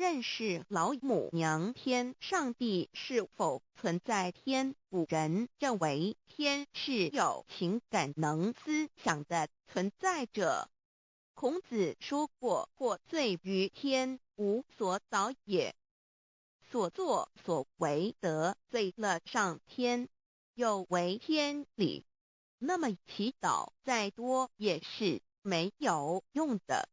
认識老母娘天上帝是否存在天？古人認為天是有情感能思想的存在者。孔子說過：“獲罪於天，無所禱也。”所作所為得罪了上天，有違天理，那麼祈禱再多也是沒有用的。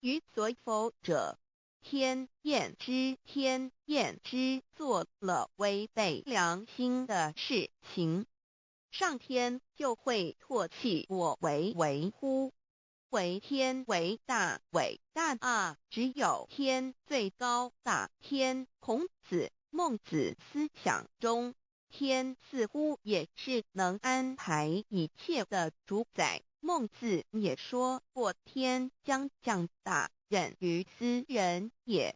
於所否者，天厭之，天厭之，做了違背良心的事情，上天就會唾棄我為為乎？惟天為大，偉大啊！只有天最高大。天，孔子、孟子思想中，天似乎也是能安排一切的主宰。孟子也說過：“天將降大任於斯人也，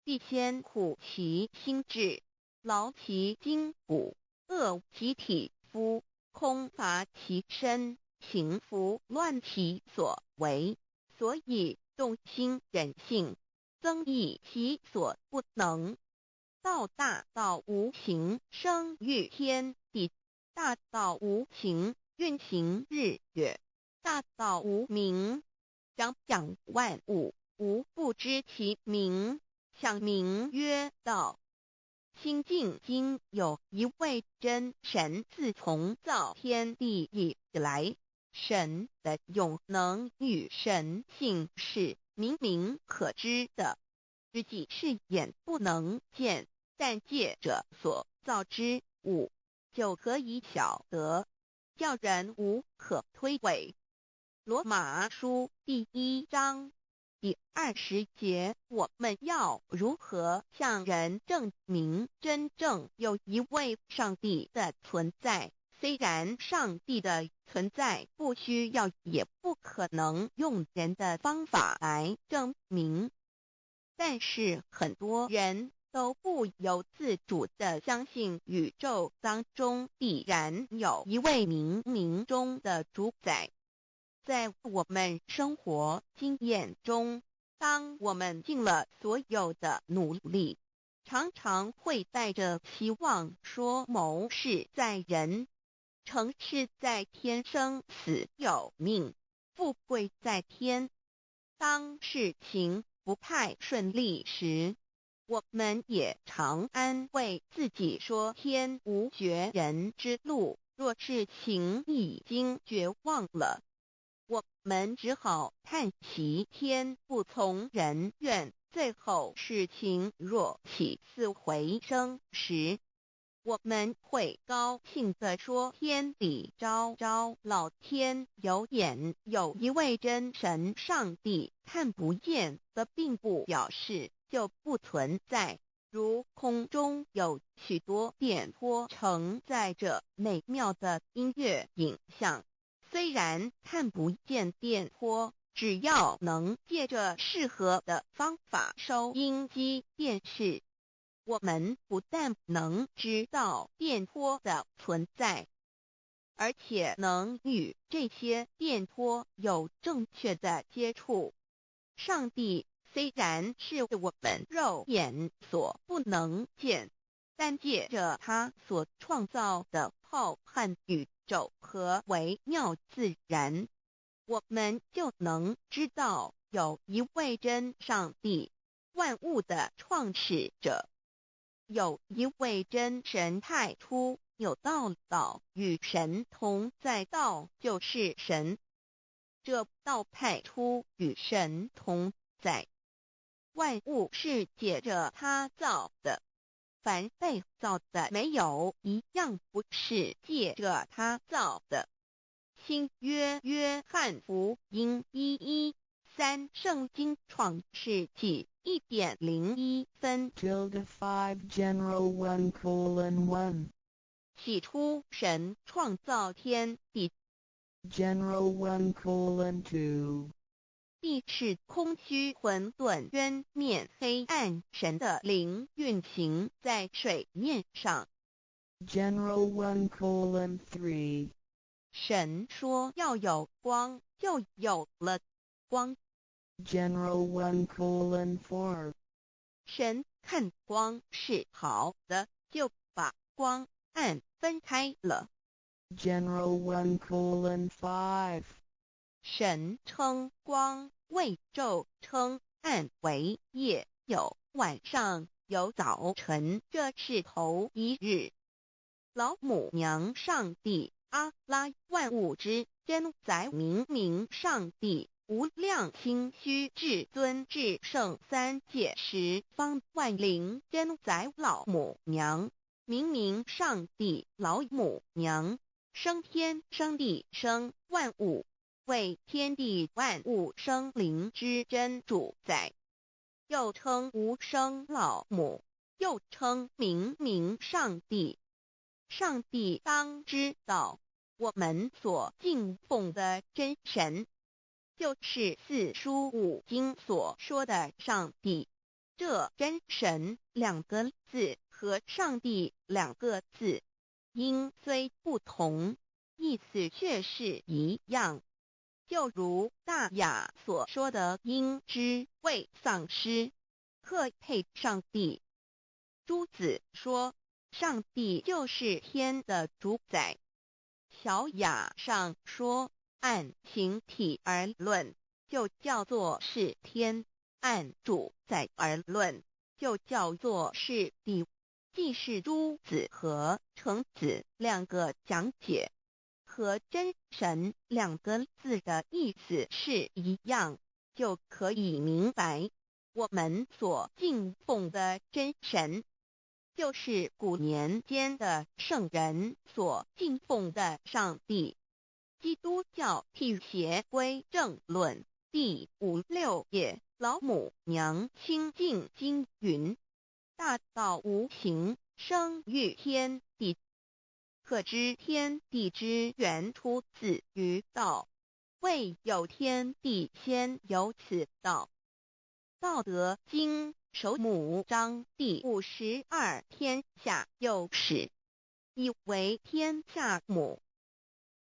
必先苦其心志，勞其筋骨，餓其體膚，空乏其身。行拂亂其所為，所以動心忍性，增益其所不能。道大道無形，生育天地；大道無形，運行日月；大道無名，長養萬物，吾不知其名，想名曰道。”清淨經有一位真神，自從造天地以來，神的永能與神性是明明可知的，實際是眼不能見，但借着所造之物就可以曉得，叫人無可推諉。羅馬書第一章第20節，我們要如何向人證明真正有一位上帝的存在？雖然上帝的存在不需要，也不可能用人的方法來證明，但是很多人都不由自主地相信宇宙當中必然有一位冥冥中的主宰。在我們生活經驗中，當我們盡了所有的努力，常常會帶着希望說謀事在人，成事在天，生死有命，富貴在天。當事情不太順利時，我們也常安慰自己說天無絕人之路。若事情已經絕望了，我們只好嘆息天不從人願。最後事情若起死回生時，我們會高興地說天理昭昭，老天有眼，有一位真神上帝，看不見的並不表示就不存在。如空中有許多電波承載着美妙的音樂影像，雖然看不見電波，只要能借着適合的方法收音機、電視，我們不但能知道電波的存在，而且能與這些電波有正確的接觸。上帝雖然是我們肉眼所不能見，但借着他所創造的浩瀚宇宙和微妙自然，我們就能知道有一位真上帝，萬物的創始者，有一位真神太初有道，道與神同在，道就是神。這道太初與神同在，萬物是借着他造的，凡被造的沒有一樣不是借着他造的。新約約翰福音1:1-3聖經創世紀1點01分。 Tilde 5 General 1:1. 起初神創造天地。 General 1:2. 地是空虛混沌淵面黑暗，神的靈運行在水面上。 General 1:3. 神說要有光，就有了光。 General 1:4. 神看光是好的，就把光暗分开了。 General 1:5. 神称光为昼，称暗为夜，有晚上，有早晨，这是头一日。老母娘上帝阿拉万物之真宰明明上帝无量清虚至尊至圣三界十方万灵真宰老母娘明明上帝老母娘生天生地生万物，为天地万物生灵之真主宰，又称无生老母，又称明明上帝。上帝当知道，我们所敬奉的真神，就是四书五经所说的上帝。这真神两个字和上帝两个字，音虽不同，意思却是一样。就如大雅所说的，应知未丧失，克配上帝。朱子说，上帝就是天的主宰。小雅上说，按形体而论，就叫做是天；按主宰而论，就叫做是地。既是朱子和程子两个讲解，和真神两个字的意思是一样，就可以明白，我们所敬奉的真神，就是古年间的圣人所敬奉的上帝。基督教辟邪归正论第五六页，老母娘清净经云：大道无形，生于天地。可知天地之源出自于道，未有天地先有此道。道德经首母章第52，天下有始，以为天下母。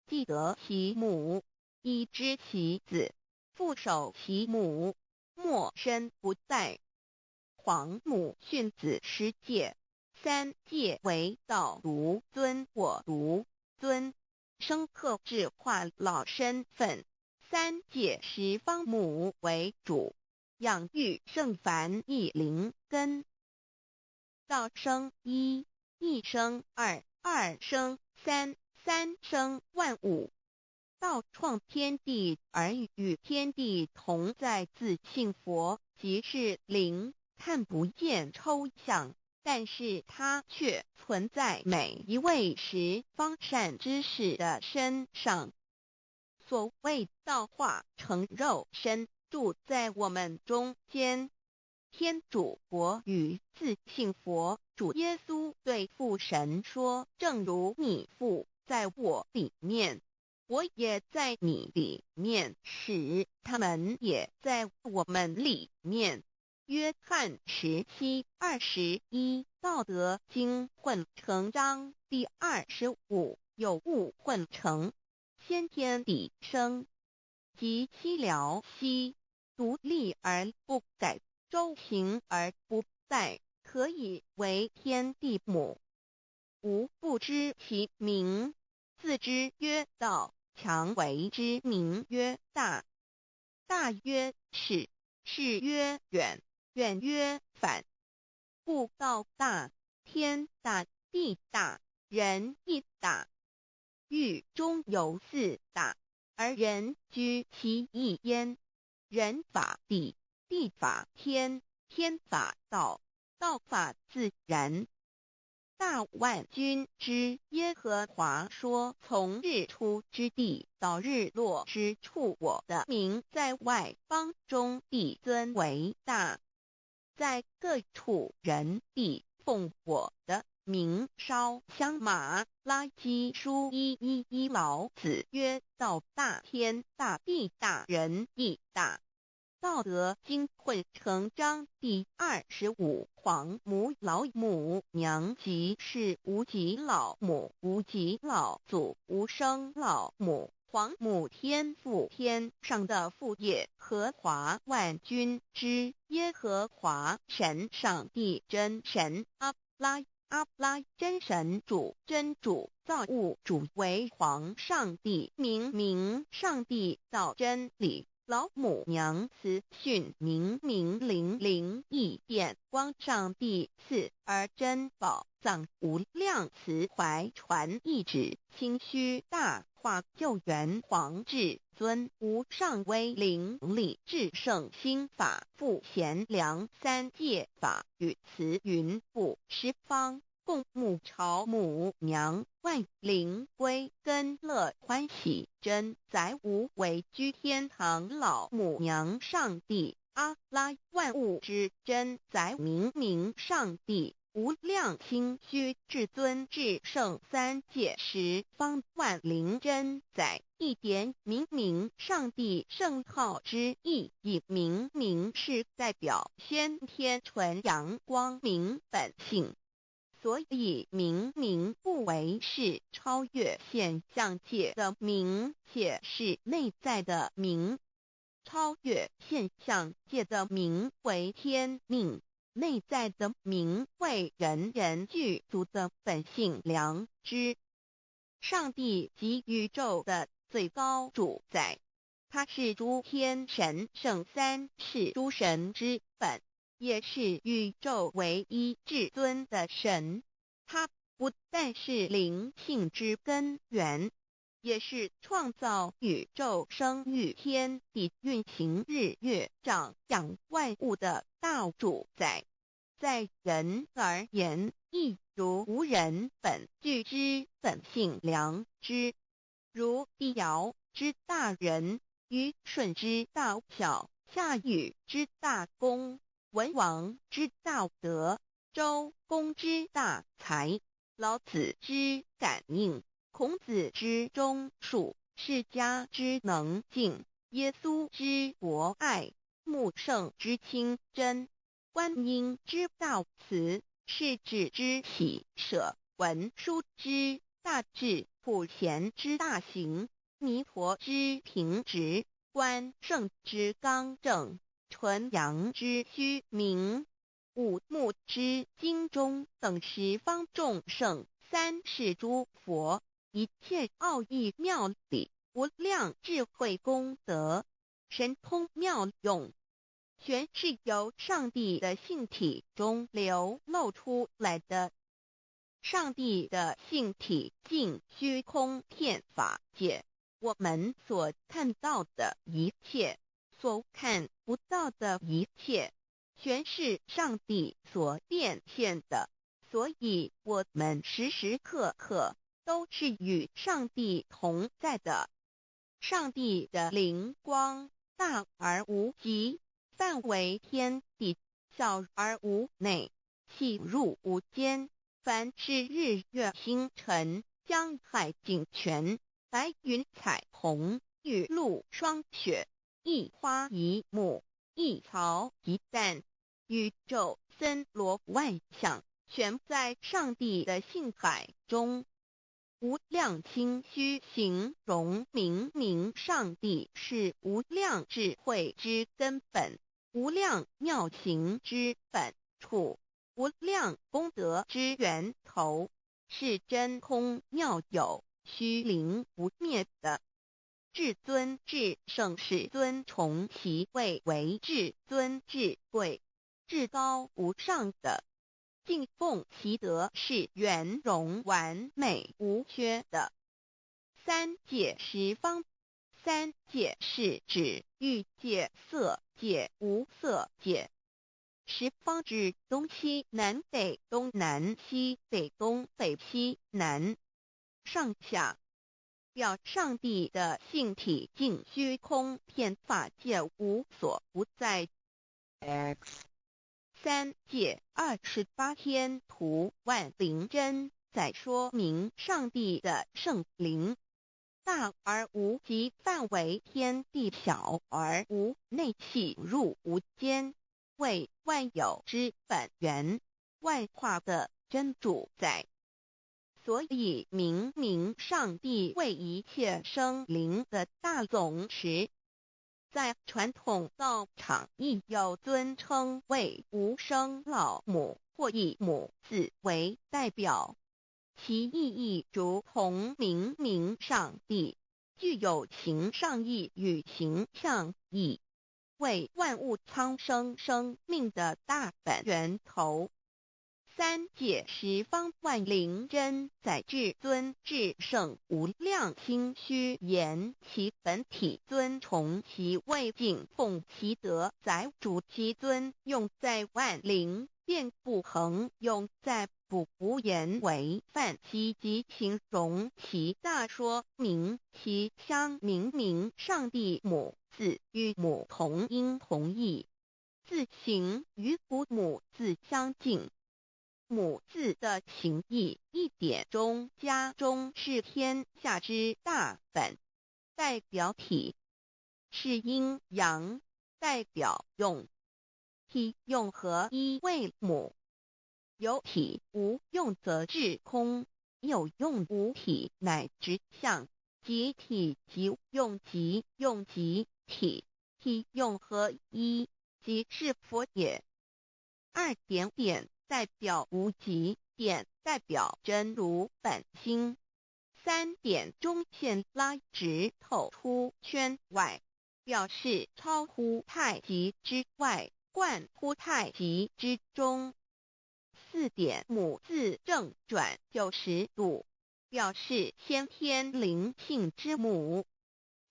既得其母，以知其子，复守其母，莫身不殆。皇母训子十诫，三诫为道独尊我独尊，生克制化老身份。三诫十方母为主，养育圣凡一灵根。道生一，一生二，二生三，三生万物。道创天地而与天地同在，自性佛即是灵，看不见抽象，但是它却存在每一位十方善知识的身上。所谓道化成肉身，住在我们中间。天主国与自性佛主耶稣对父神说：“正如你父在我里面，我也在你里面，使他们也在我们里面。”约翰17:21，道德经混成章第25，有物混成，先天地生，及其了兮，独立而不改，周行而不殆，可以为天地母。吾不知其名，自知曰道，强为之名曰大。大曰始，始曰远，远曰反。故道大，天大，地大，人亦大。域中有四大，而人居其一焉。人法地，地法天，天法道，道法自然。大万军之耶和华说：从日出之地到日落之处，我的名在外邦中必尊为大，在各处人必奉我的名烧香。马拉基书1:1，老子曰：道大天大地大人亦大。道德经混成章第25，皇母老母娘即是无极老母，无极老祖，无生老母，皇母天父天上的父耶和华萬軍之耶和華神上帝真神阿拉阿拉真神主真主造物主為皇上帝明明上帝道真理老母娘慈訓明明靈靈異電光上帝賜而珍寶藏無量慈懷傳懿旨清虛大化救援皇至尊無上威靈力至聖心法父賢良三界法與慈雲布十方共沐朝母娘萬靈歸根樂歡喜真宰無為居天堂老母娘上帝阿拉萬物之真宰明明上帝無量清虛至尊至聖三界十方萬靈真宰一點明明上帝聖號之意，以明明是代表先天純陽光明本性，所以明明不為是超越現象界的明，且是內在的明。超越現象界的明為天命，內在的明為人人具足的本性良知。上帝即宇宙的最高主宰，他是諸天神聖三世諸神之本，也是宇宙唯一至尊的神。他不但是靈性之根源，也是創造宇宙、生育天地、運行日月、長養萬物的大主宰。在人而言，亦如吾人本具之本性良知，如帝堯之大仁，虞舜之大孝，夏禹之大功，文王之大德，周公之大才，老子之感應，孔子之忠恕，釋迦之能靜，耶穌之博愛，穆聖之清真，觀音之大慈，釋智之喜捨，文殊之大智，普賢之大行，彌陀之平直，關聖之剛正，純陽之虛明，五木之精忠等十方眾聖，三世諸佛，一切奧義妙理，無量智慧功德，神通妙用，全是由上帝的性體中流露出來的。上帝的性體盡虛空遍法界，我們所看到的一切，所看不到的一切，全是上帝所變現的。所以，我們時時刻刻都是與上帝同在的。上帝的靈光大而無極，範圍天地，小而無內，細入無間。凡是日月星辰、江海井泉、白雲彩虹、雨露霜雪，一花一木，一草一蛋，宇宙森羅萬象，全在上帝的性海中。無量清虛形容明明上帝是無量智慧之根本，無量妙行之本處，無量功德之源頭，是真空妙有、虛靈不滅的。至尊至聖世尊崇其位為至尊至貴、至高無上的，敬奉其德是圓融完美無缺的。三界十方，三界是指欲界、色界、無色界。十方指東西南北東南西北東北西南上下，表上帝的性體盡虛空遍法界無所不在。 X 三界28天圖萬靈真在說明上帝的聖靈大而無極，範圍天地，小而無內，細入無間，為萬有之本源，萬化的真主宰。所以命名上帝为一切生灵的大总持。在传统道场亦有尊称为无生老母或以母字为代表，其意义如同命名上帝，具有形上义与形象义，为万物苍生生命的大本源头。三界十方万灵真宰至尊至圣无量清虚言其本体尊崇其位敬奉其德载主其尊用在万灵便不恒用在不无言为范其及形容其大说明其相明明上帝母字与母同音同义，字形与古母字相近。母字的形义一点中加中是天下之大本，代表体是阴阳，代表用，体用合一为母。有体无用则致空，有用无体乃直相，即体即用即用即体，体用合一，即是佛也。二点点代表无极，点代表真如本心。三点中线拉直透出圈外，表示超乎太极之外，贯乎太极之中。四点母字正转90度，表示先天灵性之母。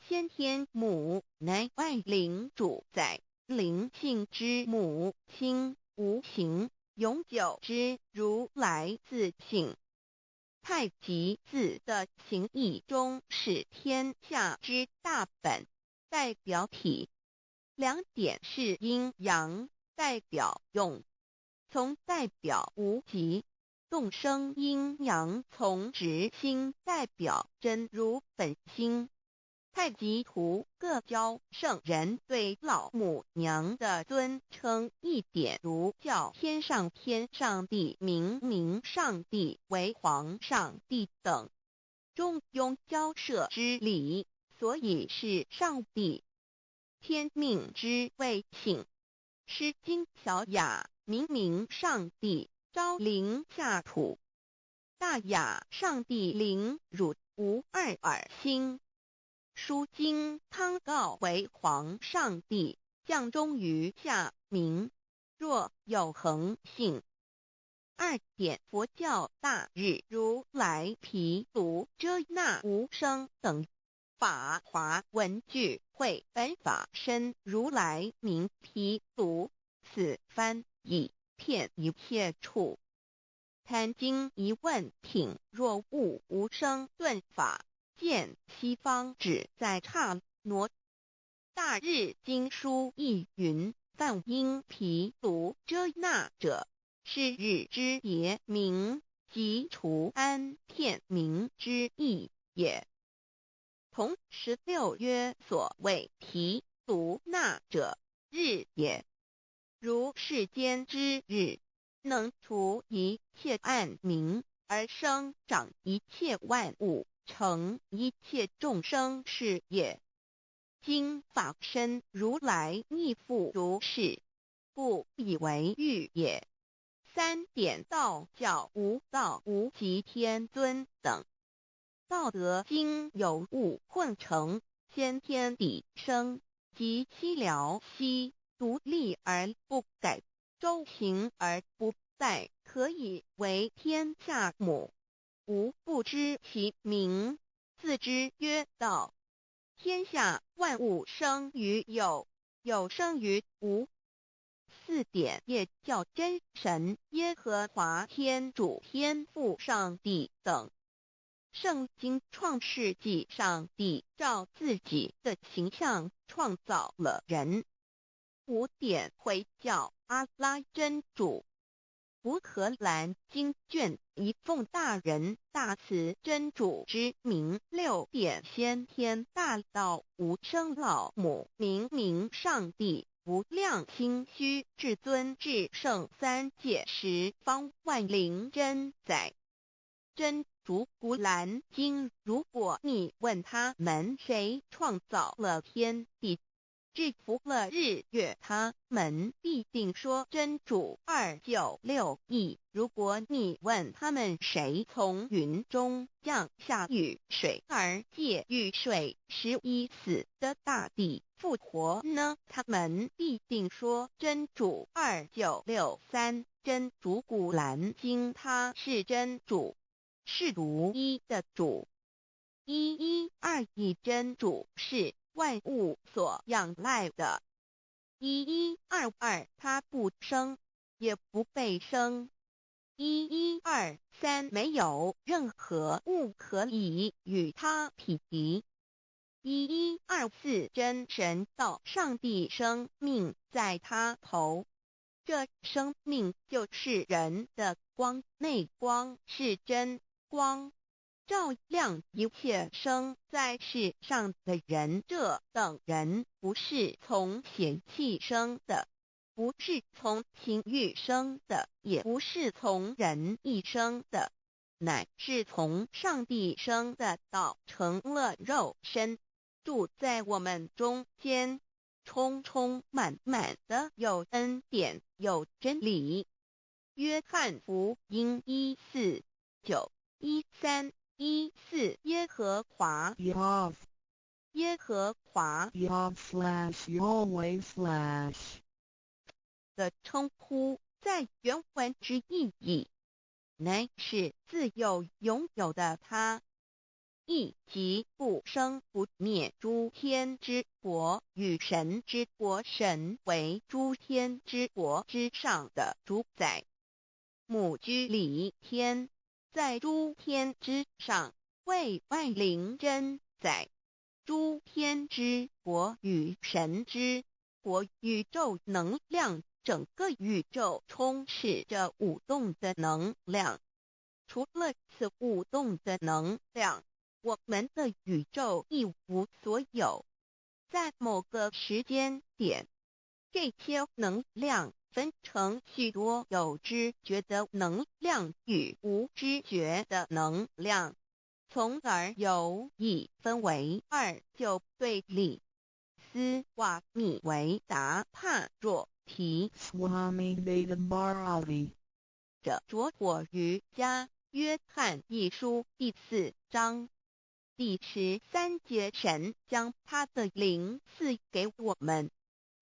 先天母乃万灵主宰，灵性之母，心无形，永久之如来自性。太极字的形义中是天下之大本，代表体。两点是阴阳，代表用，从代表无极，动生阴阳，从直心代表真如本心。太极图各教圣人对老母娘的尊称一点如叫天上天上帝、明明上帝为皇上帝等，中庸交涉之理，所以是上帝。天命之谓性，诗经小雅明明上帝昭灵下土，大雅上帝灵汝无二耳心。书经汤告为皇上帝降终于下民，若有恒性。二点佛教大日如来毗卢遮那无生等法华文具会本法身如来名毗卢，此翻译遍一切处。坛经一问品若悟无生顿法。见西方只在刹那。大日经书亦云：梵音毗卢遮那者，是日之别名，即除安天明之意也。同16曰：所谓毗卢那者，日也。如世间之日，能除一切暗明，而生长一切万物，成一切众生是也。今法身如来亦复如是，故以为喻也。三点道教无道无极天尊等。道德经有物混成，先天地生，及西辽西，独立而不改，周行而不殆，可以为天下母。吾不知其名，自知曰道。天下万物生于有，有生于无。四点也叫真神、耶和华天主、天父上帝等。圣经创世纪上帝照自己的形象创造了人。五点回教阿拉真主。古可兰经卷一奉大仁大慈真主之名。六点先天大道无生老母明明上帝无量清虚至尊至圣三界十方万灵真宰真主古蘭經，如果你問他們誰創造了天地，制服了日月，他們必定說真主。2961。如果你問他們誰從雲中降下雨水，而藉雨水使已死的大地復活呢？他們必定說真主。2963。真主古蘭經，他是真主，是獨一的主。1121真主是萬物所仰賴的。1122，他不生，也不被生。1123，沒有任何物可以與他匹敵。1124，真神道上帝生命在他頭，這生命就是人的光，那光是真光，照亮一切生在世上的人。這等人不是從血氣生的，不是從情慾生的，也不是從人意生的，乃是從上帝生的。道成了肉身，住在我們中間，充充滿滿的有恩典，有真理。約翰福音1:4、9、13、14，耶和華， Yahweh 耶和華 Yahweh/Yahweh/ 的稱呼，在原文之意義，乃是自有永有的他，意即不生不滅。諸天之國與神之國，神為諸天之國之上的主宰。母居裡天，在諸天之上，為萬靈真宰。諸天之國與神之國，宇宙能量，整個宇宙充斥着舞動的能量。除了此舞動的能量，我們的宇宙一無所有。在某個時間點，這些能量分成許多有知覺的能量與無知覺的能量，從而有一分為二就對立。斯瓦米維達帕若提 Swami Veda Bharati 這拙火瑜伽，約翰一書第4章第13節，神將他的靈賜給我們，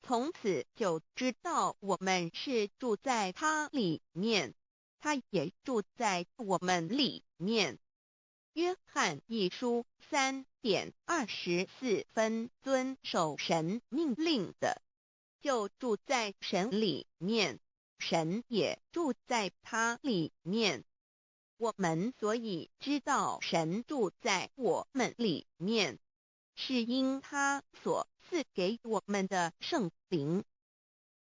從此就知道我們是住在他裡面，他也住在我們裡面。約翰一書3點24分，遵守神命令的，就住在神裡面，神也住在他裡面。我們所以知道神住在我們裡面，是因他所賜給我們的聖靈。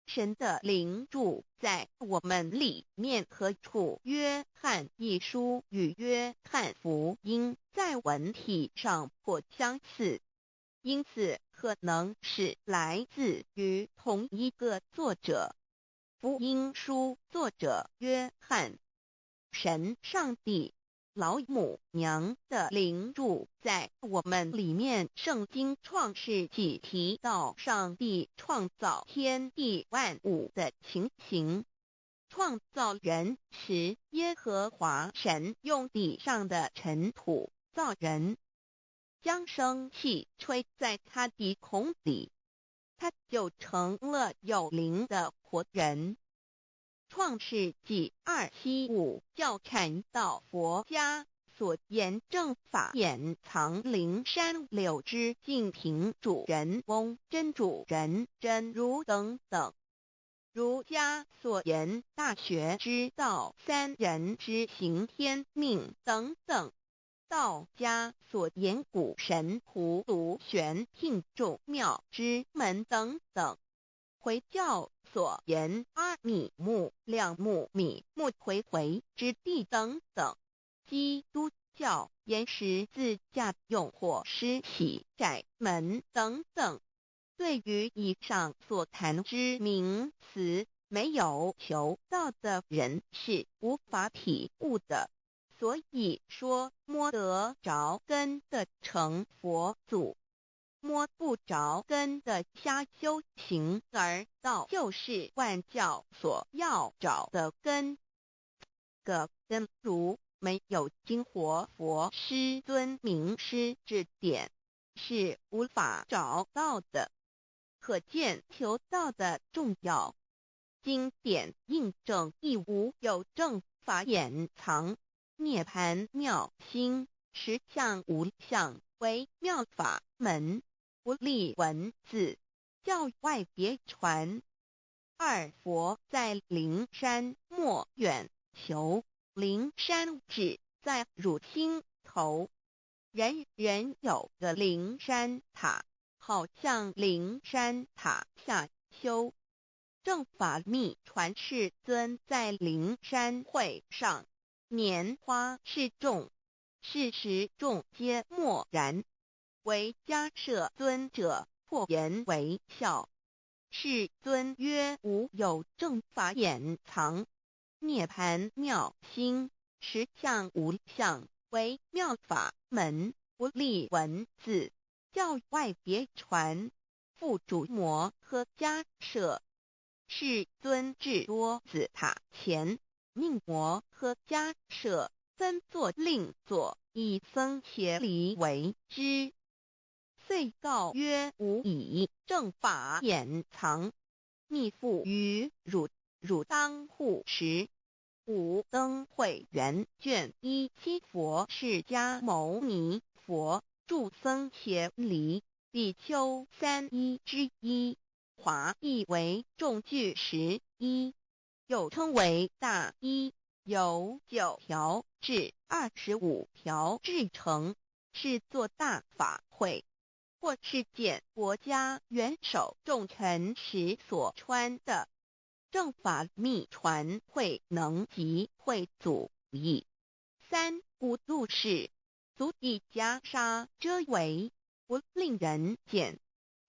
神的靈住在我們裡面何處？約翰一書與約翰福音在文體上頗相似，因此可能是來自於同一個作者。福音書作者約翰。神上帝老母娘的靈住在我們裡面。聖經創世紀提到上帝創造天地萬物的情形。創造人時，耶和華神用地上的塵土造人，將生氣吹在他鼻孔裡，他就成了有靈的活人。創世紀275教禪道佛家所言正法眼藏靈山柳枝淨瓶主人翁真主人真如等等。儒家所言大學之道，三人之行天命等等。道家所言古神葫蘆玄牝眾妙之門等等。回教所言阿米木兩木米木回回之地等等。基督教言十字架用火施洗窄門等等。對於以上所談之名詞，沒有求道的人是無法體悟的。所以說摸得著根的成佛祖，摸不著根的瞎修行，而道就是萬教所要找的根。個根如沒有經活佛師尊明師指點，是無法找到的。可見求道的重要。經典印證亦無有正法眼藏，涅槃妙心，實相無相，為妙法門，不立文字，教外別傳。二佛在靈山莫遠求，靈山只在汝心頭。人人有個靈山塔，好向靈山塔下修。正法密傳世尊在靈山會上，拈花示眾，是時眾皆默然。唯迦葉尊者破顏為笑。世尊曰：無有正法眼藏，涅槃妙心，實相無相，為妙法門，不立文字，教外別傳。付囑摩訶迦葉。世尊至多子塔前，命摩訶迦葉分座令座，以僧伽梨為之。遂告曰：吾以正法眼藏，密付於汝，汝當護持。五燈會元卷17佛釋迦牟尼佛著僧伽梨比丘三衣之一，華譯為眾俱時衣，又稱為大衣，由9條至25條製成，是做大法會或是見國家元首重臣時所穿的。正法密傳慧能及慧祖譯。三古錄事，足以袈裟遮圍，不令人見。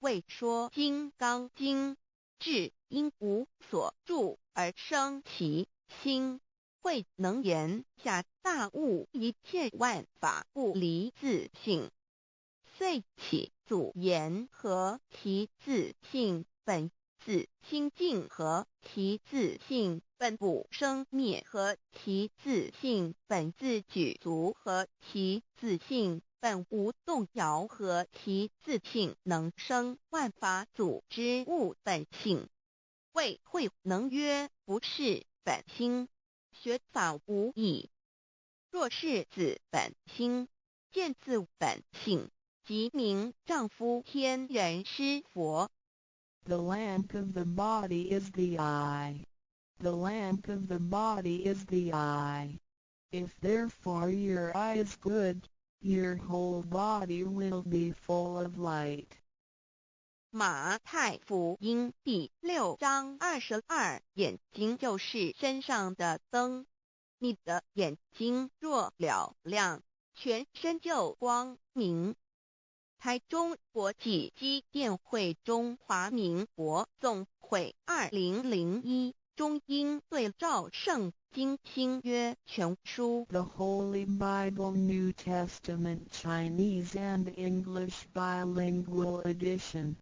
為說金剛經，至應無所住而生其心。慧能言下大悟一切萬法不離自性，遂起祖言何其自性本自清淨，何其自性本不生滅，何其自性本自具足，何其自性本無動搖，何其自性能生萬法祖之悟本性。謂慧能曰：不識本心，學法無益。若識自本心，見自本性，即名丈夫天人師佛。 The lamp of the body is the eye. The lamp of the body is the eye. If therefore your eye is good, your whole body will be full of light. 馬太福音第6章22，眼睛就是身上的燈。你的眼睛若嘹亮，全身就光明。台中國際基甸會中華民國總會2001中英對照聖經新約全書。 The Holy Bible New Testament Chinese and English Bilingual Edition.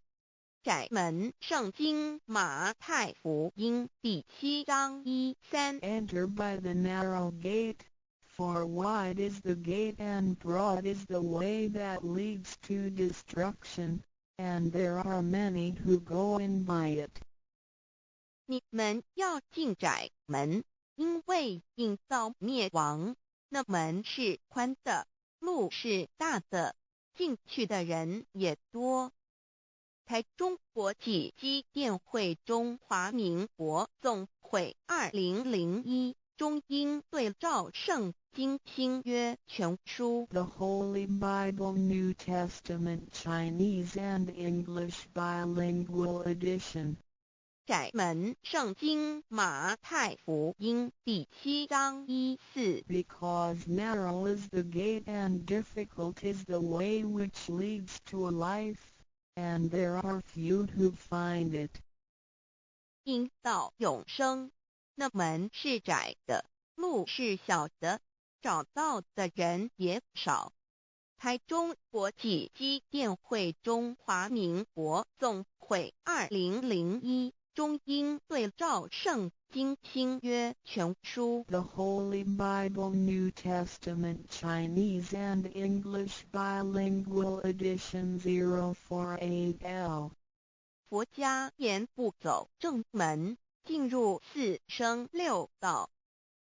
窄門聖經馬太福音第7章1、3。 Enter by the narrow gate, for wide is the gate and broad is the way that leads to destruction, and there are many who go in by it. 你們要進窄門，因為引到滅亡，那門是寬的，路是大的，進去的人也多。台中國際基甸會中華民國總會2001中英對照聖經新約全書。 The Holy Bible New Testament Chinese and English Bilingual Edition. 窄門聖經馬太福音第7章1、4。 Because narrow is the gate and difficult is the way which leads to life, and there are few who find it. 引到永生，那門是窄的，路是小的。找到的人也少。台中國際基甸會中華民國總會2001中英對照聖經新約全書。 The Holy Bible New Testament Chinese and English Bilingual Edition 048L. 佛家言不走正門，進入四生六道。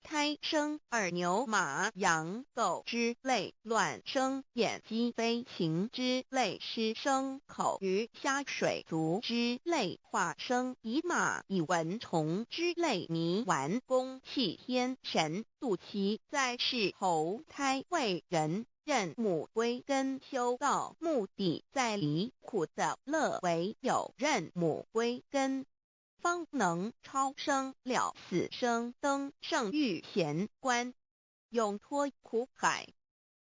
胎生耳牛馬羊狗之類，卵生眼雞飛禽之類，濕生口魚蝦水族之類，化生蟻螞蟻蚊蟲之類，泥丸宮氣天神肚臍在世投胎為人。認母歸根修道，目的在離苦得樂，唯有認母歸根，方能超生了死生，登聖遇賢關，永脫苦海。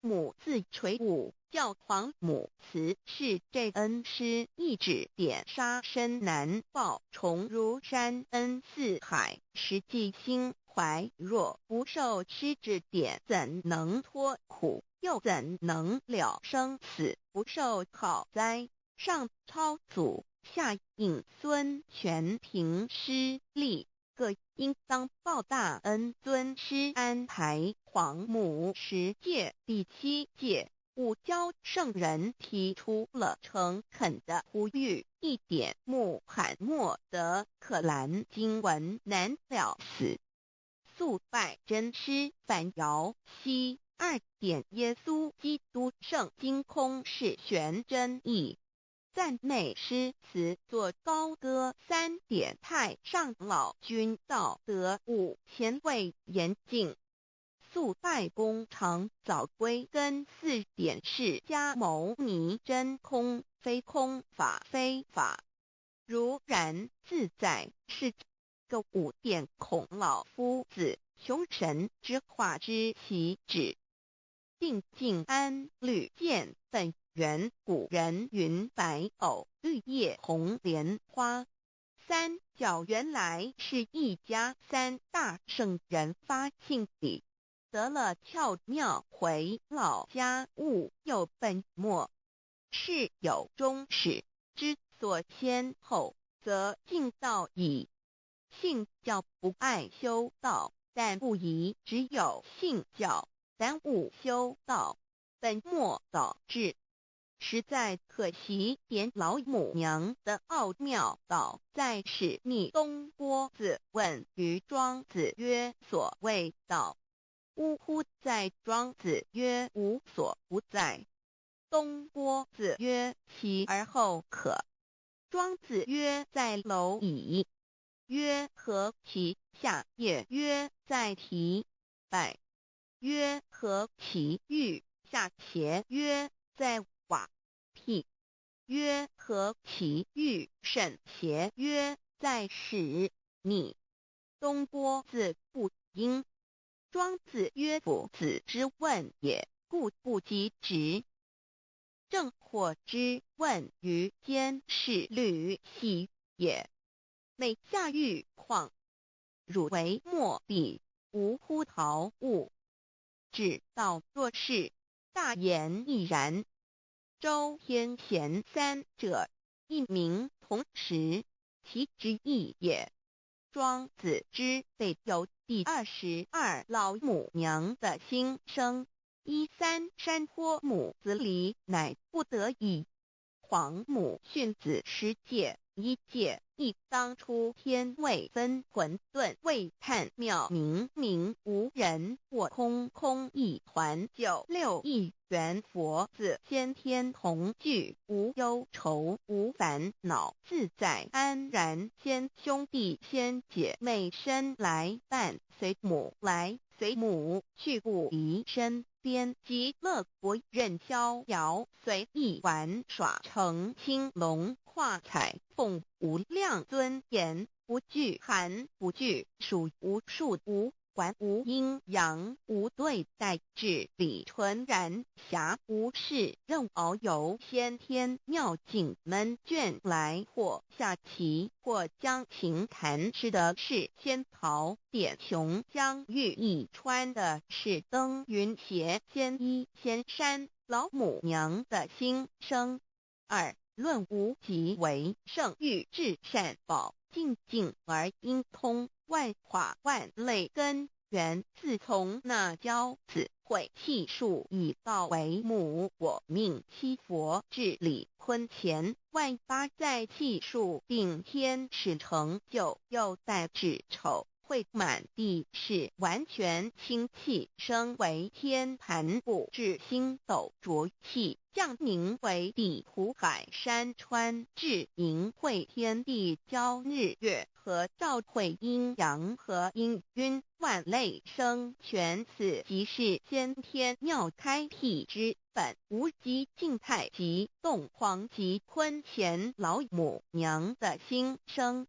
母自垂五教皇母慈是這恩師一指點殺身難報，重如山恩似海，實際心懷若不受師指點，怎能脫苦？又怎能了生死？不受考哉？上超祖，下引孫，全憑師力，各應當報大恩。尊師安排皇母十誡第七誡，五教聖人提出了誠懇的呼籲：一點穆罕默德可蘭經文難了死，速拜真師反搖西。二點耶穌基督聖經空是玄真義，讚美詩詞作高歌。三點太上老君道德五前位嚴淨，速拜功長早歸根。四點釋迦牟尼真空非空法非法，如然自在是個五點孔老夫子窮神之化之其旨。定靜安履見本源古人云白藕綠葉紅蓮花，三教原來是一家。三大聖人發慶禮，得了竅妙回老家悟又本末。事有終始，知所先後，則近道矣。信教不礙修道，但不宜只有信教，耽誤修道，本末倒置，實在可惜。點老母娘的奧妙道在是逆東郭子問於莊子曰：所謂道，嗚乎哉。莊子曰：無所不在。東郭子曰：其而後可。莊子曰：在螻蟻。曰：何其下也？曰：在堤拜。曰：何其欲下邪？曰：在瓦辟。曰：何其欲甚邪？曰：在室逆。東郭子不應。莊子曰：夫子之問也，故不及直。鄭獲之問於監視呂喜也。每下欲況，汝為莫比，吾乎陶物。至道若是，大言亦然。周天賢三者，一名同時，其之意也。莊子之備有第22老母娘的心聲。一三山坡母子離，乃不得已。皇母訓子十誡，一誡憶當初天未分混沌未探妙明明無人我空空一團九六一元佛子先天同具無憂愁無煩惱自在安然先兄弟先姐妹身來伴隨母來隨母去不離身邊極樂國任逍遙隨意玩耍乘青龍跨彩鳳無量尊嚴不懼寒不懼暑無數無。管無陰陽，無對待，至理純然，暇無事，任遨遊先天妙境悶倦來，或下棋，或將琴彈，吃的是仙桃點瓊漿玉液，穿的是登雲鞋，仙衣仙山老母娘的心聲。二論無極為聖欲至善寶，淨境而應通，萬化萬類根源。自從那驕子毀氣數以道為母，我命七佛至理坤乾萬八在氣數定天使成就，又帶至丑會滿地是完全清氣，升為天盤布至星斗濁氣，降凝為地湖海山川，至盈會天地交日月和照會陰陽和氤氲萬類生全，此即是先天妙開闢之本無極靜太極動黃極坤乾老母娘的心聲。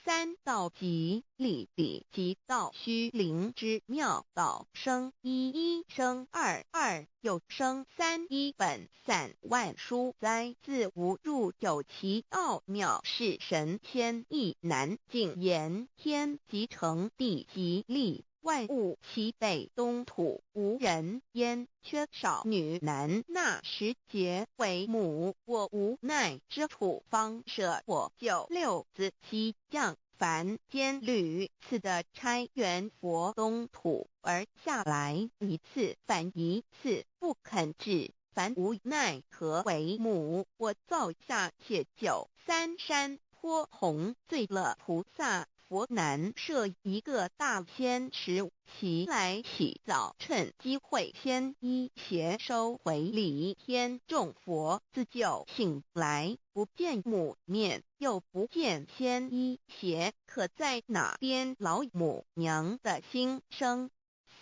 三道極理理即道虛靈之妙道生一一生二二又生三一本散萬殊哉自無入有其奧妙是神仙亦難盡言。天即成地即立，萬物齊備東土無人煙，缺少女男那時節為母，我無奈之處方舍我救六子西降凡間屢次的差元佛東土而下來，一次反一次不肯至，凡無奈何為母，我造下且九三山坡紅醉了菩薩。佛難設一個大仙池，其來洗澡，趁機會先衣鞋收回禮天眾佛自救醒來，不見母面，又不見仙衣鞋，可在哪邊老母娘的心聲？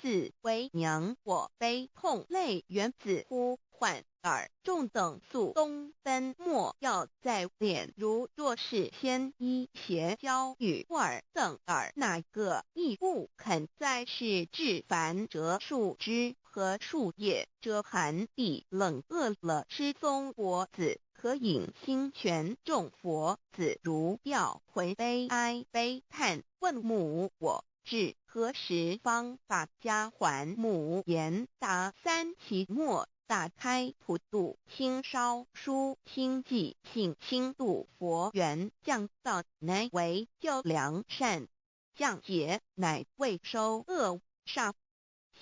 四為娘我悲痛淚源自呼喚爾眾等速東奔，莫要再憐。如若是先衣鞋交與爾等爾哪個亦不肯再是至凡折樹枝和樹葉，遮寒地冷餓了失蹤佛子，可引心泉眾佛子如吊回悲哀悲嘆，問母我至何時方把家還母言答三期末。打開普度清燒書清寂性清度佛緣降道乃為救良善，降劫乃為收惡煞，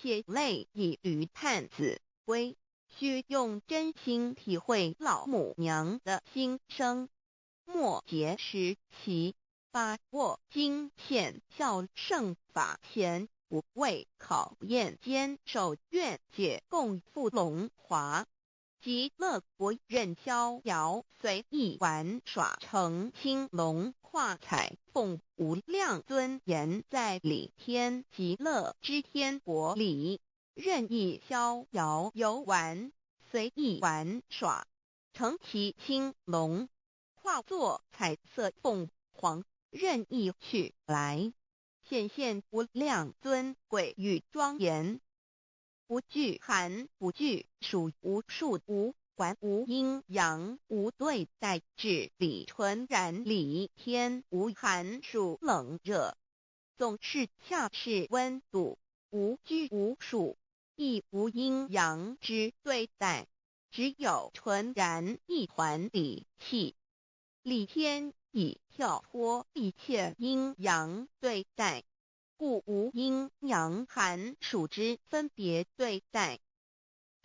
血淚以與探子歸，須用真心體會老母娘的心聲。末節時期，把握經顯孝聖法前。無畏考驗堅守願解共赴龍華，極樂國任逍遙隨意玩耍成青龍化彩鳳無量尊嚴在理天極樂之天國裡任意逍遙遊玩，隨意玩耍，乘其青龍化作彩色鳳凰，任意去來。顯現無量尊貴與莊嚴，不懼寒不懼暑，無數無管無陰陽無對待，至理純然理天無寒暑冷熱，總是恰是溫度，無拘無束，亦無陰陽之對待，只有純然一團理氣，理天。已跳脫一切陰陽對待，故無陰陽寒暑之分別對待。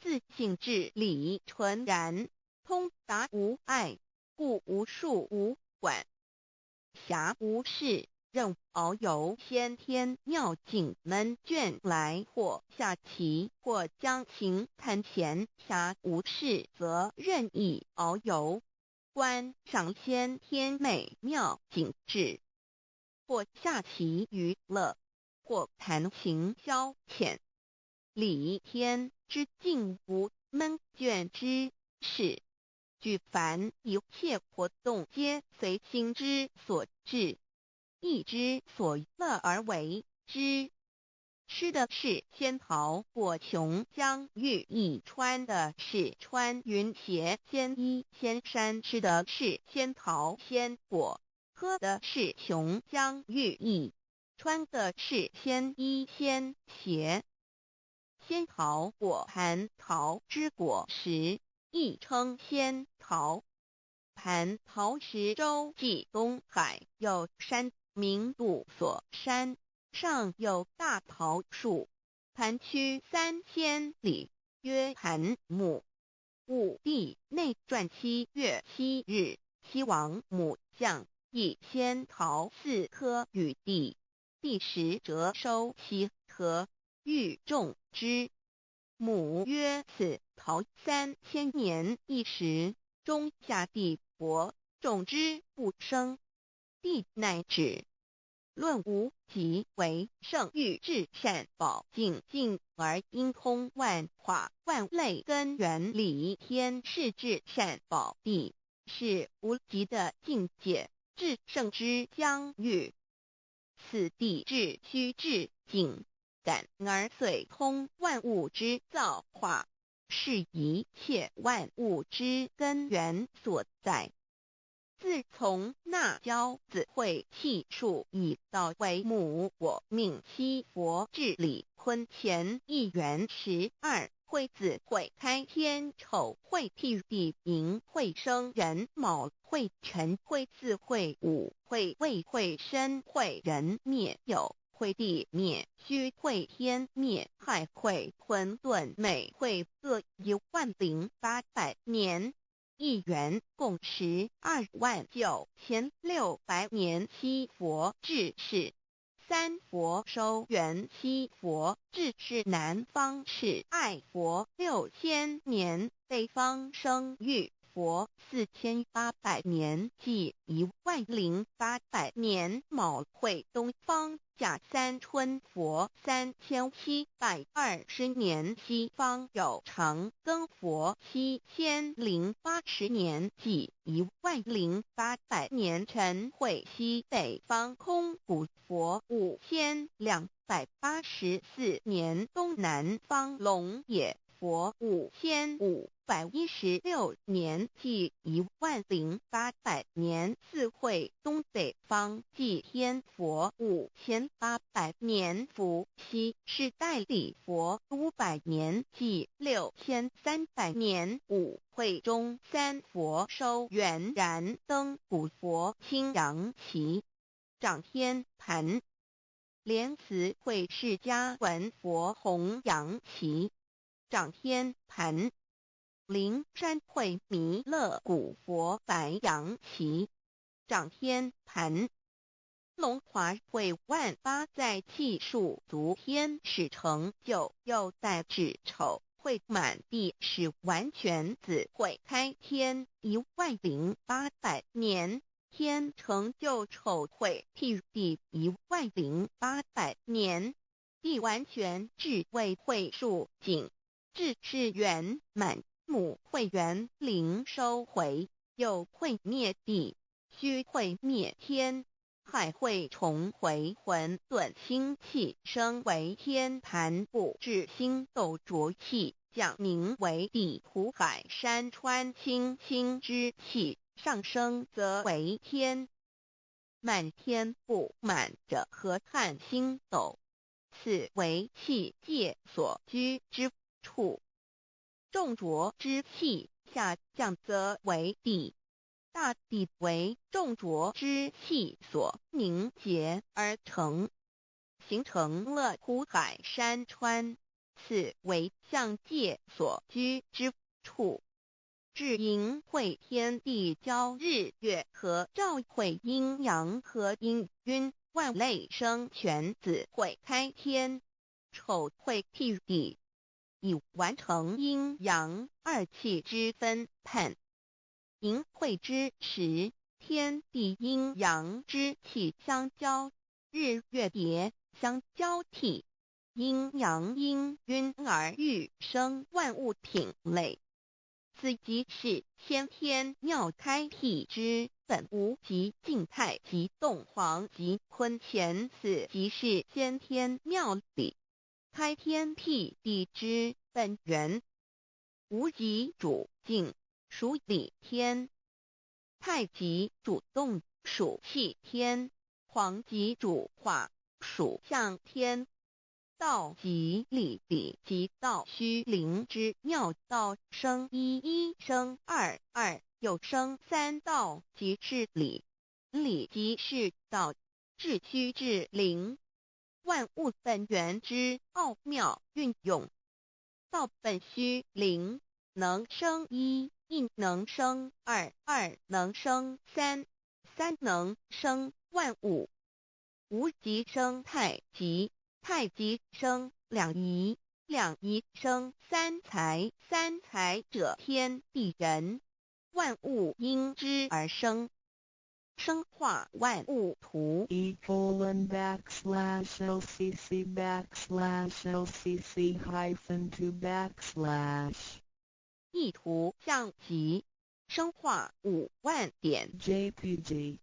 自性至理純然，通達無礙，故無數無管。暇無事，任遨遊先天妙境悶倦來，或下棋，或將琴彈弦。暇無事，則任意遨遊。觀賞先天美妙景致，或下棋娛樂，或彈琴消遣。理天之境無悶倦之事，舉凡一切活動皆隨心之所至，意之所樂而為之。吃的是仙桃果琼浆玉液，穿的是穿云鞋仙衣仙衫，吃的是仙桃仙果，喝的是琼浆玉液，穿的是仙衣仙鞋。仙桃果蟠桃之果实，亦称仙桃。蟠桃石洲际东海有山，名度所山，上有大桃树，盘曲3000里，曰盘木。武帝内传7月7日，西王母降一仙桃四颗与帝，帝食辄收其核，欲种之。母曰：此桃3000年一时，中下地薄，种之不生。帝乃止。论无极为圣域至善宝净境而应通万化万类根源理天是至善宝地，是无极的境界，至圣之疆域。此地至虚至境，感而遂通万物之造化，是一切万物之根源所在。自从那骄子会气数以道为母我命七佛治理坤乾一元12会子会开天丑会辟地寅会生壬卯会辰会巳会午会未会申会壬灭酉会地灭戌会天灭亥会混沌未会各10800年。一元共129600年，七佛治世，三佛收圆七佛治世南方是爱佛6000年，北方生育佛4800年，计10800年。卯会东方甲三春佛3720年，西方有长庚佛7080年，计10800年。辰会西北方空谷佛5284年，东南方龙野佛5516年，计10800年。巳会东北方祭天佛5800年，伏羲是代理佛500年，计6300年。午会中三佛收圆燃灯古佛青阳旗掌天盘，莲慈会释迦文佛弘扬旗掌天盘，灵山会弥勒古佛白羊旗掌天盘，龙华会万八在气数足天使成就又在指丑会满地是完全子会开天10800年，天成就丑会辟地10800年，地完全智慧会数景。智是圆满，母会元灵收回，又会灭地，虚会灭天，亥会重回混沌星气，升为天盘布置星斗浊气，降凝为地土海山川清清之气，上升则为天。满天布满着河汉星斗，此为气界所居之处，众浊之气下降则为地，大地为众浊之气所凝结而成，形成了湖海山川，此为象界所居之处。至寅会天地交日月合照会阴阳和阴晕万类生全子会开天，丑会辟地，已完成阴阳二气之分判。寅会之时，天地阴阳之气相交，日月叠相交替，阴阳氤氲而育生万物品类。此即是先天妙开辟之本无极静态及动黄及坤乾，此即是先天妙理。開天闢地之本源。無極主靜，屬理天；太極主動，屬氣天；黃極主化，屬象天。道即理，理即道，虛靈之妙道，生一一生二二，又生三，道即是理，理即是道，至虛至靈，萬物本源之奧妙運用。道本虛靈，能生一，亦能生二，二能生三，三能生萬物。無極生太極，太極生兩儀，兩儀生三才，三才者天地人，萬物因之而生。生化萬物圖。 E:\LCC\LCC-2\ 一圖像集，生化5萬點 JPG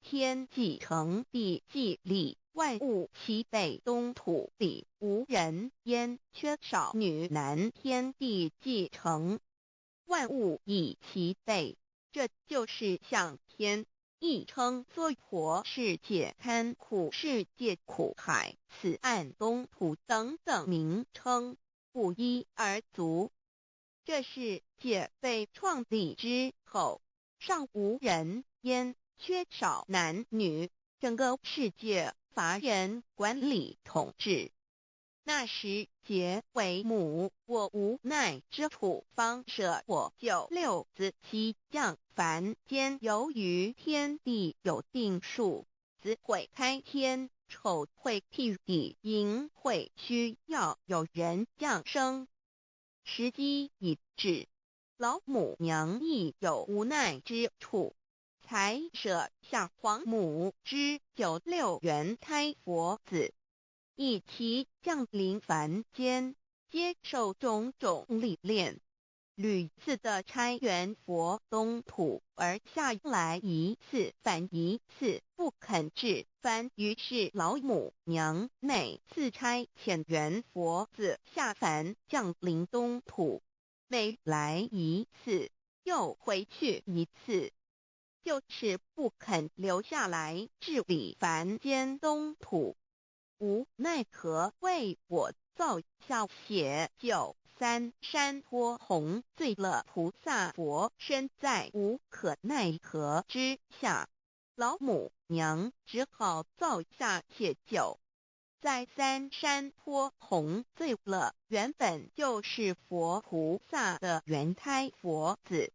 天既成地既立，萬物齊備，東土裡無人煙，缺少女男。天地既成，萬物已齊備，這就是象天，亦稱娑婆世界、堪苦世界、苦海、此岸東土等等名稱，不一而足。這世界被創立之後，尚無人煙，缺少男女，整個世界乏人管理統治。那時劫為母，我無奈之處，方捨我九六子悉降凡間。由於天地有定數，子會開天，丑會辟地，寅會需要有人降生。時機已至，老母娘亦有無奈之處，才捨下皇母之九六元胎佛子，一齊降臨凡間，接受種種歷練，屢次的差元佛東土而下來一次返一次，不肯至凡。於是老母娘每次差遣元佛子下凡降臨東土，每來一次又回去一次，就是不肯留下來治理凡間東土。無奈何為我造下血九三山坡紅醉了菩薩佛身，在無可奈何之下，老母娘只好造下血九，在三山坡紅醉了原本就是佛菩薩的元胎佛子，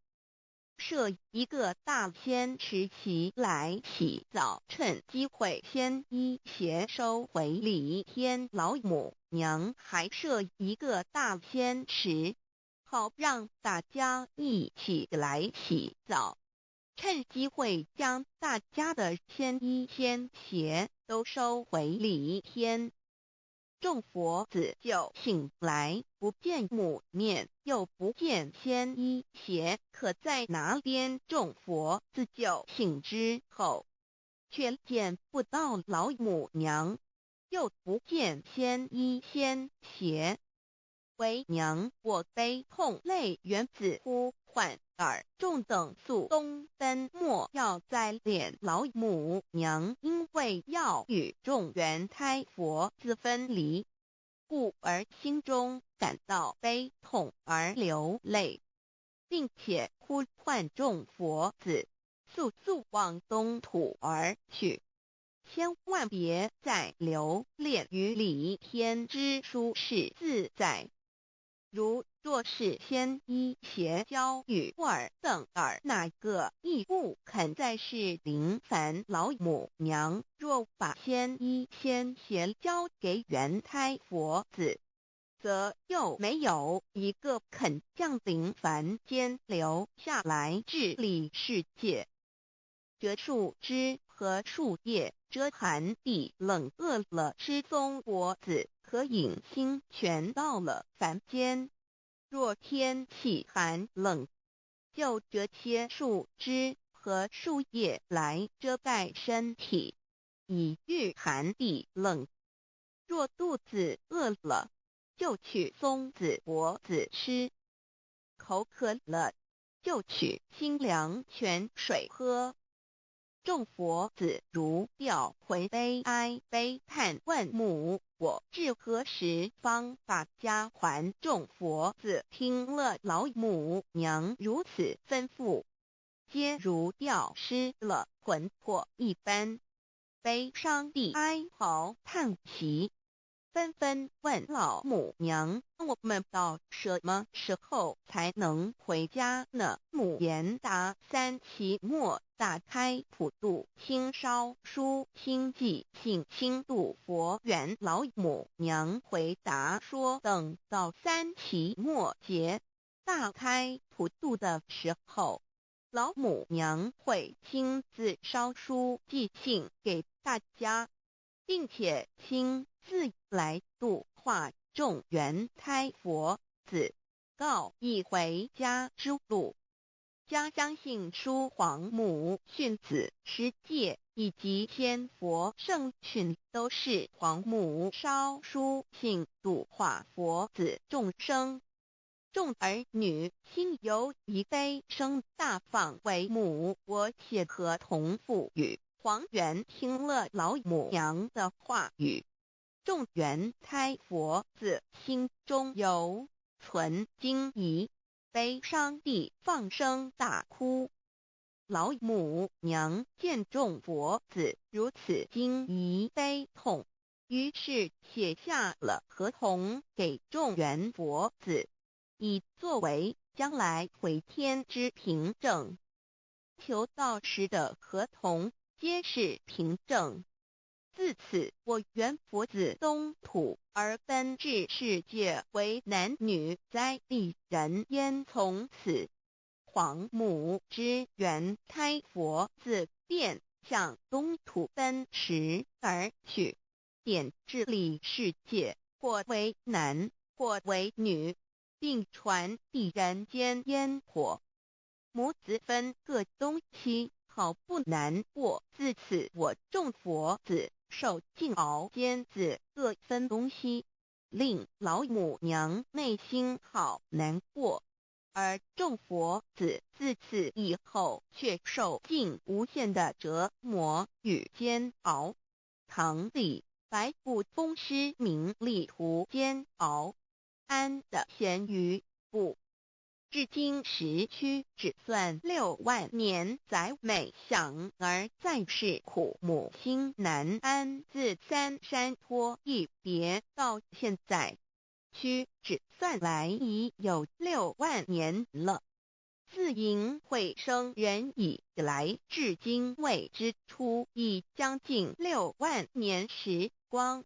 設一個大仙池齊來洗澡，趁機會先衣鞋收回禮天。老母娘還設一個大仙池，好讓大家一起來洗澡，趁機會將大家的仙衣仙鞋都收回禮天。眾佛子就醒來，不見母面，又不見仙衣鞋，可在哪邊？眾佛子就醒之後，卻見不到老母娘，又不見仙衣仙鞋。為娘我悲痛淚源子呼喚爾眾等速東奔，莫要再憐老母娘，因為要與眾元胎佛子分離，故而心中感到悲痛而流淚，並且呼喚眾佛子速速往東土而去，千萬別再留戀於離天之舒適自在。如若是仙衣鞋交與爾等爾哪個亦不肯再是臨凡。老母娘若把仙衣仙鞋交給元胎佛子，則又沒有一個肯降臨凡間留下來治理世界。折樹枝和樹葉遮寒地冷，餓了吃松果子可飲清泉。到了凡間，若天氣寒冷，就折些樹枝和樹葉來遮蓋身體，以御寒地冷。若肚子餓了，就取松子果子吃；口渴了，就取清涼泉水喝。眾佛子如掉魂悲哀悲嘆問母：我至何時方把家還？眾佛子聽了老母娘如此吩咐，皆如掉失了魂魄一般，悲傷地哀嚎嘆息，紛紛問老母娘：我們到什麼時候才能回家呢？母言答：三期末大開普度清燒書清寄信輕度佛緣。老母娘回答說：等到三期末劫大開普度的時候，老母娘會親自燒書寄信給大家，並且親自來度化眾緣胎佛子，告以回家之路。家相信書皇母訓子十誡以及千佛聖訓，都是皇母燒書信度化佛子眾生。眾兒女心有一悲聲大放為母，我寫合同賦予。黃猿聽了老母娘的話語，眾緣胎佛子心中猶存驚疑，悲傷地放聲大哭。老母娘見眾佛子如此驚疑悲痛，於是寫下了合同給眾緣佛子，以作為將來回天之憑證。求道時的合同皆是憑證。自此，我緣佛子東土而奔至世界為男女在地人間。從此，皇母之緣胎佛子便向東土奔馳而去，點治理世界，或為男，或為女，並傳遞人間煙火。母子分各東西，好不難過。自此，我眾佛子受盡熬煎子，各分東西，令老母娘內心好難過。而眾佛子自此以後，卻受盡無限的折磨與煎熬。唐李白不風詩名利途煎熬，安得閒於不？至今時屈指算6萬年，載每想兒在世苦，母心難安。自三山坡一別到現在，屈指算來已有六萬年了。自迎會生人以來，至今未知出，已將近六萬年時光。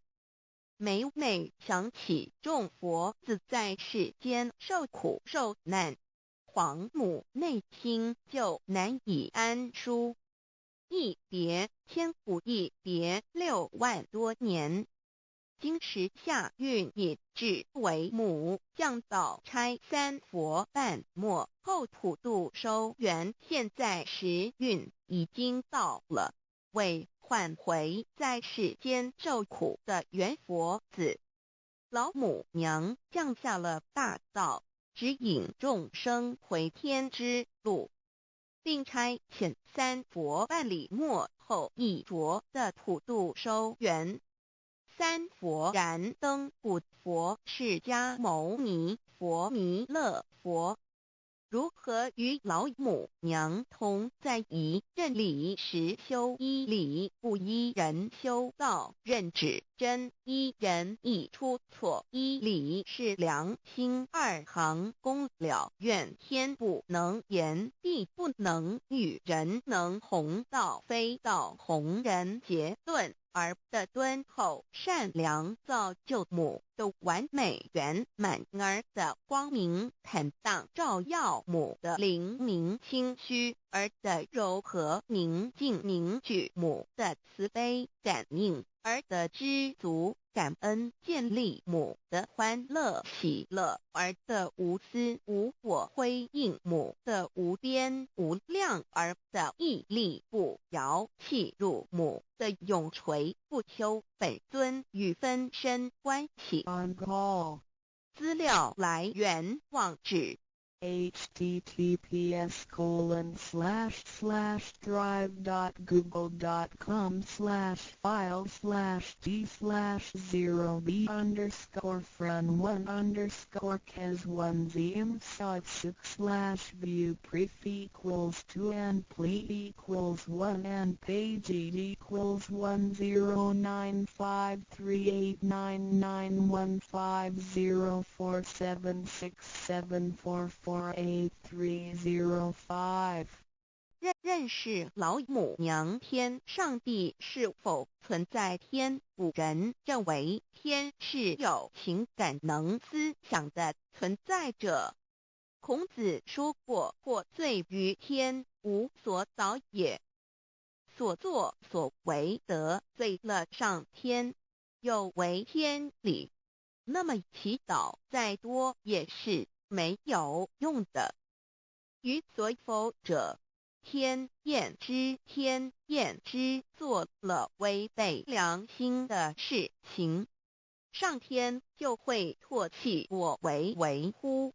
每每想起眾佛子在世間受苦受難，皇母內心就難以安舒。一別千古，一別6萬多年。今時下運已至，為母降道差三佛辦末後普度收圓。現在時運已經到了，為喚回在世間受苦的緣佛子，老母娘降下了大道，指引眾生回天之路，並差遣三佛辦理末後一着的普度收圓。三佛燃燈古佛釋迦牟尼佛彌勒佛，如何與老母娘同在一任理實修一理不依人修道任指真依人易出錯一理是良心二行功了願天不能言地不能語人能弘道非道弘人結論而的敦厚善良造就母的完美圓滿兒的光明坦蕩照耀母的靈明清虛而得柔和宁静凝聚母的慈悲感應，而得知足感恩建立母的歡樂喜樂，而得無私無我回應母的無邊無量，而得屹立不搖契入母的永垂不朽本尊與分身關係。 On call. 資料來源網址。 https://drive.google.com/file/d/0b_fren1_kes1zm6 view pref equals 2 and ple equals 1 and page equals 109538991504767448305。認認識老母娘天上帝是否存在天？古人認為天是有情感能思想的存在者。孔子說過：“獲罪於天，無所禱也。”所作所為得罪了上天，有違天理，那麼祈禱再多也是沒有用的。於所否者，天驗之，天驗之，做了違背良心的事情，上天就會唾棄我為為乎？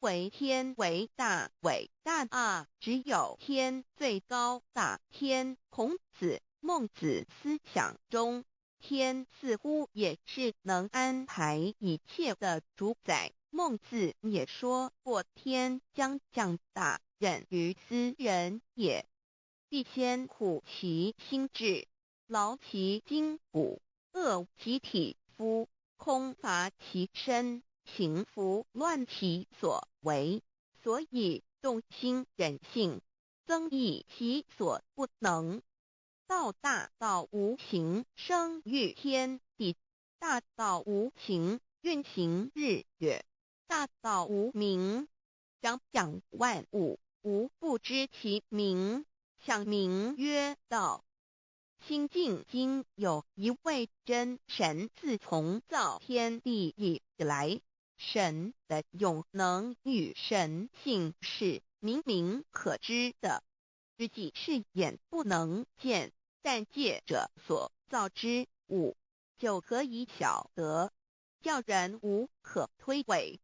惟天為大，偉大啊！只有天最高大。天，孔子、孟子思想中，天似乎也是能安排一切的主宰。孟子也說過：“天將降大任於斯人也，必先苦其心志，勞其筋骨，餓其體膚，空乏其身，行拂亂其所為。所以動心忍性，增益其所不能。道大道無形，生育天地；大道無形，運行日月；大道無名，長養萬物，吾不知其名，想名曰道。”清淨經有一位真神，自從造天地以來，神的永能與神性是明明可知的，即使眼不能見，但借著所造之物，就可以曉得，叫人無可推諉。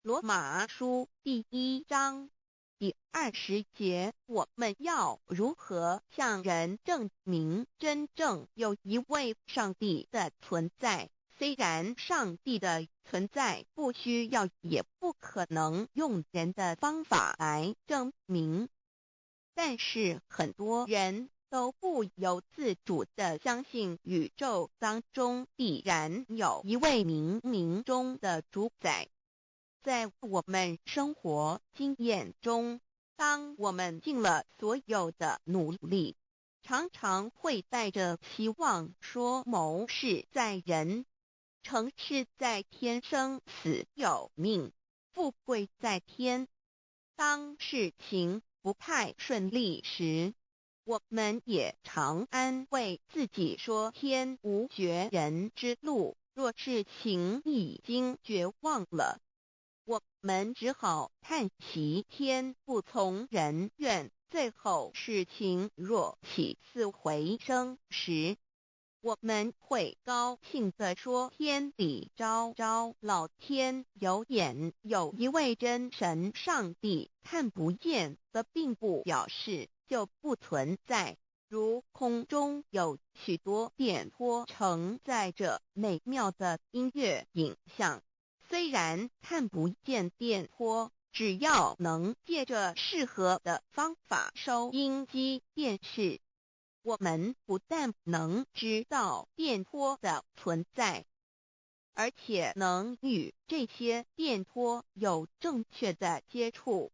羅馬書第一章第20節，我們要如何向人證明真正有一位上帝的存在？雖然上帝的存在不需要，也不可能用人的方法來證明，但是很多人都不由自主地相信宇宙當中必然有一位冥冥中的主宰。在我們生活經驗中，當我們盡了所有的努力，常常會帶着希望說謀事在人，成事在天，生死有命，富貴在天。當事情不太順利時，我們也常安慰自己說天無絕人之路。若事情已經絕望了，我們只好嘆息天不從人願。最後事情若起死回生時，我們會高興地說天理昭昭，老天有眼，有一位真神上帝，看不見的並不表示就不存在。如空中有許多電波承載著美妙的音樂影像，雖然看不見電波，只要能借著適合的方法收音機、電視，我們不但能知道電波的存在，而且能與這些電波有正確的接觸。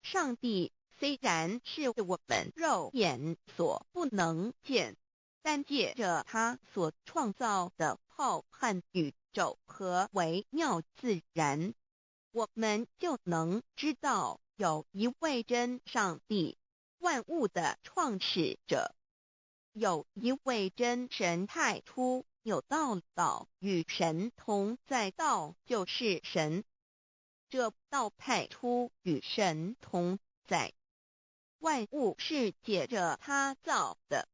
上帝雖然是我們肉眼所不能見，但借著他所創造的浩瀚宇宙和微妙自然，我們就能知道有一位真上帝。萬物的創始者。有一位真神太初有道，道與神同在，道就是神。這道太初與神同在，萬物是藉著他造的，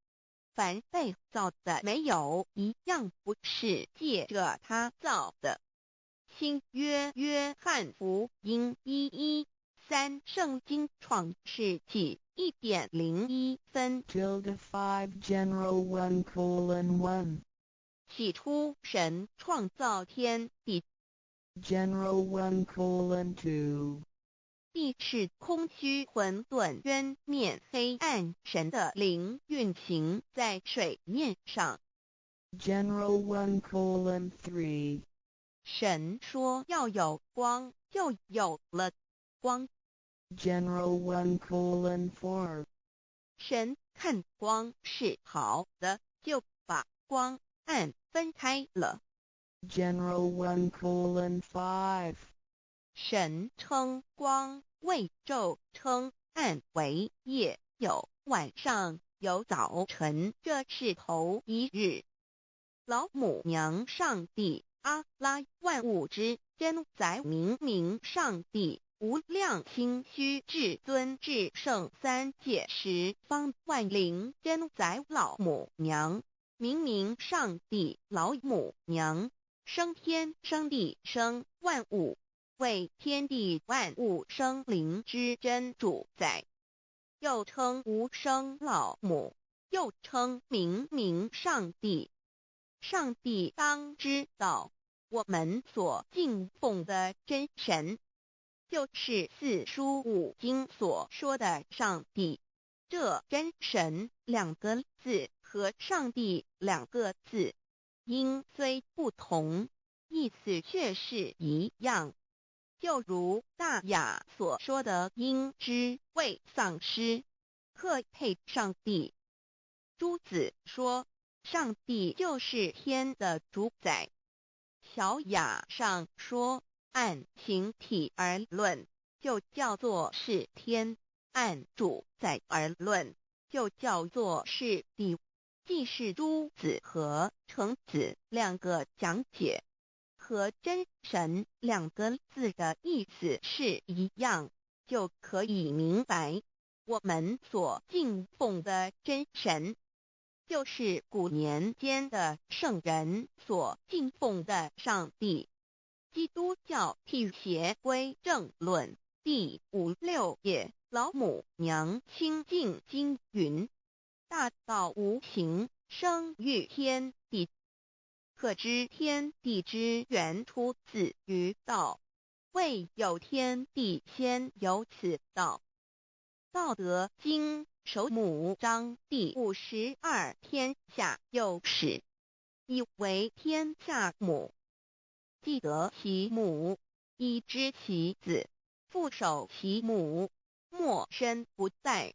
凡被造的沒有一樣不是借著他造的。新約約翰福音1:13聖經創世紀1點01分。 Tilde 5 General 1:1. 起初神創造天地。 General 1:2. 地是空虛混沌淵面黑暗，神的靈運行在水面上。 General 1:3. 神說要有光，就有了光。 General 1:4. 神看光是好的，就把光暗分開了。 General 1:5. 神稱光為晝，稱暗為夜，有晚上，有早晨，這是頭一日。老母娘上帝阿拉萬物之真宰明明上帝無量清虛至尊至聖三界十方萬靈真宰老母娘明明上帝老母娘生天生地生萬物，為天地萬物生靈之真主宰，又稱無生老母，又稱明明上帝。上帝當知道，我們所敬奉的真神，就是四書五經所說的上帝。這真神兩個字和上帝兩個字，音雖不同，意思卻是一樣。就如大雅所說的，應知未喪失，克配上帝。朱子說，上帝就是天的主宰。小雅上說，按形體而論，就叫做是天；按主宰而論，就叫做是地。既是朱子和程子兩個講解，和真神兩個字的意思是一樣，就可以明白我們所敬奉的真神，就是古年間的聖人所敬奉的上帝。基督教辟邪歸正論第五六頁，老母娘清淨經云：大道無形，生於天地。可知天地之源出自於道，未有天地先有此道。道德經首母章第52天下有始，以為天下母。既得其母，以知其子，復守其母，莫身不殆。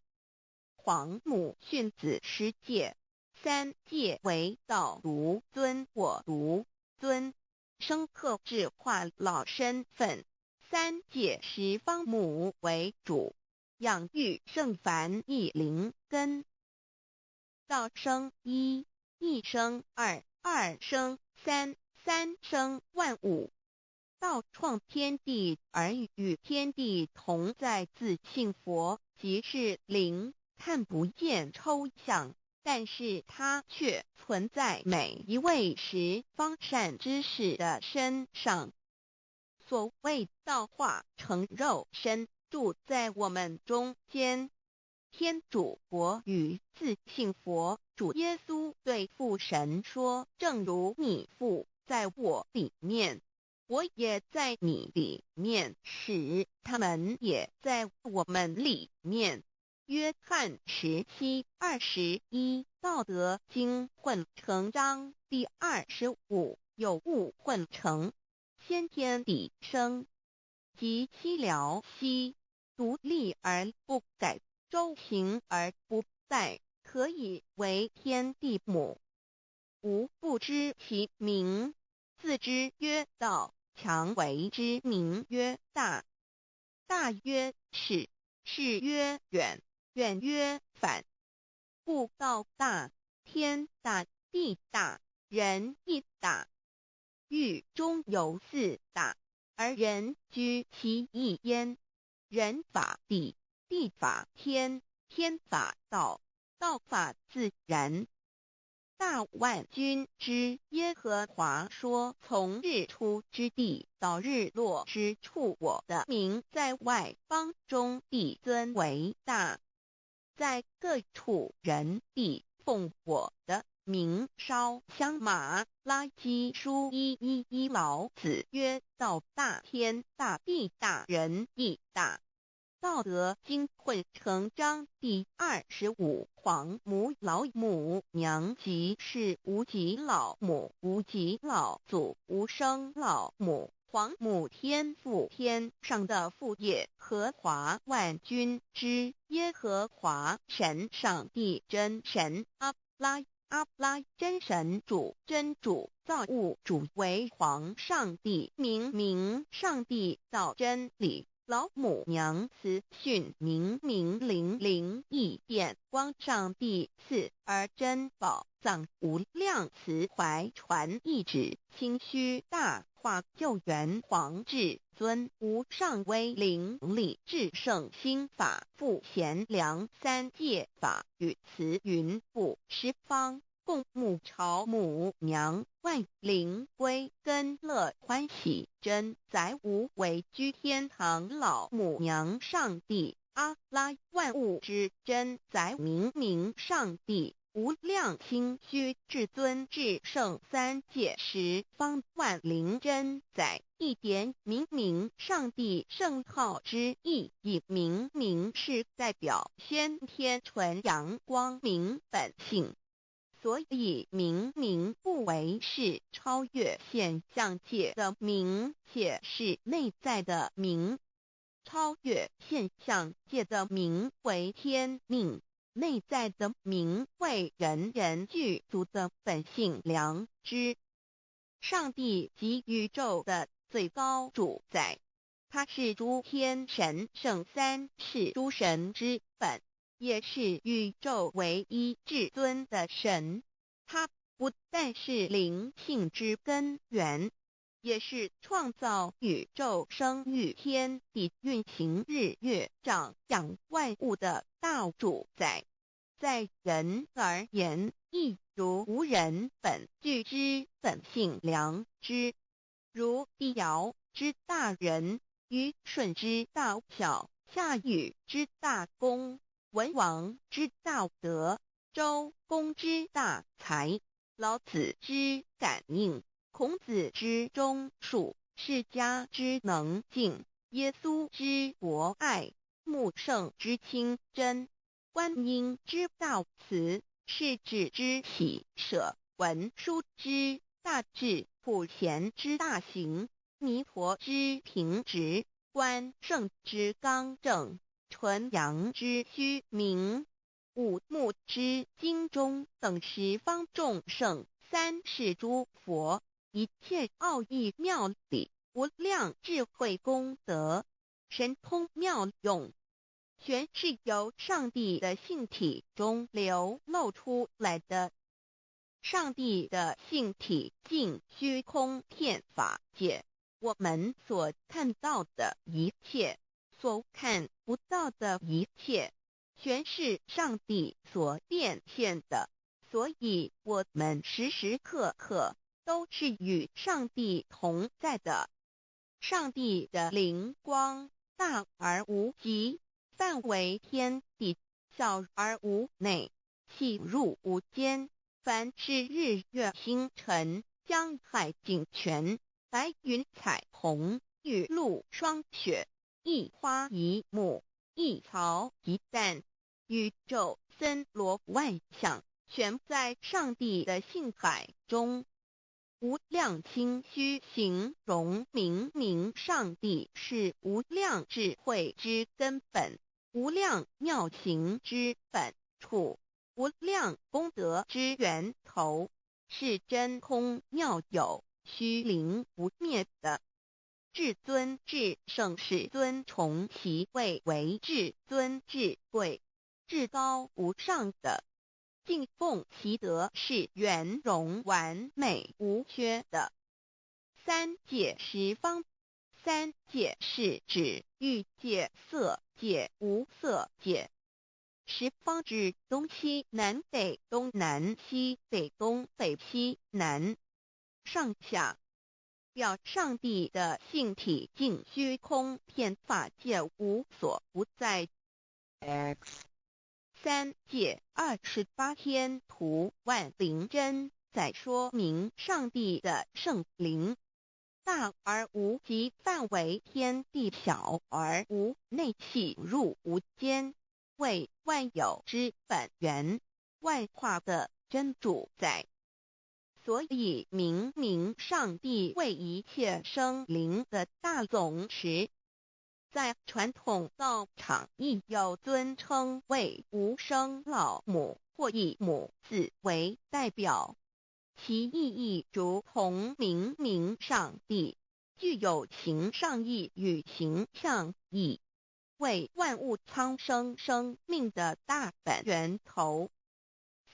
皇母訓子十誡，三誡為道獨尊我獨尊，生克制化老身份。三誡十方母為主，養育聖凡一靈根。道生一，一生二，二生三，三生萬物。道創天地而與天地同在，自性佛即是靈，看不見抽象，但是它卻存在每一位十方善知識的身上。所謂道化成肉身，住在我們中間。天主國與自性佛主耶穌對父神說：正如你父在我裡面，我也在你裡面，使他們也在我們裡面。約翰17:21，道德經混成章第25，有物混成，先天地生，即西療兮，獨立而不改，周行而不殆，可以為天地母。吾不知其名，自知曰道，強為之名曰大。大曰是，是曰遠。愿曰反。故道大，天大，地大，人亦大。域中有四大，而人居其一焉。人法地，地法天，天法道，道法自然。大萬軍之耶和華說：從日出之地到日落之處，我的名在外邦中必尊為大，在各處人必奉我的名燒香。馬拉基書1:1:1老子曰：道大，天大，地大，人亦大。道德經混成章第25，皇母老母娘即是無極老母，無極老祖，無生老母。皇母天父天上的父耶和華萬軍之耶和華神上帝真神阿拉阿拉真神主真主造物主為皇上帝明明上帝道真理。老母娘慈訓明明靈靈異變光上帝賜而珍寶藏無量慈懷傳一指清虛大化救援皇至尊無上威靈力至聖心法父賢良三界法與慈雲布十方共沐朝母娘萬靈歸根樂歡喜真宰無為居天堂老母娘上帝阿拉萬物之真宰明明上帝無量清虛至尊至聖三界十方萬靈真宰一點明明上帝聖號之意，以明明是代表先天純陽光明本性。所以明明不為是超越現象界的明，且是內在的明。超越現象界的明為天命，內在的明為人人具足的本性良知。上帝即宇宙的最高主宰，他是諸天神聖三世諸神之本。也是宇宙唯一至尊的神，他不但是靈性之根源，也是創造宇宙、生育天地、運行日月、長養萬物的大主宰。在人而言，亦如吾人本具之本性良知，如帝堯之大仁，虞舜之大孝，夏禹之大功。文王之大德，周公之大才，老子之感應，孔子之忠恕，釋迦之能靜，耶穌之博愛，穆聖之清真，觀音之大慈，釋智之喜捨，文殊之大智，普賢之大行，彌陀之平直，關聖之剛正。純陽之虛明，五目之精中等十方眾聖，三世諸佛，一切奧義妙理，無量智慧功德，神通妙用，全是由上帝的性體中流露出來的。上帝的性體盡虛空遍法界，我們所看到的一切，所看不到的一切，全是上帝所變現的，所以我們時時刻刻都是與上帝同在的。上帝的靈光大而無極，範圍天地，小而無內，細入無間。凡是日月星辰、江海井泉、白雲彩虹、雨露霜雪，一花一木，一草一蛋，宇宙森羅萬象，全在上帝的性海中。無量清虛形容明明上帝是無量智慧之根本，無量妙行之本處，無量功德之源頭，是真空妙有、虛靈不滅的。至尊至聖世尊崇其位為至尊至貴，至高无上的，敬奉其德是圆融完美无缺的。三界十方，三界是指欲界、色界、无色界。十方指东西南北东南西北东北西南上下，表上帝的性体净虚空遍法界无所不在。 X 三界28天图万灵真在说明上帝的圣灵大而无极范围天地小而无内细入无间，为万有之本源，万化的真主宰。所以明明上帝为一切生灵的大总持。在传统道场亦有尊称为无生老母或以母字为代表，其意义如同明明上帝，具有形上义与形象义，为万物苍生生命的大本源头。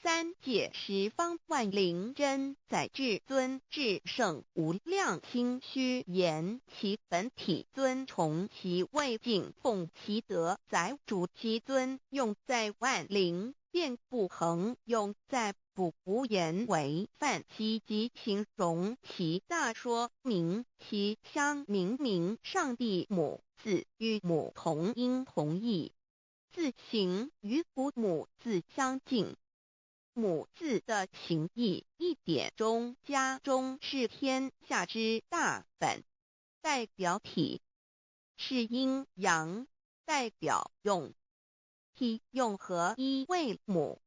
三界十方万灵真在至尊至圣无量清虚言其本体尊崇其位敬奉其德载主其尊用在万灵遍不恒用在不无言为范其及形容其大说明其相明明上帝母字与母同音同义，字形与古母字相近。母字的形义一点中加中是天下之大本，代表体是阴阳，代表用，体用合一为母。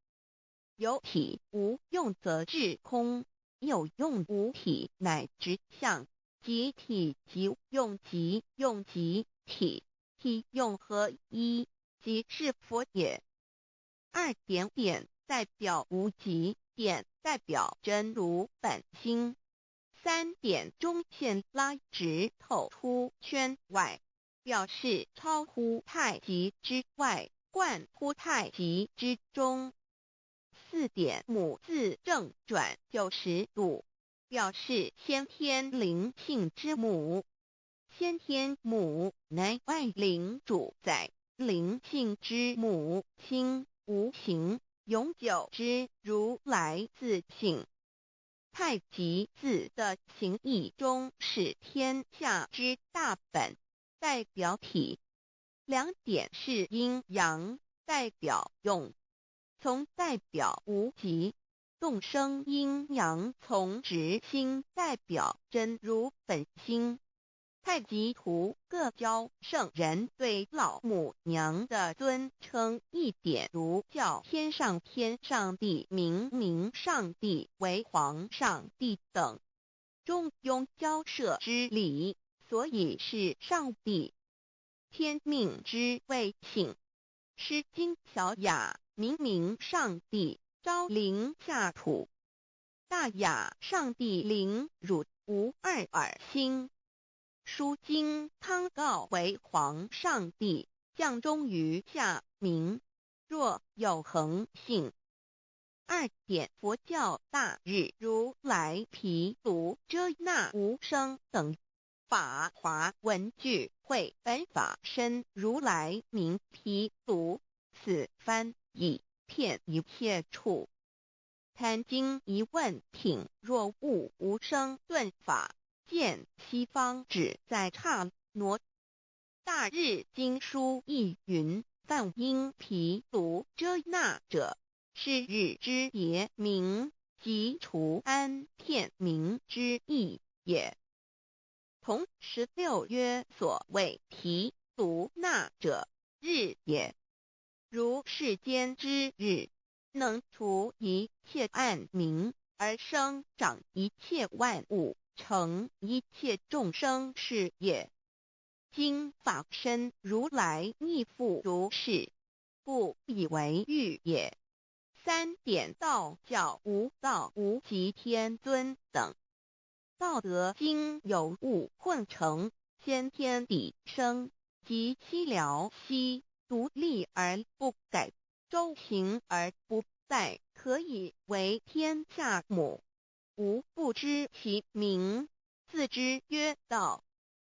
有体无用则至空，有用无体乃直相，即体即用即用即体，体用合一，即是佛也。二点点代表无极，点代表真如本心。三点中线拉直透出圈外，表示超乎太极之外，贯乎太极之中。四点母字正转90度，表示先天灵性之母。先天母乃万灵主宰，灵性之母，清无形，永久之如来自性。太极字的形义中是天下之大本，代表体。两点是阴阳，代表用，从代表无极，动生阴阳从直心，代表真如本心。太极图各教圣人对老母娘的尊称一点如叫天上天上帝、明明上帝为皇上帝等，中庸交涉之理，所以是上帝。天命之谓性，诗经小雅明明上帝昭灵下土，大雅上帝灵汝无二耳心。书经汤告为皇上帝降中于下民，若有恒性。二点佛教大日如来毗卢遮那无生等法华文具会本法身如来名毗卢，此翻译遍一切处。坛经疑问品若悟无生顿法。见西方只在刹那。大日经书亦云：梵音毗卢遮那者，是日之别名，即除安片名之意也。同16曰：所谓毗卢那者，日也。如世间之日，能除一切暗冥，而生长一切万物，成一切众生是也。今法身如来亦复如是，故以为喻也。三点道教无道无极天尊等。道德经有物混成，先天地生，及西辽西，独立而不改，周行而不殆，可以为天下母。吾不知其名，自之曰道。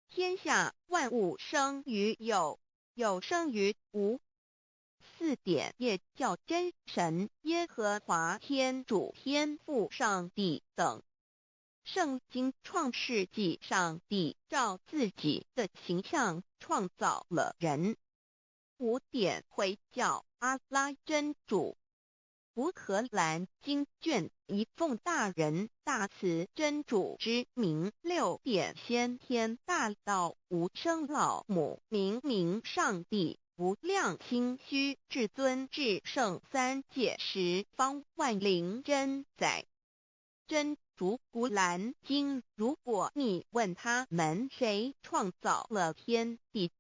天下万物生于有，有生于无。4点也叫真神、耶和华天主、天父上帝等。圣经创世纪，上帝照自己的形象创造了人。5点回教阿拉真主。古可兰经卷一奉大仁大慈真主之名。6点先天大道无生老母明明上帝无量清虚至尊至圣三界十方万灵真宰真主古兰经。如果你问他们谁创造了天地，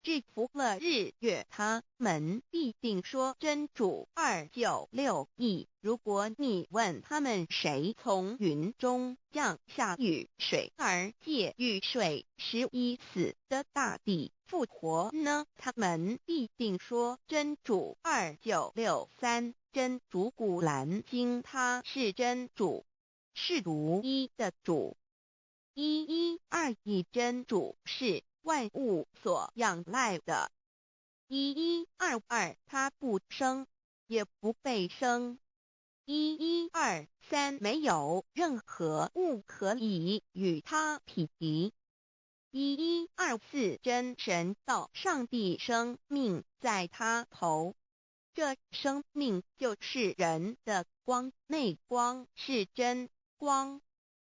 制服了日月，他们必定说真主。2961。如果你问他们谁从云中降下雨水，而借雨水使已死的大地复活呢？他们必定说真主。2963。真主古兰经，他是真主，是独一的主。1121真主是万物所仰赖的。1122，他不生，也不被生。1123，没有任何物可以与他匹敌。1124，真神道上帝生命在他头，这生命就是人的光，那光是真光，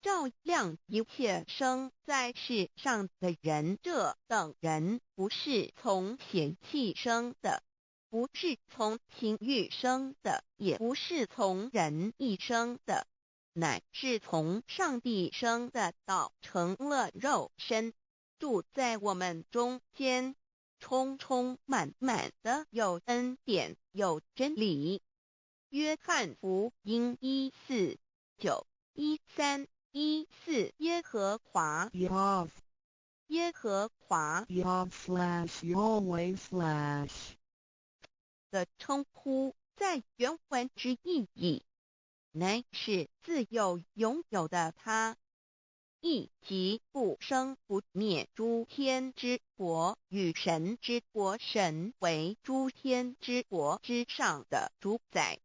照亮一切生在世上的人。这等人不是从血气生的，不是从情欲生的，也不是从人意生的，乃是从上帝生的。道成了肉身，住在我们中间，充充满满的有恩典，有真理。约翰福音1:4、9、13、14，耶和华， Yahv 耶和华 Yahv/Yahweh/ 的称呼，在原文之意义，乃是自有永有的他，意即不生不灭诸天之国与神之国，神为诸天之国之上的主宰。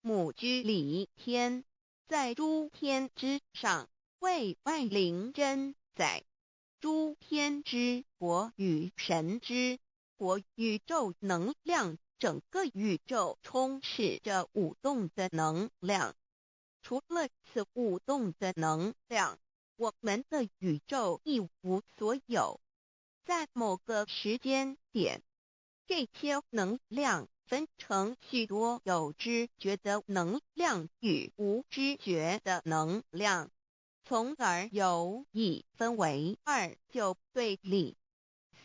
母居里天，在诸天之上，为万灵真宰。诸天之国与神之国，宇宙能量，整个宇宙充斥着舞动的能量。除了此舞动的能量，我们的宇宙一无所有。在某个时间点，这些能量分成许多有知觉的能量与无知觉的能量，从而有一分为二就对立。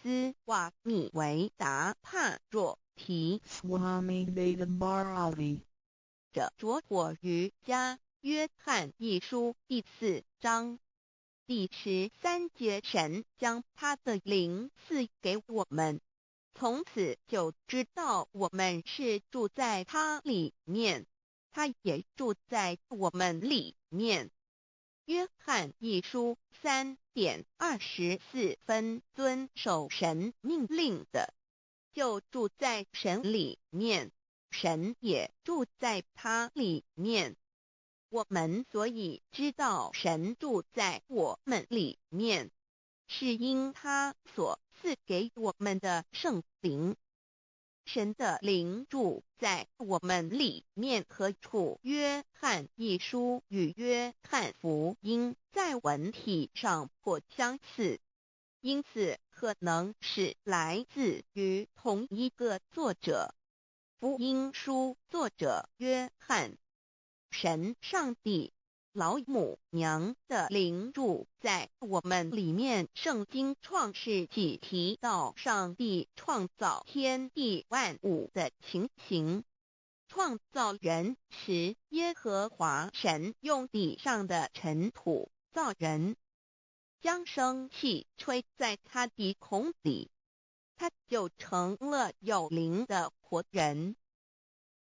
斯瓦米维达帕若提 Swami Veda Bharati 的拙火瑜伽，约翰一书第4章第13节，神将他的灵赐给我们，从此就知道我们是住在他里面，他也住在我们里面。约翰一书3点24分，遵守神命令的，就住在神里面，神也住在他里面。我们所以知道神住在我们里面，是因他所赐给我们的圣灵。神的灵住在我们里面何处？约翰一书与约翰福音在文体上颇相似，因此可能是来自于同一个作者。福音书作者约翰。神上帝老母娘的灵住在我们里面。圣经创世纪提到上帝创造天地万物的情形。创造人时，耶和华神用地上的尘土造人，将生气吹在他鼻孔里，他就成了有灵的活人。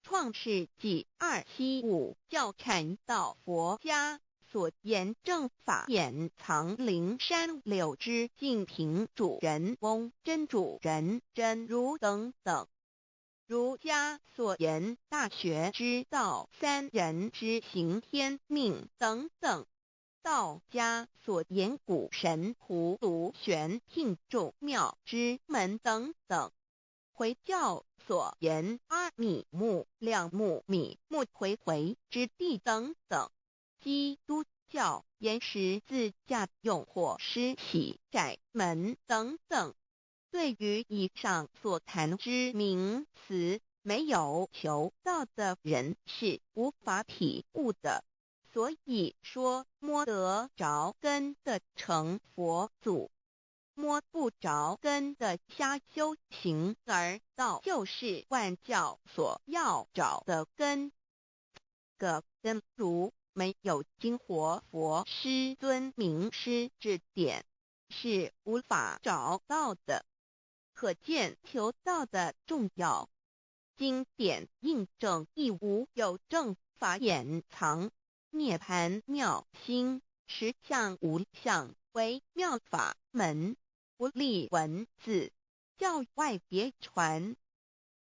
創世紀275教禪道佛家所言正法眼藏靈山柳枝淨瓶主人翁真主人真如等等。儒家所言大學之道三人之行天命等等。道家所言古神葫蘆玄牝眾妙之門等等。回教所言阿米木兩木米木回回之地等等。基督教言十字架用火施洗窄門等等。對於以上所談之名詞，沒有求道的人是無法體悟的。所以說，摸得著根的成佛祖，摸不著根的瞎修行，而道就是萬教所要找的根。個根如沒有經活佛師尊明師指點，是無法找到的。可見求道的重要。經典印證亦無有正法眼藏，涅槃妙心，實相無相，為妙法門，不立文字，教外別傳。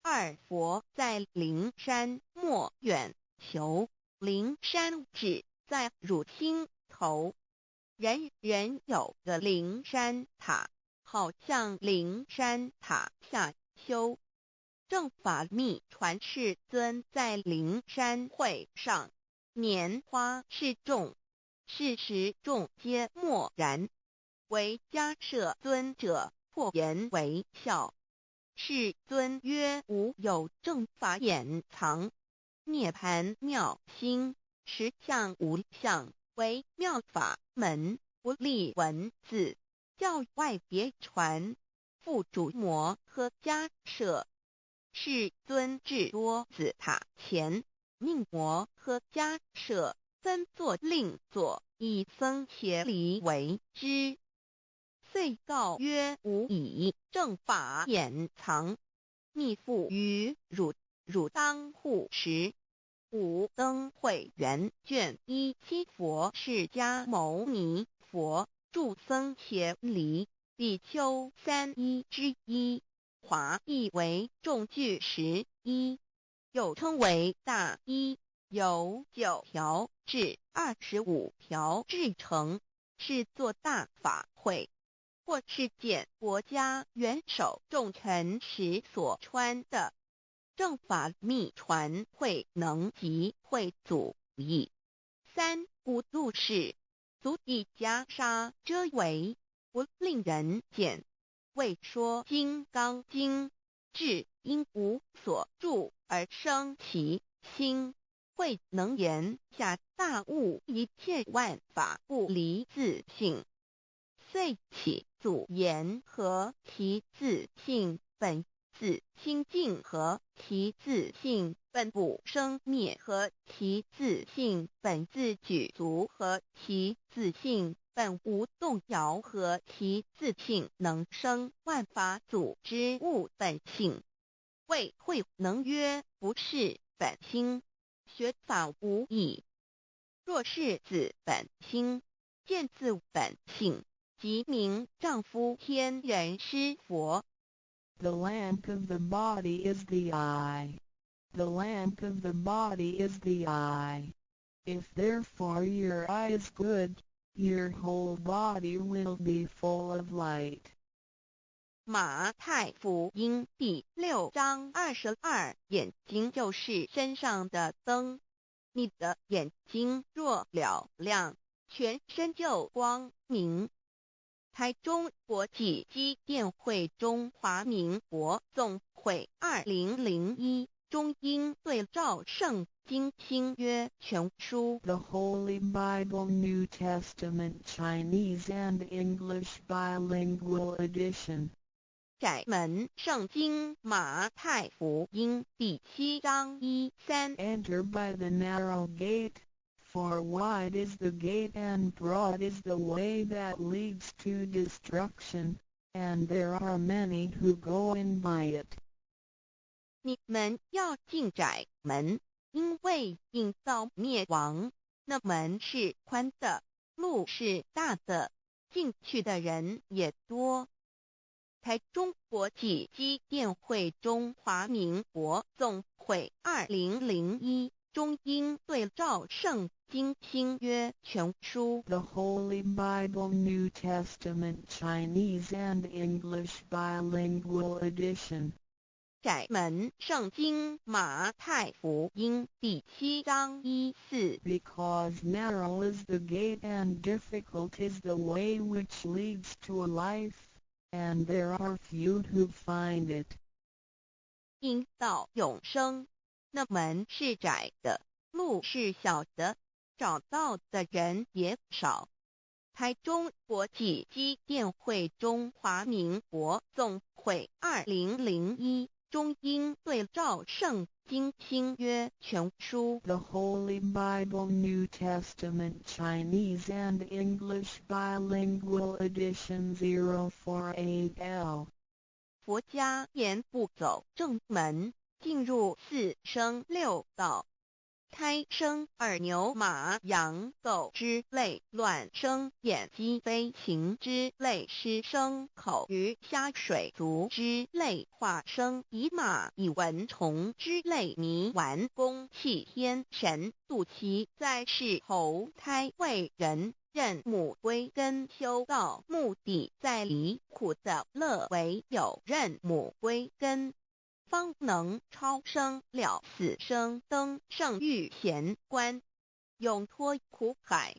二佛在靈山莫遠求，靈山只在汝心頭。人人有個靈山塔，好向靈山塔下修。正法密傳世尊在靈山會上，拈花示眾，是時眾皆默然。唯迦葉尊者破顏為笑。世尊曰：吾有正法眼藏，涅槃妙心，實相無相，為妙法門，不立文字，教外別傳。付囑摩訶迦葉。世尊至多子塔前，命摩訶迦葉分座令座，以僧伽梨為之。遂告曰：吾以正法眼藏，密付於汝，汝當護持。五燈會元卷17佛釋迦牟尼佛住僧伽梨比丘三一之一。華譯為眾具十衣，又稱為大衣，由9條至25條製成，是做大法會或是見國家元首重臣時所穿的。正法密傳慧能及慧祖譯。三古度是足以袈裟遮圍，不令人見。為說金剛經，至應無所住而生其心，慧能言下大悟一切萬法不離自性，遂起祖言何其自性本自清淨，何其自性本不生滅，何其自性本自具足，何其自性本無動搖，何其自性能生萬法祖之悟本性。謂慧能曰：不識本心，學法無益。若識自本心，見自本性，即名丈夫天人師佛。 The lamp of the body is the eye. The lamp of the body is the eye. If therefore your eye is good, your whole body will be full of light. 馬太福音第6章22，眼睛就是身上的燈。你的眼睛若嘹亮，全身就光明。台中國際基甸會中華民國總會2001中英對照聖經新約全書。 The Holy Bible New Testament Chinese and English Bilingual Edition. 窄門聖經馬太福音第7章1、3。 Enter by the narrow gate, for wide is the gate and broad is the way that leads to destruction, and there are many who go in by it. 你們要進窄門，因為引到滅亡，那門是寬的，路是大的，進去的人也多。台中國際基甸會中華民國總會2001中英對照聖經新約全書。 The Holy Bible New Testament Chinese and English Bilingual Edition. 窄門聖經馬太福音第七章一四。 Because narrow is the gate and difficult is the way which leads to life, and there are few who find it. 引到永生，那門是窄的，路是小的，找到的人也少。台中國際基甸會中華民國總會2001中英對照聖經新約全書。 The Holy Bible New Testament Chinese and English Bilingual Edition 048L. 佛家言不走正門，進入四生六道。胎生耳牛馬羊狗之類，卵生眼雞飛禽之類，濕生口魚蝦水族之類，化生蟻螞蟻蚊蟲之類，泥丸宮氣天神肚臍在世投胎為人。認母歸根修道，目的在離苦得樂，唯有認母歸根，方能超生了死生，登聖遇賢關，永脫苦海。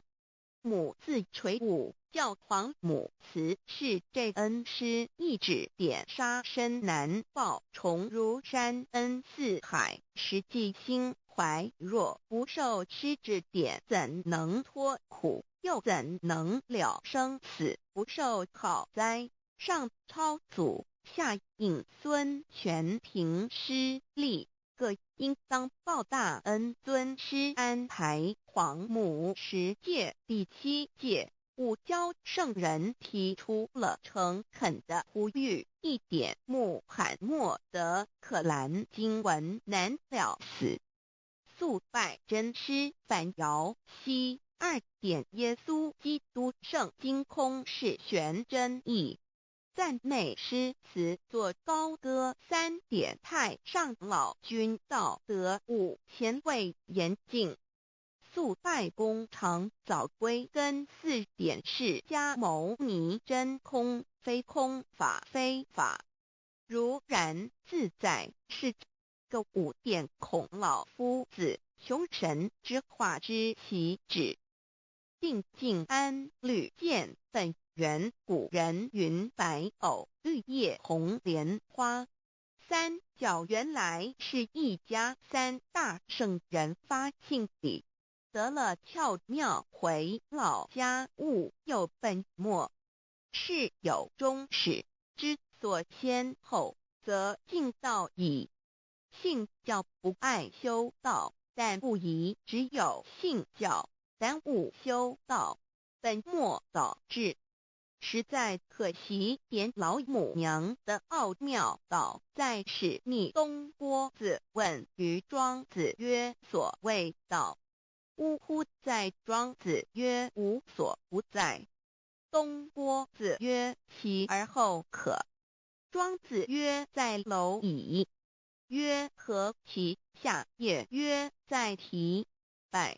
母自垂五教皇母慈是這恩師一指點殺身難報，重如山恩似海，實際心懷若不受師指點，怎能脫苦？又怎能了生死？不受考哉？上超祖，下引孫，全憑師力，各應當報大恩。尊師安排皇母十誡第七誡，五教聖人提出了誠懇的呼籲：一點穆罕默德可蘭經文難了死，速拜真師反搖西。二點耶穌基督聖經空是玄真義。讚美詩詞作高歌。三點太上老君道德五前位嚴禁。速拜功長早歸根。四點釋迦牟尼真空非空法非法。如然自在是個五點孔老夫子窮神之化之其旨。定靜安履見本源古人云白藕綠葉紅蓮花，三教原來是一家，三大聖人發性理，得了竅妙回老家悟又本末。事有終始，知所先後，則近道矣。信教不礙修道，但不宜只有信教，耽誤修道，本末倒置，實在可惜。點老母娘的奧妙道在是逆東郭子問於莊子曰：所謂道，嗚乎哉。莊子曰：無所不在。東郭子曰：其而後可。莊子曰：在螻蟻。曰：何其下也？曰：在提敗。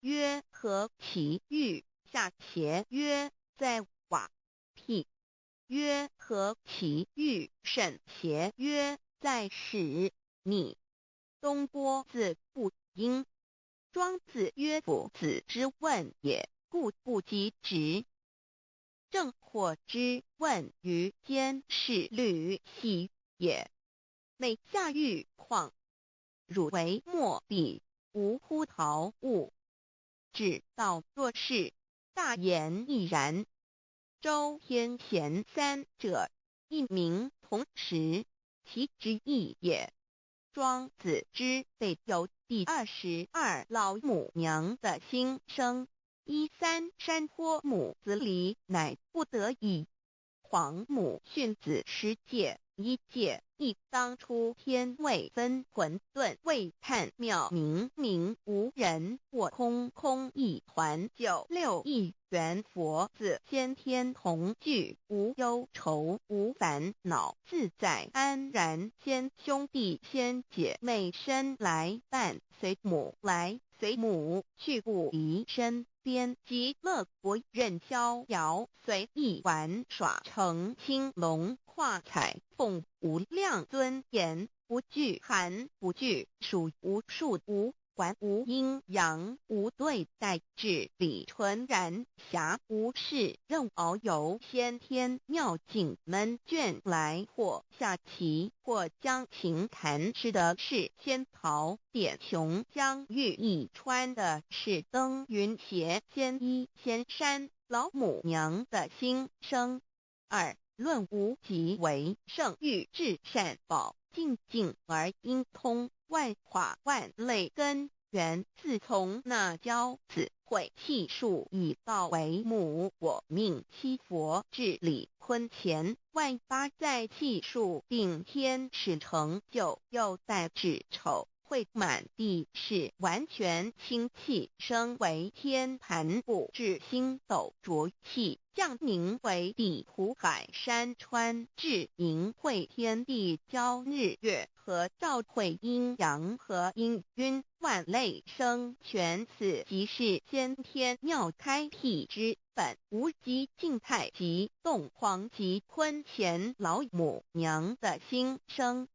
曰：何其欲下邪？曰：在瓦辟。曰：何其欲甚邪？曰：在使逆。東郭子不應。莊子曰：夫子之問也，故不及直。正火之問於監視履喜也。每下欲況，汝為莫比，吾乎陶物。指道若是，大言亦然。周天賢三者，一名同時，其之意也。莊子之備有第22老母娘的心聲。一三山坡母子離，乃不得已。皇母訓子十誡，一誡一當初天未分混沌未判妙明明無人我空空一團九六一元佛子先天同具無憂愁無煩惱自在安然先兄弟先姐妹身來伴隨母來隨母去不離身邊極樂國任逍遙隨意玩耍乘青龍化彩鳳無量尊嚴不懼寒不懼暑無數無管無陰陽無對待至理純然暇無事任遨遊先天妙境悶倦來或下棋或將琴彈吃的是仙桃點瓊漿玉液穿的是登雲鞋仙衣仙山老母娘的心聲。二論無極為聖欲至善寶淨境而應通萬化萬類根源，自從那憍子會氣數已到為母我命七佛至禮坤乾萬八載氣數定天使成就又帶至丑會滿地是完全清氣升為天盤布至星斗濁氣降寧為地湖海山川至盈會天地交日月和照會陰陽和氤氲萬類生全此即是先天妙開闢之本無極靜態極動黃極坤乾老母娘的心聲。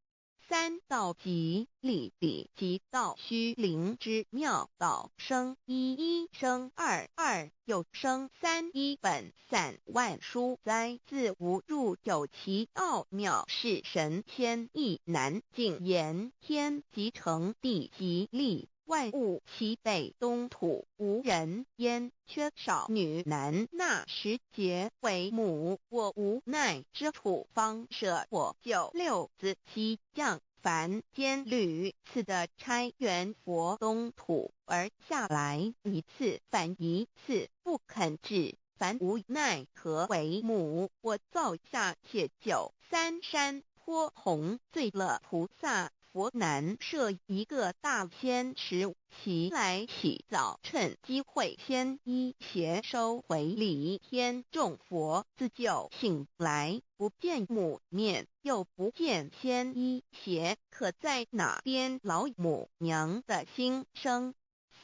三道極理理極道虛靈之妙道生一一生二二又生三一本散萬殊哉自無入有其奧妙是神仙亦難盡言天即成地即立萬物齊備東土無人煙缺少女男那時節為母我無奈之處方捨我九六子西降凡間屢次的差元佛東土而下來一次反一次不肯至凡無奈何為母我造下且九三山坡紅醉了菩薩佛難設一個大仙池，其來起早趁機會先衣鞋收回禮天眾佛自救醒來，不見母面，又不見仙衣鞋，可在哪邊老母娘的心聲？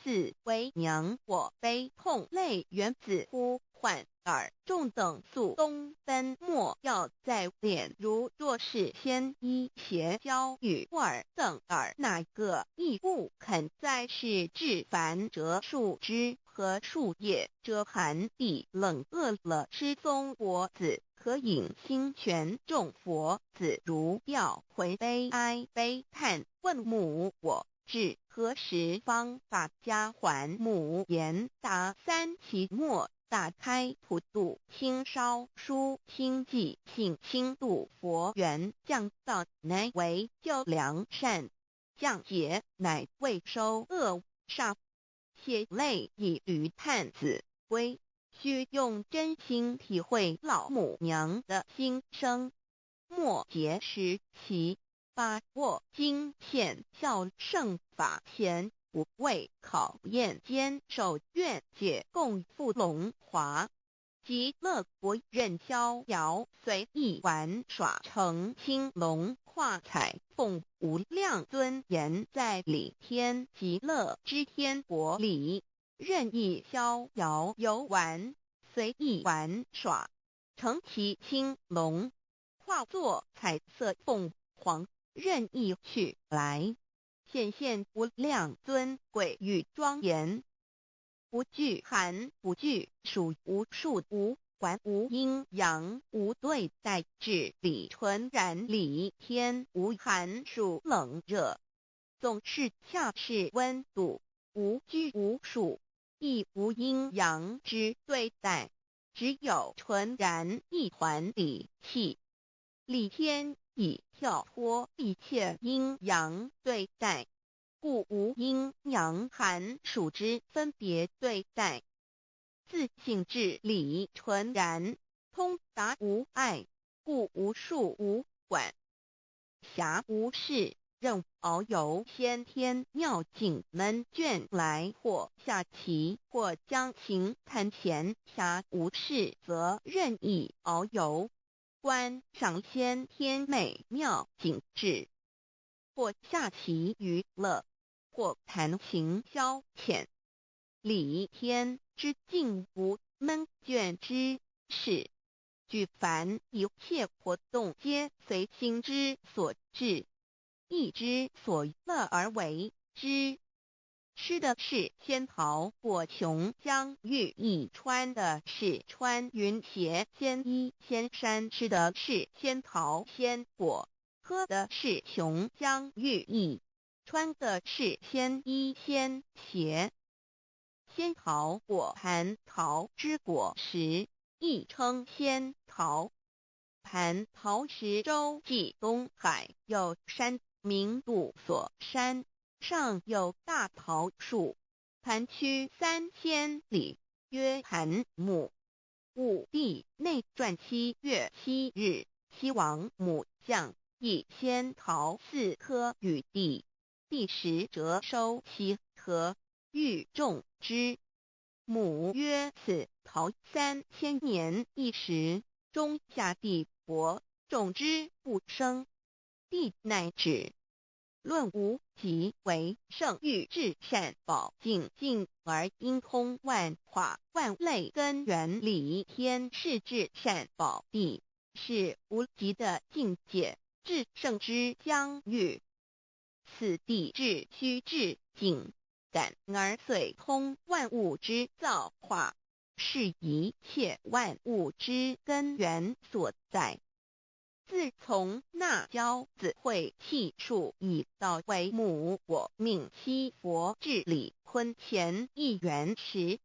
四為娘我悲痛淚緣子呼喚爾眾等速東奔莫要再戀如若是仙衣鞋交與爾等爾那個亦不肯再是至凡折樹枝和樹葉遮寒地冷餓了吃松果子可飲清泉眾佛子如吊魂悲哀悲嘆問母我至何時方把家還母言答三期末打開普度清燒書清寂性輕度佛緣降道乃為救良善降劫乃為收惡煞血淚以與嘆子歸須用真心體會老母娘的心聲。末節時期把握經顯孝聖法前無畏考驗堅守願解共赴龍華極樂國任逍遙隨意玩耍乘青龍化彩鳳無量尊嚴在理天極樂之天國裡任意逍遙遊玩隨意玩耍乘騎青龍化作彩色鳳凰任意去來顯現無量尊貴與莊嚴，不懼寒不懼暑無數無管無陰陽無對待至理純然理天無寒暑冷熱，總是恰是溫度，無拘無束，亦無陰陽之對待，只有純然一團理氣。理天已跳脫一切陰陽對待，故無陰陽寒暑之分別對待。自性至理純然，通達無礙，故無數無管。暇無事，任遨遊先天妙境悶倦來，或下棋，或將琴彈閒暇無事，則任意遨遊，觀賞先天美妙景致，或下棋娛樂，或彈琴消遣。理天之境無悶倦之事，舉凡一切活動皆隨心之所至，意之所樂而為之。吃的是仙桃果瓊漿玉液，穿的是穿雲鞋仙衣仙衫，吃的是仙桃仙果，喝的是瓊漿玉液，穿的是仙衣仙鞋。仙桃果蟠桃之果實，亦稱仙桃。蟠桃石洲際東海有山，名度所山，上有大桃樹，盤曲3000里，曰盤木。武帝內傳7月7日，西王母降，以仙桃四顆與帝，帝食輒收其核，欲種之。母曰：此桃3000年一實，終下地薄，種之不生。帝乃止。論無極為聖域至善寶淨境而應通萬化萬類根源理天是至善寶地，是無極的境界，至聖之疆域。此地至虛至淨，感而遂通萬物之造化，是一切萬物之根源所在。自從那憍子會氣數已到為母我命七佛至理坤乾一元12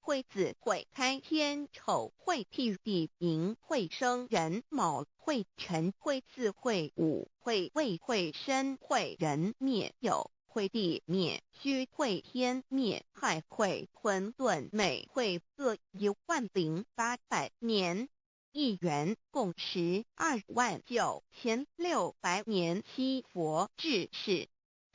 會子會開天丑會辟地寅會生壬卯會辰會巳會午會未會申會壬滅酉會地滅戌會天滅亥會混沌未會各10800年。一元共129600年，七佛治世，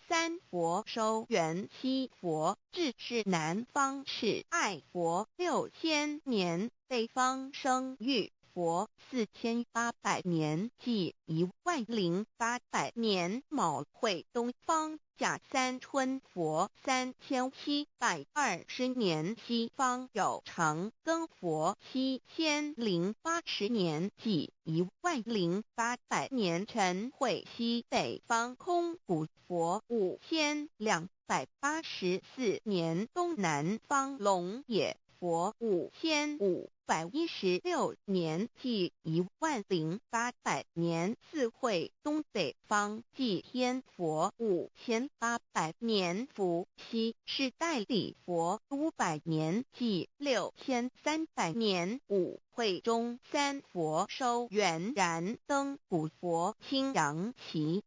三佛收圓七佛治世南方是愛佛6000年，北方生育佛4800年，計10800年。卯會東方甲三春佛3720年，西方有長庚佛7080年，計10800年。辰會西北方空古佛5284年，東南方龍野佛5516年，計10800年。巳會東北方寂天佛5800年，伏羲氏代理佛500年，計6300年。午會中三佛收圓燃燈古佛青陽旗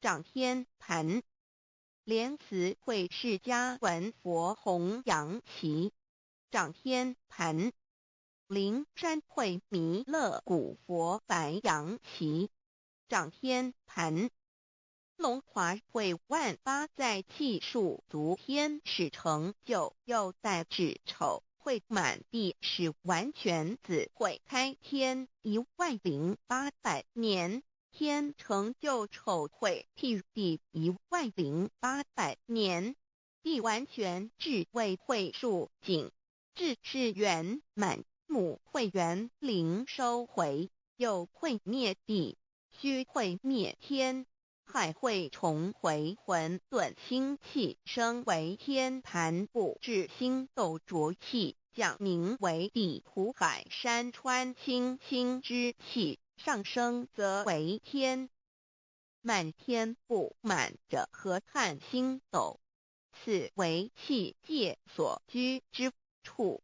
長天盤，蓮池會釋迦文佛紅陽旗長天盤，靈山會彌勒古佛白陽旗長天盤，龍華會萬八載氣數足天始成就，又在子丑會滿地始完全子會開天10800年，天成就丑會辟地10800年，地完全智慧會數景，智是圓滿。母會元靈收回，酉會滅地，戌會滅天，亥會重回混沌清氣，升為天盤布置星斗濁氣，降名為地苦海山川清清之氣，上升則為天。滿天布滿着河漢星斗，此為氣界所居之處。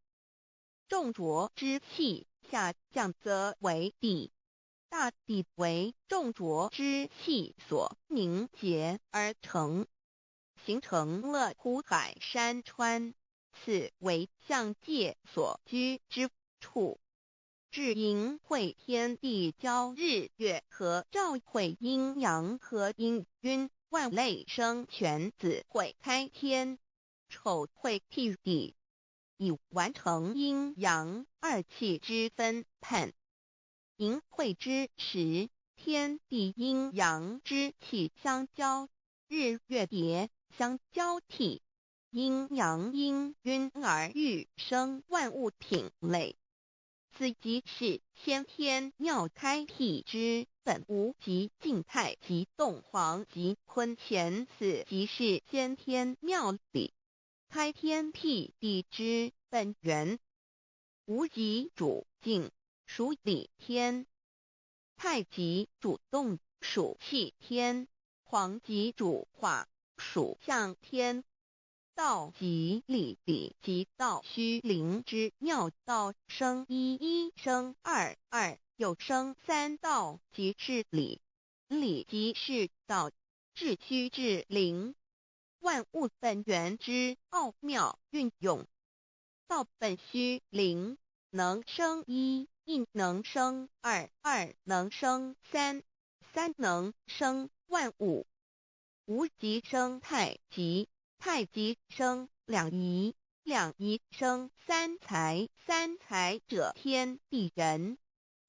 眾濁之氣下降則為地，大地為眾濁之氣所凝結而成，形成了湖海山川，此為象界所居之處。至盈會天地交日月合兆會陰陽合氤氲萬類生全子會開天，丑會辟地，以完成陰陽二氣之分判。盈會之時，天地陰陽之氣相交，日月疊相交替，陰陽氤氲而育生萬物品類。此即是先天妙開闢之本無極靜太極動黃極坤乾，此即是先天妙理開天闢地之本源。無極主靜，屬理天；太極主動，屬氣天；黃極主化，屬象天。道即理，理即道虛靈之妙道生一，一生二，二又生三，道即是理，理即是道，至虛至靈，萬物本源之奧妙運用。道本虛靈，能生一，一能生二，二能生三，三能生萬物。無極生太極。太極生兩儀，兩儀生三才，三才者天地人，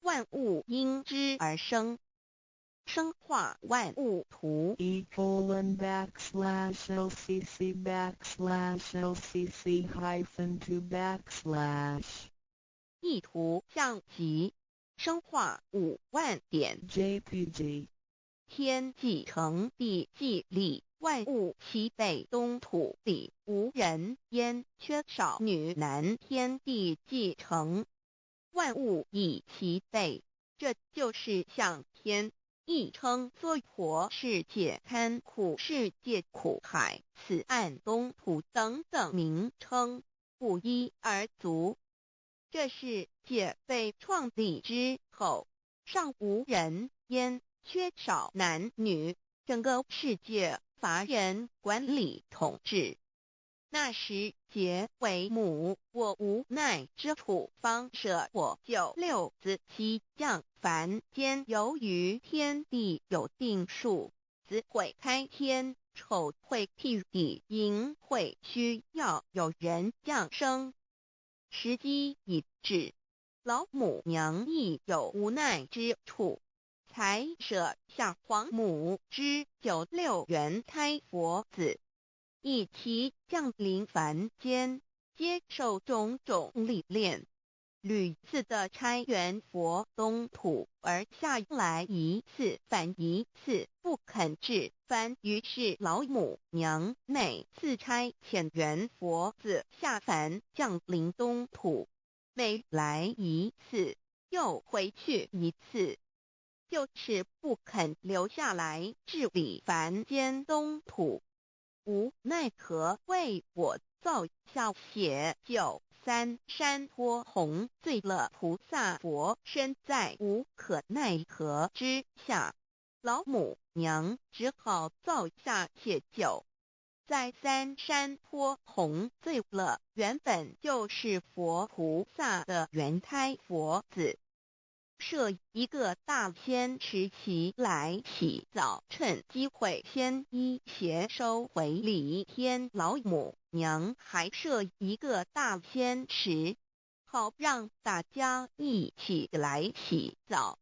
萬物因之而生。生化萬物圖。 E:\LCC\LCC-2\ 意圖象集，生化5萬點 JPG 天既成，地既立。萬物齊備，東土裡無人煙，缺少女男。天地既成，萬物已齊備，這就是象天，亦稱娑婆世界、堪苦世界、苦海、此岸東土等等名稱，不一而足。這世界被創立之後，尚無人煙，缺少男女，整個世界乏人管理統治。那時劫為母，我無奈之處，方捨我九六子悉降凡間。由於天地有定數，子會開天，丑會辟地，寅會需要有人降生。時機已至，老母娘亦有無奈之處，才捨下皇母之九六元胎佛子，一齊降臨凡間，接受種種歷練，屢次的差元佛東土而下來一次返一次，不肯至凡。於是老母娘每次差遣元佛子下凡降臨東土，每來一次又回去一次，就是不肯留下來治理凡間東土。無奈何為我造下寫九三山坡紅醉了菩薩佛身，在無可奈何之下，老母娘只好造下寫九，在三山坡紅醉了原本就是佛菩薩的元胎佛子。設一個大仙池起來洗澡，趁機會仙衣鞋收回禮天老母娘還設一個大仙池，好讓大家一起來洗澡，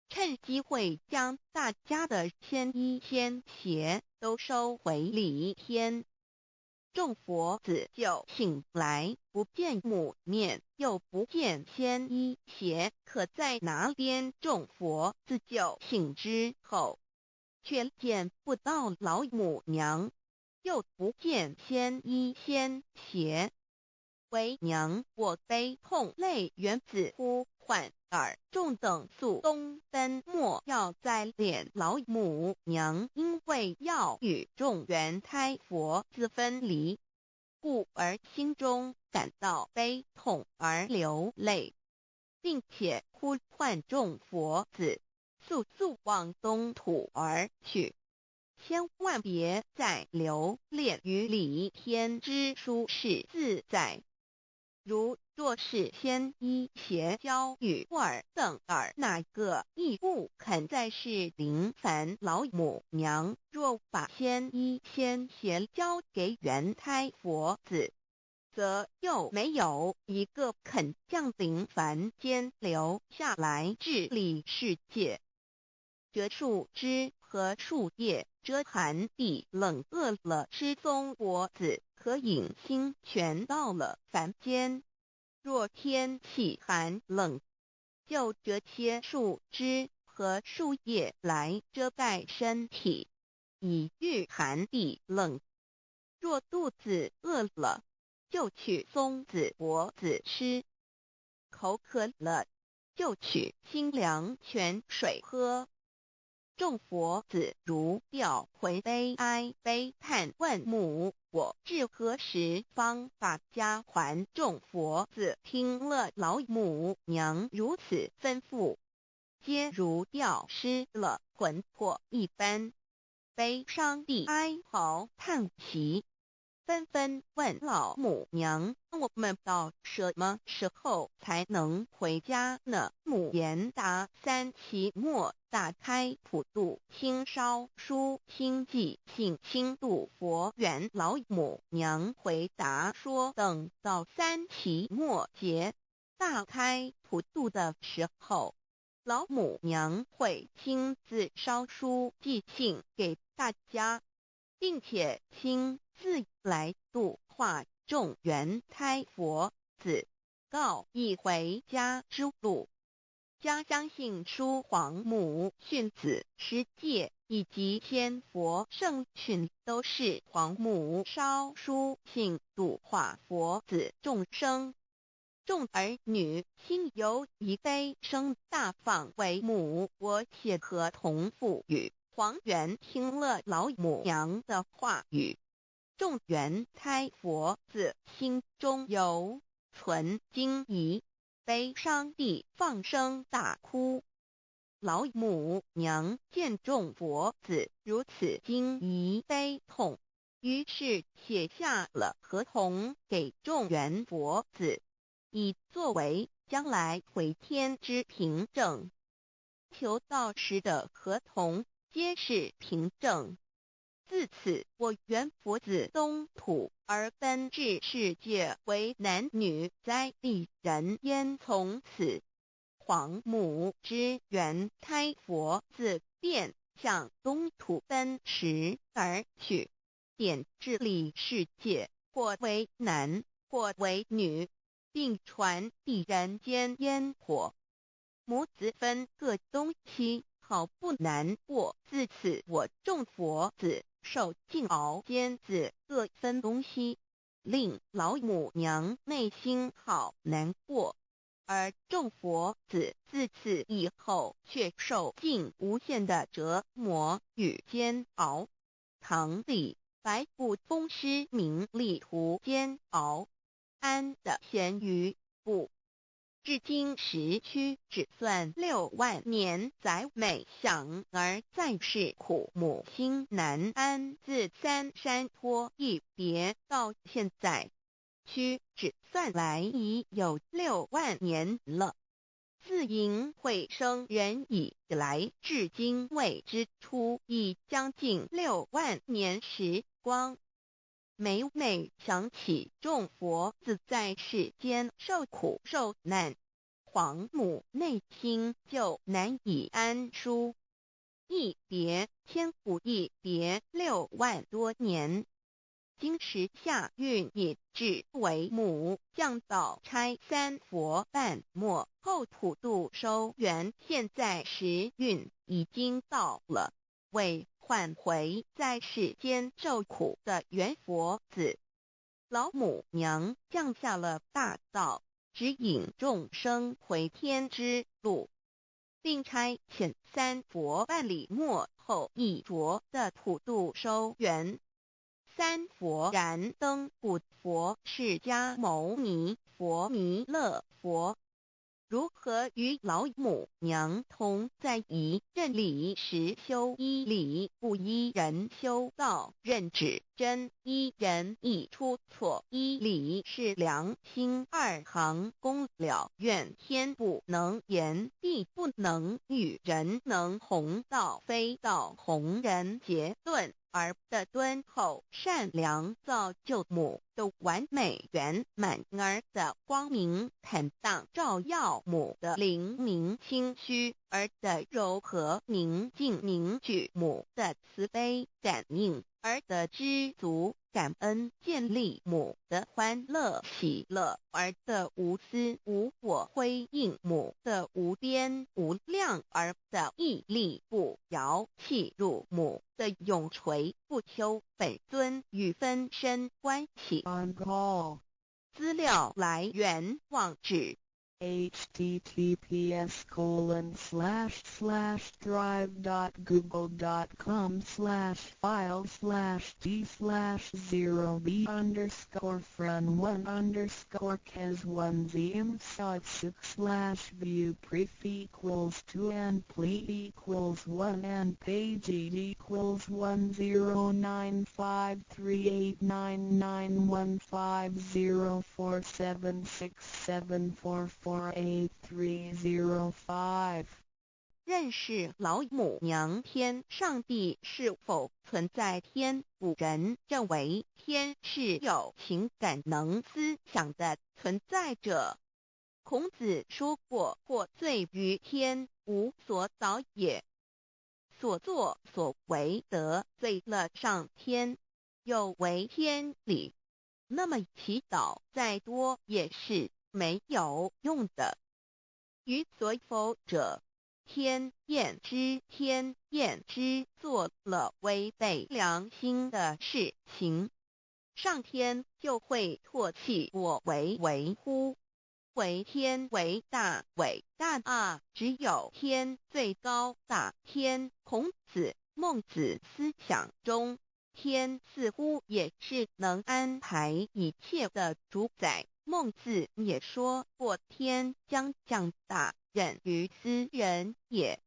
趁機會將大家的仙衣仙鞋都收回禮天。眾佛子就醒來，不見母面，又不見仙衣鞋，可在哪邊？眾佛子就醒之後，卻見不到老母娘，又不見仙衣仙鞋。為娘我悲痛淚原子呼喚爾眾等速東奔，莫要再憐老母娘，因為要與眾元胎佛子分離，故而心中感到悲痛而流淚，並且呼喚眾佛子速速往東土而去，千萬別再留戀於離天之舒適自在。如眾若是先依邪教与尔等尔哪个亦不肯在世临凡老母娘若把先依先邪交给元胎佛子，则又没有一个肯降临凡间留下来治理世界。折树枝和树叶遮寒地冷，饿了吃松果子可饮清泉。到了凡间，若天气寒冷，就折些树枝和树叶来遮盖身体，以御寒地冷。若肚子饿了，就取松子果子吃；口渴了，就取清凉泉水喝。众佛子如掉魂悲哀悲叹问母：我至何时方把家还？众佛子听了老母娘如此吩咐，皆如掉失了魂魄一般，悲伤地哀嚎叹息，纷纷问老母娘：我们到什么时候才能回家呢？母言答：三期末大开普度清烧书清寂信清度佛缘。老母娘回答说：等到三期末节大开普度的时候，老母娘会亲自烧书寄信给大家，并且亲自来度化众缘胎佛子，告以回家之路。家相信书皇母训子十戒以及仙佛圣训，都是皇母烧书信度化佛子众生。众儿女心有一悲声大放为母，我写合同赋予。黄元听了老母娘的话语，众缘胎佛子心中有存惊疑，悲伤地放声大哭。老母娘见众佛子如此惊疑悲痛，于是写下了合同给众缘佛子，以作为将来回天之凭证。求道时的合同皆是凭证。自此，我缘佛子东土而奔至世界为男女灾地人烟。从此，皇母之缘胎佛子便向东土奔驰而去，点治理世界，或为男，或为女，并传递人间烟火。母子分各东西，好不难过。自此，我众佛子受尽熬煎子，各分东西，令老母娘内心好难过。而众佛子自此以后，却受尽无限的折磨与煎熬。唐李白不风师名利途煎熬，安得闲于不？至今时屈指算6万年，载每想而在世苦母心难安。自三山坡一别到现在，屈指算来已有六万年了。自淫会生人以来，至今未知出已将近六万年时光。每每想起众佛子在世间受苦受难，皇母内心就难以安舒。一别千古，一别6万多年。今时下运已至，为母降道差三佛半末后普度收缘。现在时运已经到了，为唤回在世间受苦的缘佛子，老母娘降下了大道，指引众生回天之路，并差遣三佛办理末后一着的普度收缘。三佛燃灯古佛释迦牟尼佛弥勒佛，如何与老母娘同在一任理实修一理，不依人修道，任止。真一人一出错一理是良心二行公了愿天不能言地不能语人能弘道非道弘人结论儿的敦厚善良造就母的完美圆满儿的光明坦荡照耀母的灵明清虚儿的柔和宁静凝聚母的慈悲感应儿的知足感恩建立母的欢乐喜乐儿的无私无我辉映母的无边无量儿的屹立不摇契入母的永垂不朽本尊与分身关系。 On call. 资料来源网址 https://drive.google.com/file/d/0b_fren1_kes1zm6 /view pref equals 2 and ple equals 1 and page equals 109538991504767448305。 认识老母娘天上帝是否存在天古人认为天是有情感能思想的存在者。孔子说过：“获罪于天，无所祷也。”所作所为得罪了上天，有违天理，那么祈祷再多也是没有用的。于所否者，天厌之，天厌之，做了违背良心的事情，上天就会唾弃我为为乎？惟天为大，伟大啊！只有天最高大。天，孔子、孟子思想中，天似乎也是能安排一切的主宰。孟子也说过：“天将降大任于斯人也，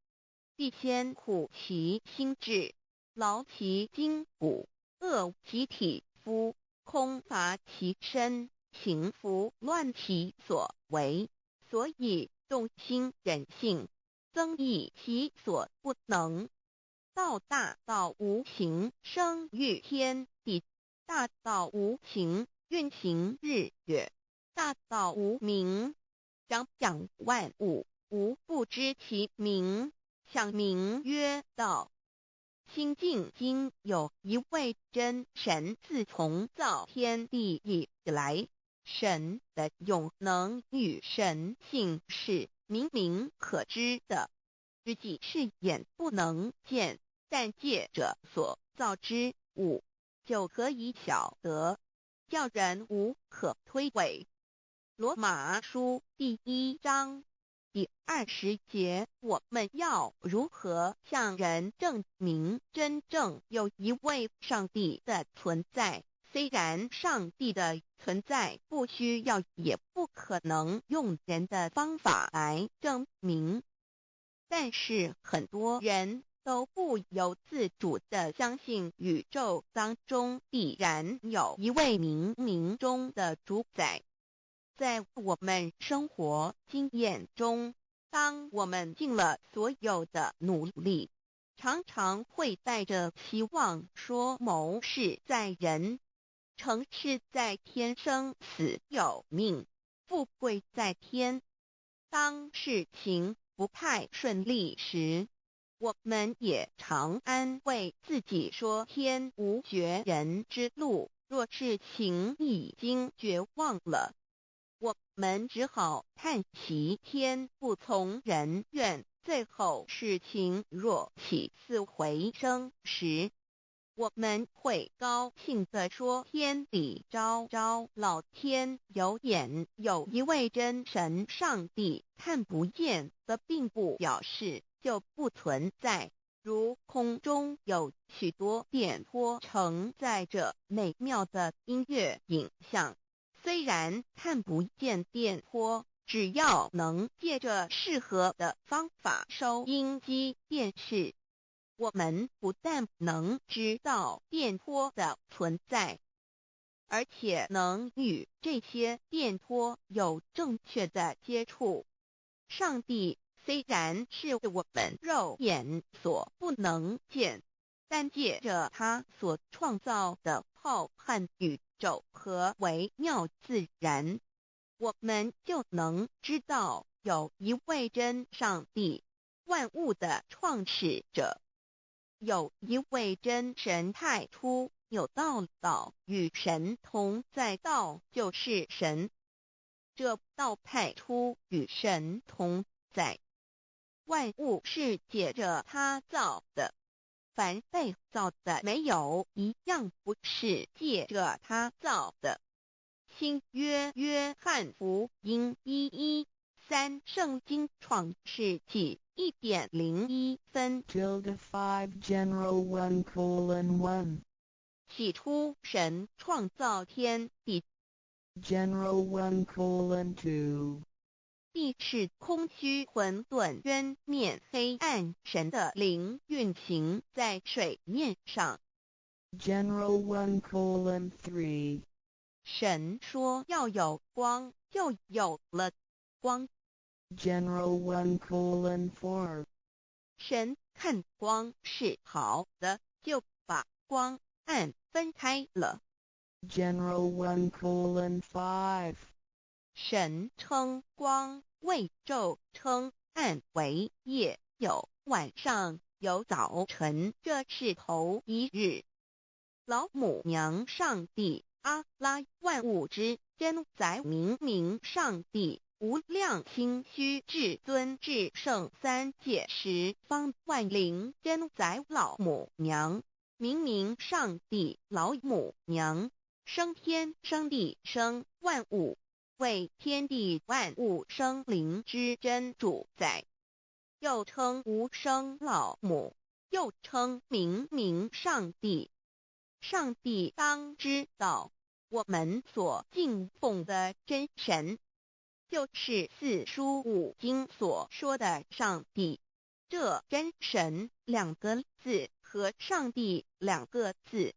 必先苦其心志，劳其筋骨，饿其体肤，空乏其身。”行拂乱其所为，所以动心忍性，增益其所不能。道大道无形，生育天地；大道无形，运行日月；大道无名，长养万物，吾不知其名，想名曰道。清净经有一位真神，自从造天地以来，神的永能与神性是明明可知的，实际是眼不能见，但借着所造之物就可以晓得，叫人无可推诿。罗马书第一章第二十节，我们要如何向人证明真正有一位上帝的存在？虽然上帝的存在不需要，也不可能用人的方法来证明，但是很多人都不由自主地相信宇宙当中必然有一位冥冥中的主宰。在我们生活经验中，当我们尽了所有的努力，常常会带着期望说谋事在人，成事在天，生死有命，富贵在天。当事情不太顺利时，我们也常安慰自己说天无绝人之路。若事情已经绝望了，我们只好叹息天不从人愿。最后事情若起死回生时，我们会高兴地说：“天理昭昭，老天有眼，有一位真神上帝，看不见的并不表示就不存在。如空中有许多电波承载着美妙的音乐影像，虽然看不见电波，只要能借着适合的方法，收音机、电视。”我們不但能知道電波的存在，而且能與這些電波有正確的接觸。上帝雖然是我們肉眼所不能見，但借著他所創造的浩瀚宇宙和微妙自然，我們就能知道有一位真上帝，萬物的創始者。有一位真神太初有道，道與神同在，道就是神。這道太初與神同在，萬物是借著他造的，凡被造的沒有一樣不是借著他造的。新約約翰福音1:13聖經創世紀1點01分。 Tilde 5 General 1:1. 起初神創造天地。 General 1:2. 地是空虛混沌淵面黑暗，神的靈運行在水面上。 General 1:3. 神說要有光，就有了光。 General 1:4. 神看光是好的，就把光暗分開了。 General 1:5. 神稱光為晝，稱暗為夜，有晚上，有早晨，這是頭一日。老母娘上帝阿拉萬物之真宰明明上帝無量清虛至尊至聖三界十方萬靈真宰老母娘明明上帝老母娘生天生地生萬物，為天地萬物生靈之真主宰，又稱無生老母，又稱明明上帝。上帝當知道，我們所敬奉的真神，就是四書五經所說的上帝。這真神兩個字和上帝兩個字，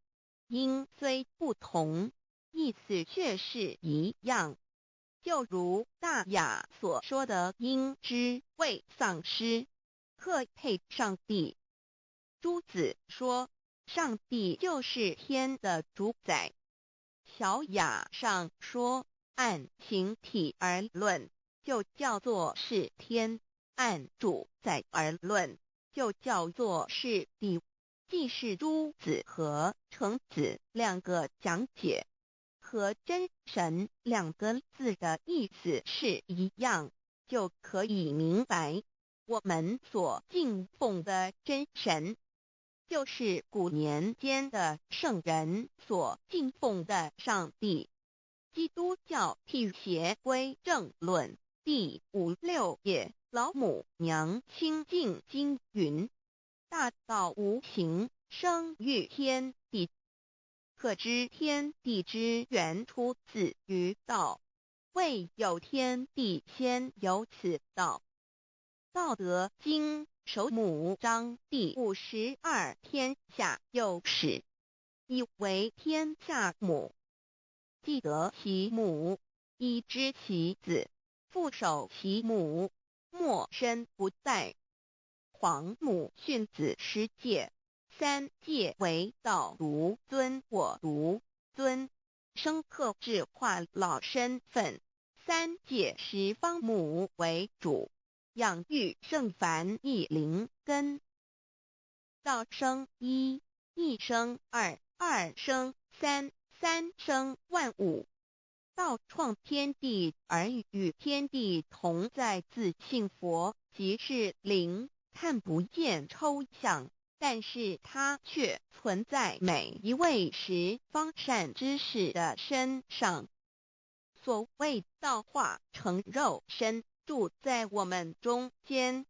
音雖不同，意思卻是一樣。就如大雅所說的，應知未喪失，克配上帝。朱子說，上帝就是天的主宰。小雅上說，按形體而論，就叫做是天；按主宰而論，就叫做是地。既是朱子和程子兩個講解，和真神兩個字的意思是一樣，就可以明白，我們所敬奉的真神，就是古年間的聖人所敬奉的上帝。基督教辟邪歸正論第五六頁，老母娘清淨經云：大道無形，生於天地。可知天地之源出自於道，未有天地先有此道。道德經首母章第52，天下有始，以為天下母。既得其母，以知其子，復守其母，莫身不殆。皇母訓子十誡，三誡為道獨尊我獨尊，生克制化老身份。三界十方母為主，養育聖凡一靈根。道生一，一生二，二生三，三生萬物。道創天地而與天地同在，自性佛即是靈，看不見抽象，但是它卻存在每一位十方善知識的身上。所謂道化成肉身，住在我們中間。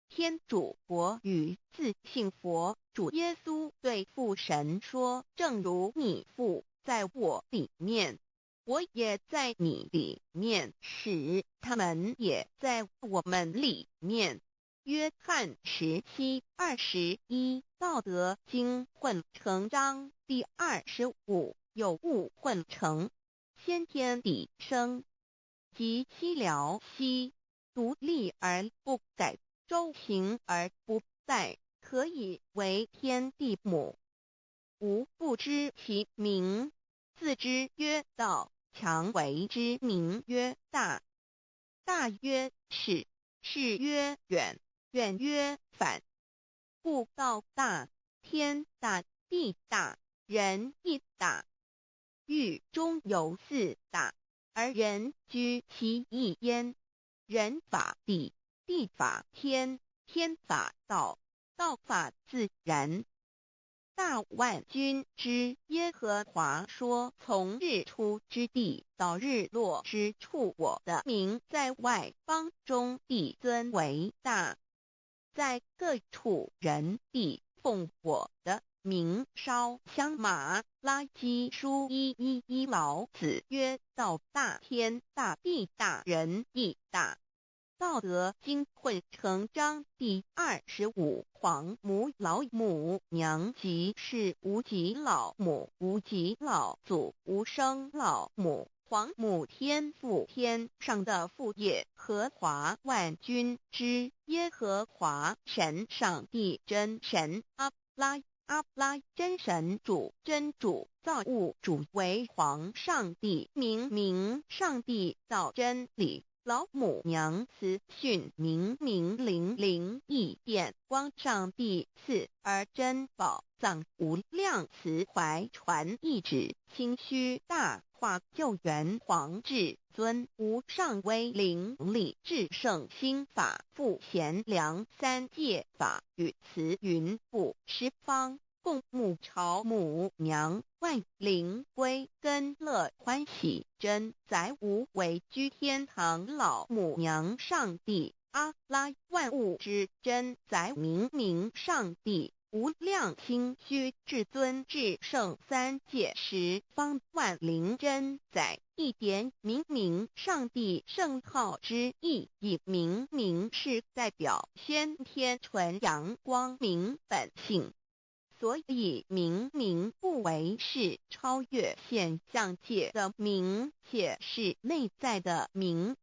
天主國與自性佛主耶穌對父神說：正如你父在我裡面，我也在你裡面，使他們也在我們裡面。约翰17:21，道德经混成章第25，有物混成，先天地生，及兮寥兮，独立而不改，周行而不殆，可以为天地母。吾不知其名，自知曰道，强为之名曰大。大曰始，始曰远，远曰反。故道大，天大，地大，人亦大。域中有四大，而人居其一焉。人法地，地法天，天法道，道法自然。大万军之耶和华说：从日出之地到日落之处，我的名在外邦中必尊为大，在各处人必奉我的名烧香。马拉基书1:1:1，老子曰：道大，天大，地大，人亦大。道德经混成章第25，皇母老母娘即是无极老母，无极老祖，无生老母，皇母天父，天上的父耶和华万军之耶和华神上帝真神阿拉阿拉真神主真主造物主为皇上帝明明上帝道真理。老母娘慈训明明灵灵异变光上帝赐而珍宝藏无量慈怀传一旨清虚大化救援皇至尊无上威灵力至圣心法复贤良三界法与慈云布十方共母朝母娘万灵归根乐欢喜真载无为居天堂老母娘上帝阿拉万物之真载明明上帝无量清虚至尊至圣三界十方万灵真载一点明明上帝圣号之意，以明明是代表先天纯阳光明本性。所以明明不为是超越现象界的明，且是内在的明。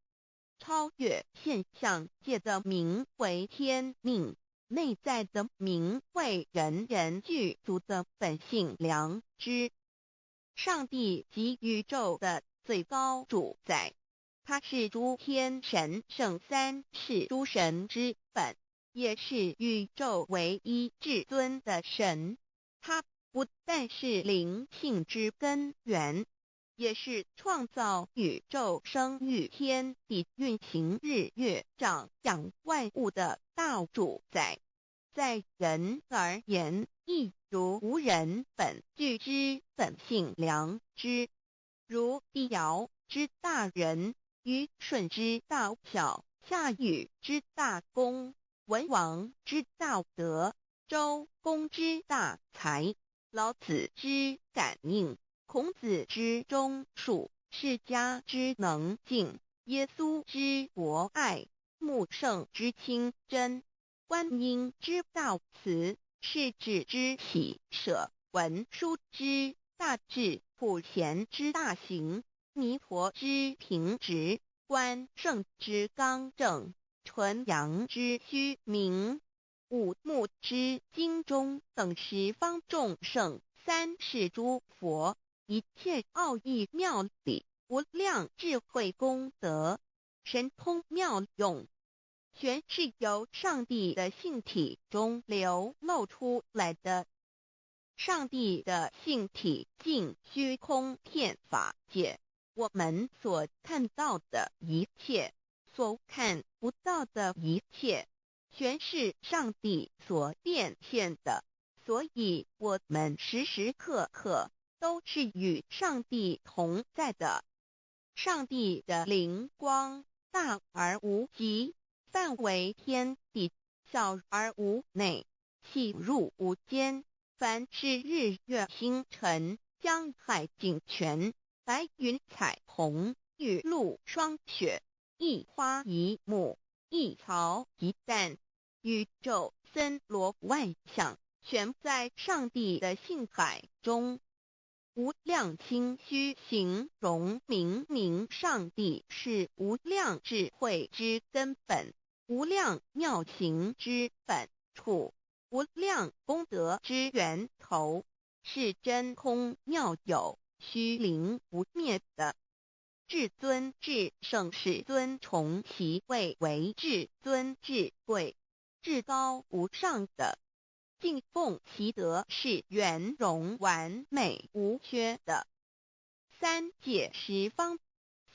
超越现象界的明为天命，内在的明为人人具足的本性良知。上帝即宇宙的最高主宰，他是诸天神圣三世诸神之本，也是宇宙唯一至尊的神。他不但是灵性之根源，也是创造宇宙、生育天地、运行日月、长养万物的大主宰。在人而言，亦如吾人本具之本性良知，如帝尧之大仁，虞舜之大孝，夏禹之大功，文王之大德，周公之大才，老子之感应，孔子之忠恕，释迦之能静，耶稣之博爱，穆圣之清真，观音之大慈，释智之喜舍，文殊之大智，普贤之大行，弥陀之平直，关圣之刚正，纯阳之虚明，五目之精中等十方众圣，三世诸佛，一切奥义妙理，无量智慧功德，神通妙用，全是由上帝的性体中流露出来的。上帝的性体尽虚空遍法界，我们所看到的一切，所看不到的一切，全是上帝所变现的，所以我们时时刻刻都是与上帝同在的。上帝的灵光大而无极，范围天地，小而无内，气入无间。凡是日月星辰、江海井泉、白云彩虹、雨露霜雪，一花一木，一草一蛋，宇宙森罗萬象，全在上帝的性海中。無量清虛形容明明上帝是無量智慧之根本，無量妙行之本處，無量功德之源頭，是真空妙有虛靈不滅的。至尊至聖世尊崇其位為至尊至貴、至高無上的。敬奉其德是圓融完美無缺的。三界十方，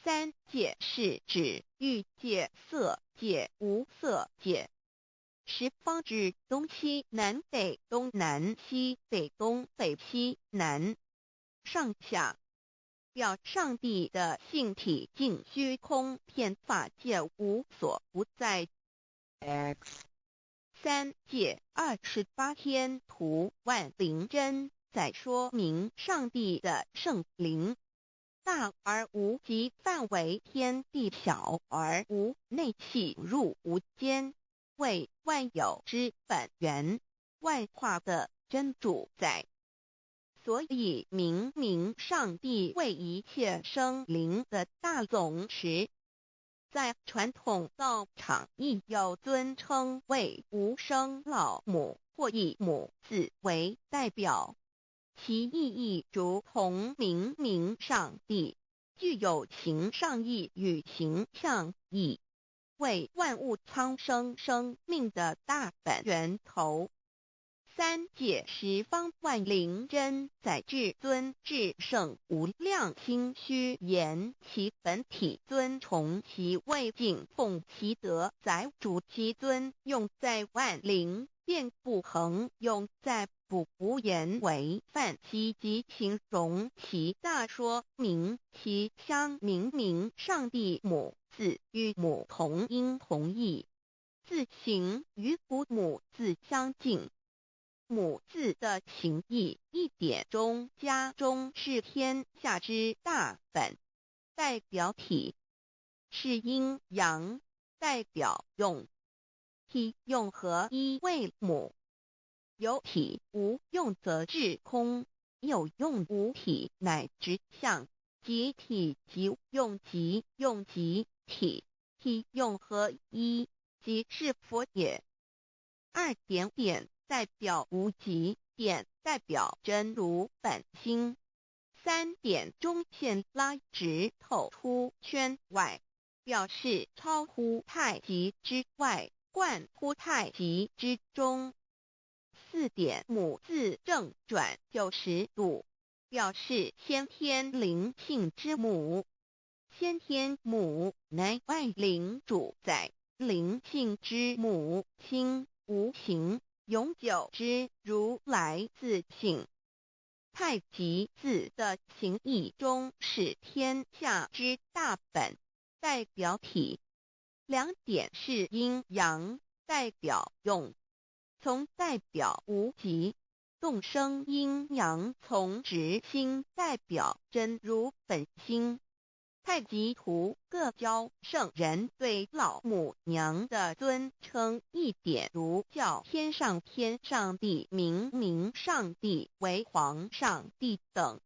三界是指欲界、色界、無色界。十方指東西南北東南西北東北西南上下，表上帝的性體盡虛空遍法界無所不在。 X 三界28天圖萬靈真在說明上帝的聖靈大而無極範圍天地小而無內細入無間，為萬有之本源，萬化的真主宰。所以明明上帝為一切生靈的大總持。在傳統道場亦有尊稱為無生老母或以母字為代表，其意義如同明明上帝，具有形上義與形象義，為萬物蒼生生命的大本源頭。三界十方萬靈真在至尊至聖無量清虛言其本體尊崇其位敬奉其德載主其尊用在萬靈便不恆用在不無言為泛其及形容其大說明其相明明上帝母字與母同音同義，字形與古母字相近。母字的形義一點中加中是天下之大本，代表體是陰陽，代表用，體用合一為母。有體無用則至空，有用無體乃直相，即體即用即用即體，體用合一，即是佛也。二點點代表無極，點代表真如本心。三點中線拉直透出圈外，表示超乎太極之外，貫乎太極之中。四點母字正轉90度，表示先天靈性之母。先天母乃萬靈主宰，靈性之母，清無形，永久之如來自性。太極字的形義中是天下之大本，代表體。兩點是陰陽，代表用。從代表無極，動生陰陽從直心，代表真如本心。太極圖各教聖人對老母娘的尊稱一點如叫天上天上帝、明明上帝為皇上帝等，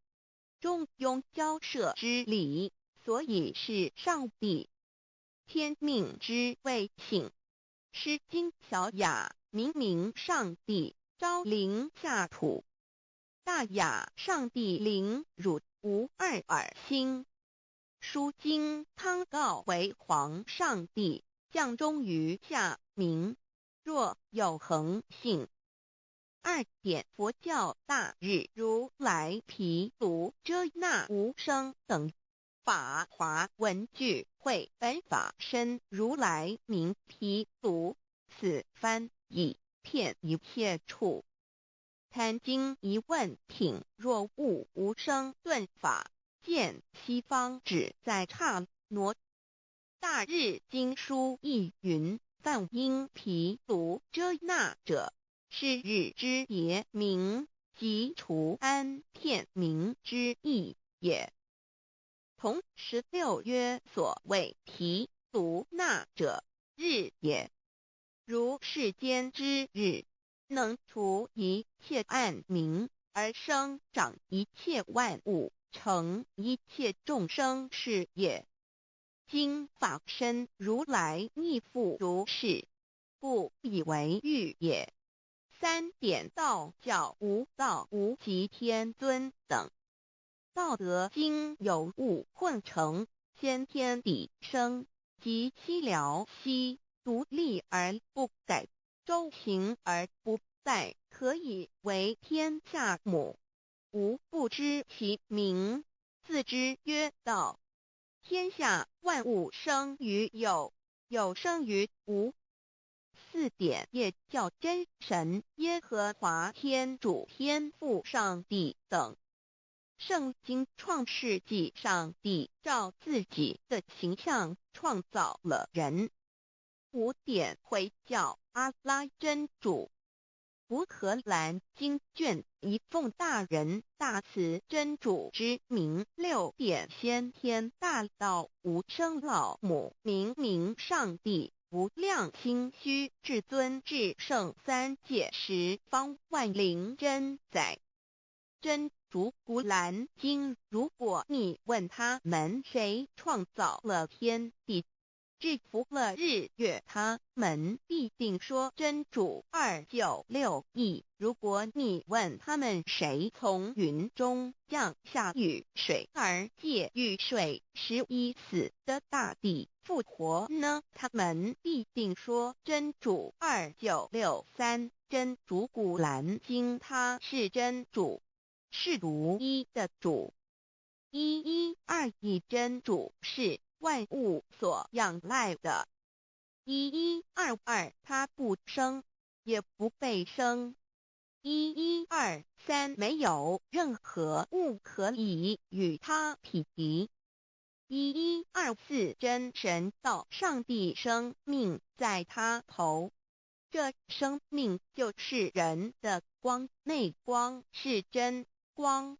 中庸交涉之理，所以是上帝。天命之謂性，詩經小雅明明上帝昭靈下土，大雅上帝靈汝無二爾心。書經康誥為皇上帝降終於下明，若有恆性。二點佛教大日如來毗盧遮那無生等法華文具會本法身如來名毗盧，此翻譯遍一切處。壇經疑問品若悟無生頓法。見西方只在剎那。大日經書亦云：梵音毗盧遮那者，是日之別名，即除安片名之意也。同16曰：所謂毗盧那者，日也。如世間之日，能除一切暗冥，而生長一切萬物，成一切眾生事業。今法身如來亦復如是，不以為喻也。三點道教無道無極天尊等。道德經有物混成，先天地生，及其了兮，獨立而不改，周行而不殆，可以為天下母。吾不知其名，自之曰道。天下萬物生於有，有生於無。四點耶教真神耶和華天主天父上帝等。聖經創世紀上帝照自己的形象創造了人。五點回教阿拉真主。古可蘭經卷一奉大仁大慈真主之名。六點先天大道無生老母明明上帝無量清虛至尊至聖三界十方萬靈真宰。真主古蘭經，如果你問他們誰創造了天地，制服了日月，他們必定說真主。2961。如果你問他們誰從雲中降下雨水，而藉雨水使已死的大地復活呢？他們必定說真主。2963。真主古蘭經，他是真主，是獨一的主。1121真主是萬物所仰賴的。1122，他不生，也不被生。1123，沒有任何物可以與他匹敵。1124，真神道上帝生命在他頭，這生命就是人的光，內光是真光，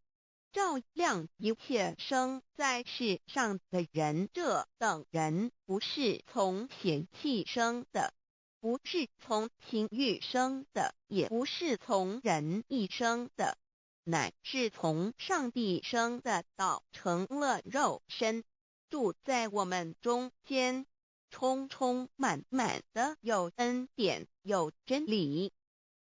照亮一切生在世上的人。這等人不是從血氣生的，不是從情慾生的，也不是從人意生的，乃是從上帝生的。道成了肉身，住在我們中間，充充滿滿的有恩典，有真理。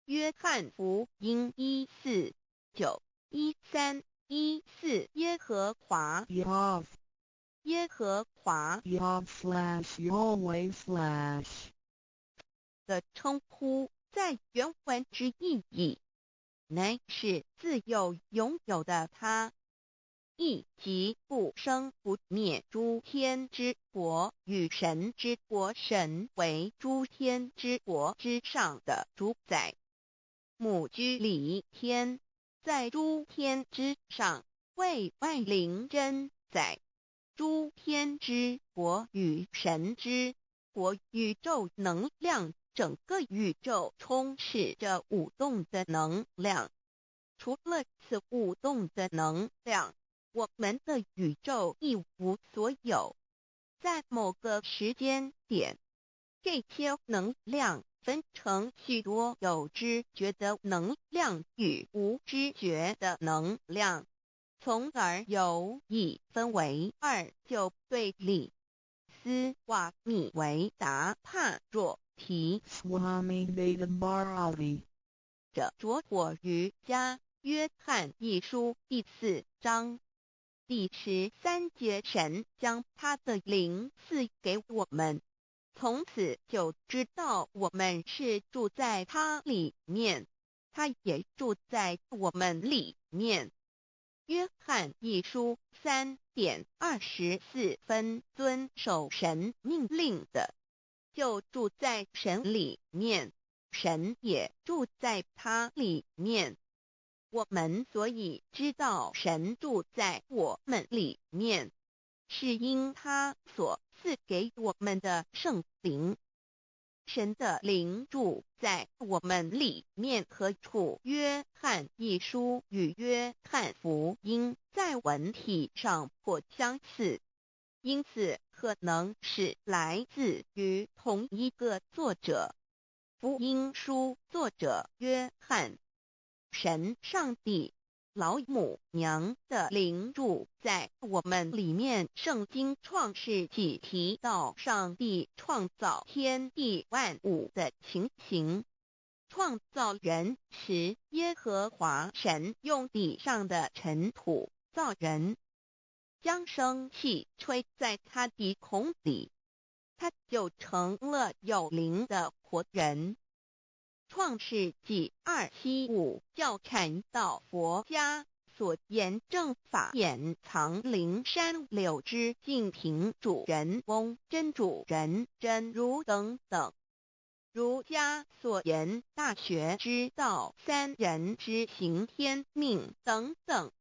約翰福音1:4、9、13、14耶和華 Yahweh 耶和華 Yahweh/Yahweh/ 的稱呼，在原文之意義，乃是自有永有的他，意即不生不滅諸天之國與神之國，神為諸天之國之上的主宰。母居里天，在諸天之上，為萬靈真宰。諸天之國與神之國，宇宙能量，整個宇宙充斥着舞動的能量。除了此舞動的能量，我們的宇宙一無所有。在某個時間點，這些能量分成許多有知覺的能量與無知覺的能量，從而有一分為二就對立。斯瓦米維達帕若提 Swami Veda Bharati 這拙火瑜伽約翰一書第四章第13節，神將他的靈賜給我們，從此就知道我們是住在他裡面，他也住在我們裡面。約翰一書3點24分，遵守神命令的，就住在神裡面，神也住在他裡面。我們所以知道神住在我們裡面，是因他所賜給我們的聖靈。神的靈住在我們裡面何處？約翰一書與約翰福音在文體上頗相似，因此可能是來自於同一個作者。福音書作者約翰，神上帝老母娘的靈住在我們裡面。聖經創世紀提到上帝創造天地萬物的情形。創造人時，耶和華神用地上的塵土造人，將生氣吹在他鼻孔裡，他就成了有靈的活人。創世紀275教禪道佛家所言正法眼藏靈山柳枝淨瓶主人翁真主人真如等等。儒家所言大學之道三人之行天命等等。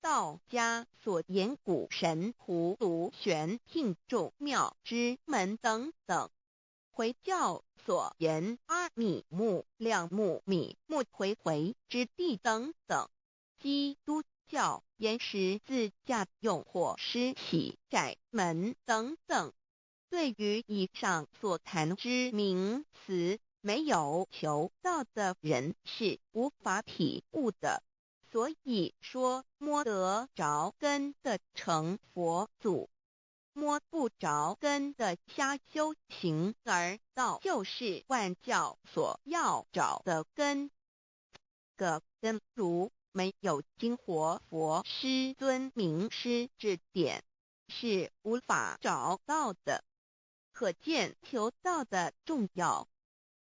道家所言古神葫蘆玄牝眾妙之門等等。回教所言阿米木兩木米木回回之地等等。基督教言十字架用火施洗窄門等等。對於以上所談之名詞，沒有求道的人是無法體悟的。所以說，摸得著根的成佛祖，摸不著根的瞎修行，而道就是萬教所要找的根。個根如沒有經活佛師尊明師指點，是無法找到的。可見求道的重要。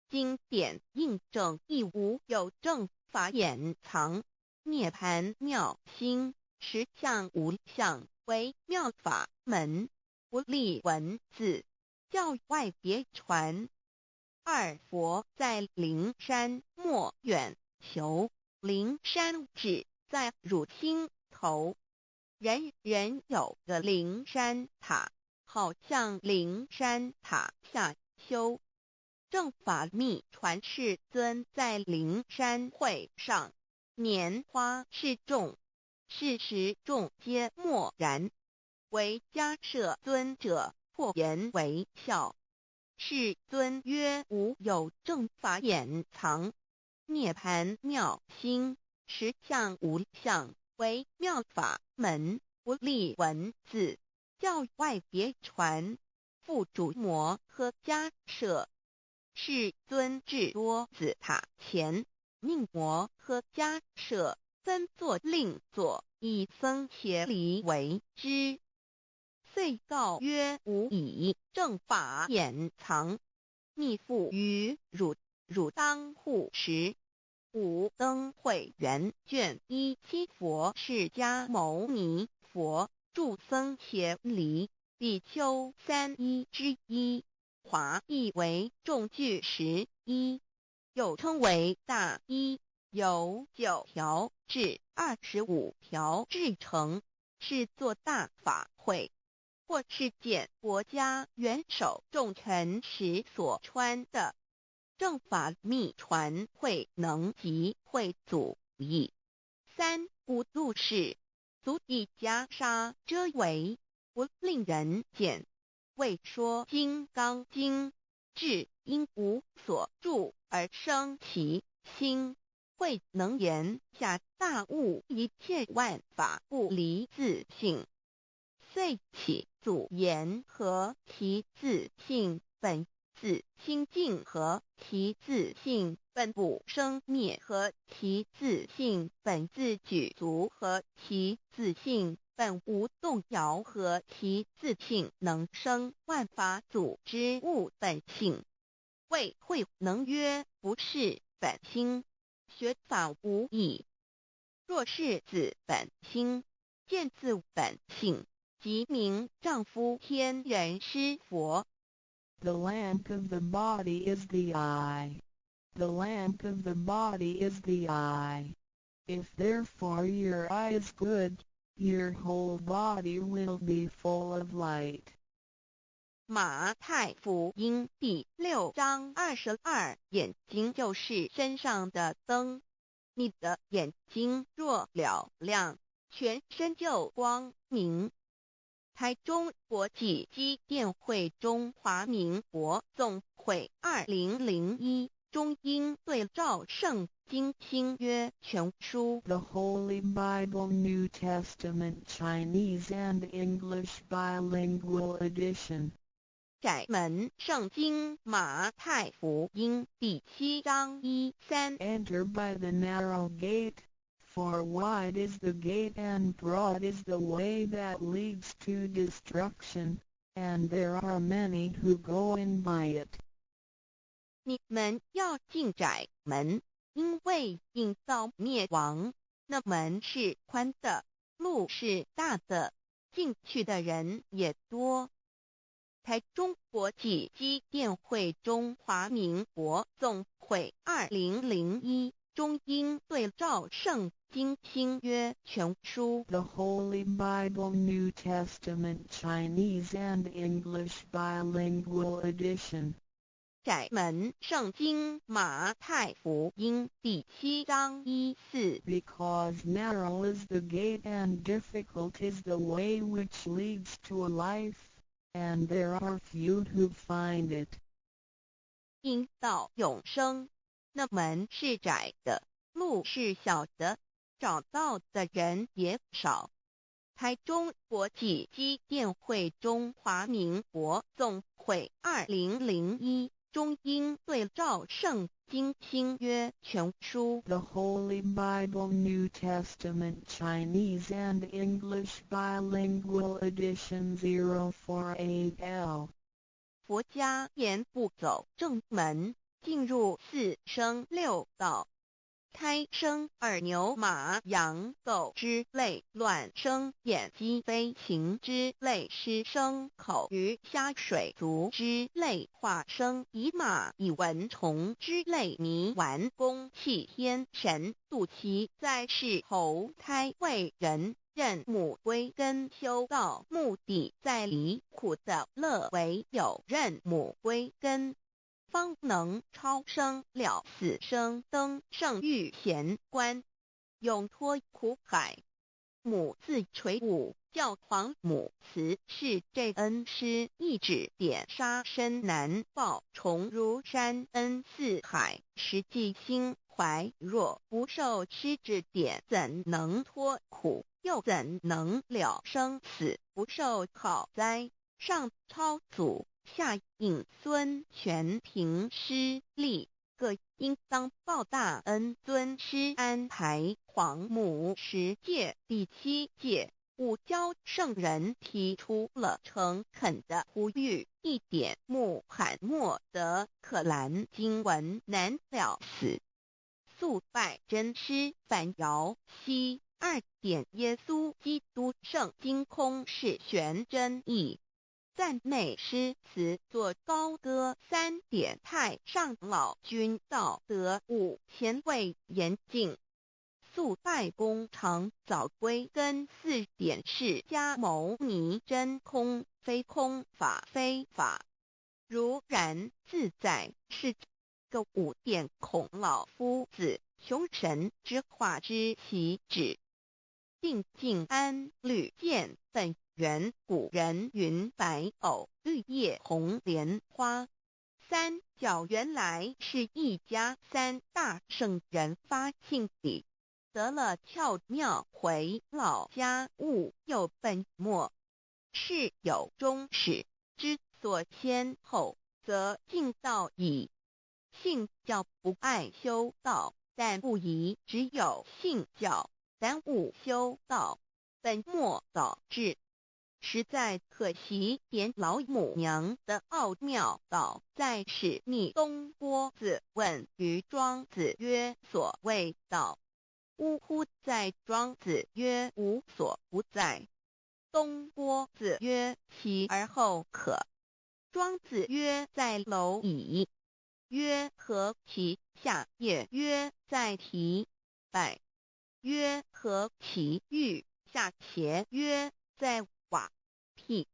經典印證亦無有正法眼藏，涅槃妙心，實相無相，為妙法門，不立文字，教外別傳。二佛在靈山莫遠求，靈山只在汝心頭。人人有個靈山塔，好向靈山塔下修。正法密傳世尊在靈山會上，拈花示眾，是時眾皆默然。唯迦葉尊者破顏為笑。世尊曰：無有正法眼藏，涅槃妙心，實相無相，為妙法門，不立文字，教外別傳。付囑摩訶迦葉。世尊至多子塔前，命摩訶迦葉分座令座，以僧伽梨為之。遂告曰：吾以正法眼藏，密付於汝，汝當護持。五燈會元卷17佛釋迦牟尼佛著僧伽梨比丘三衣之一，華譯為眾具十衣，又稱為大衣，由9條至25條制成，是做大法會或是見國家元首重臣時所穿的。正法密傳慧能及慧祖譯。三古度是足以袈裟遮圍，不令人見。為說金剛經，至應無所住而生其心，慧能言下大悟一切萬法不離自性，遂起祖言何其自性本自清淨，何其自性本不生滅，何其自性本自具足，何其自性本無動搖，何其自性能生萬法祖之悟本性。謂慧能曰：不識本心，學法無益。若識自本心，見自本性，即名丈夫天人師佛。 The lamp of the body is the eye. The lamp of the body is the eye. If therefore your eye is good, your whole body will be full of light. 馬太福音第6章22，眼睛就是身上的燈。你的眼睛若嘹亮，全身就光明。台中國際機電會中華民國總會2001。中英对照圣经新约全书。 The Holy Bible New Testament Chinese and English Bilingual Edition. 窄门圣经马太福音第七章一三。 Enter by the narrow gate, for wide is the gate and broad is the way that leads to destruction, and there are many who go in by it. 你們要進窄門，因為引到滅亡，那門是寬的，路是大的，進去的人也多。台中國際基甸會中華民國總會2001中英對照聖經新約全書。 The Holy Bible New Testament Chinese and English Bilingual Edition. 窄門聖經馬太福音第七章一四。 Because narrow is the gate and difficult is the way which leads to life, and there are few who find it. 引到永生，那門是窄的，路是小的，找到的人也少。台中國際基甸會中華民國總會2001中英對照聖經新約全書。 The Holy Bible New Testament Chinese and English Bilingual Edition 048L. 佛家言不走正門，進入四生六道。胎生耳牛馬羊狗之類，卵生眼雞飛禽之類，濕生口魚蝦水族之類，化生蟻螞蟻蚊蟲之類，迷頑公棄天神，肚臍在世投胎為人。認母歸根修道，目的在離苦得樂，唯有認母歸根，方能超生了死生，登聖遇賢關，永脫苦海。母自垂五教皇母慈是這恩師一指點殺身難報，重如山恩似海，實際心懷若不受師指點，怎能脫苦？又怎能了生死？不受考哉？上超祖，下引孫，全憑師力，各應當報大恩。尊師安排皇母十誡第七誡，五教聖人提出了誠懇的呼籲：一點穆罕默德可蘭經文難了死，速拜真師反搖西。二點耶穌基督聖經空是玄真義。讚美詩詞作高歌。三點太上老君道德五前位嚴淨。速拜功長早歸根。四點釋迦牟尼真空非空法非法。如然自在是個五點孔老夫子窮神之化之其旨。定靜安履見本源古人云白藕綠葉紅蓮花。三教原來是一家，三大聖人發性理，得了竅妙回老家悟又本末。事有終始，知所先後，則近道矣。信教不礙修道，但不宜只有信教，耽誤修道，本末倒置。實在可惜。點老母娘的奧妙道在是密東郭子問於莊子曰：所謂道，嗚乎哉。莊子曰：無所不在。東郭子曰：其而後可。莊子曰：在螻蟻。曰：何其下也？曰：在堤。敗。曰：何其欲下邪？曰：在瓦。辟。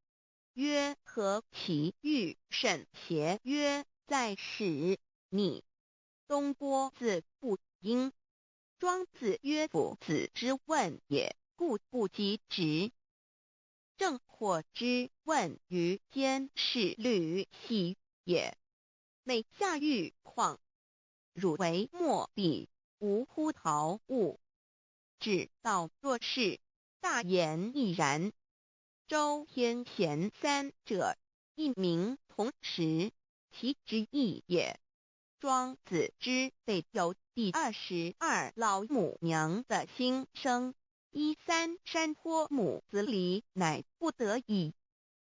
曰：何其欲甚邪？曰：在室。匿。東郭子不應。莊子曰：夫子之問也，故不及直。鄭括之問於監視呂喜也。每下玉礦。汝為末彼，無呼毫物。至道若是，大言亦然。周天賢三者，一名同時，其之意也。莊子之備有第22老母娘的心聲。一三山坡母子離，乃不得已。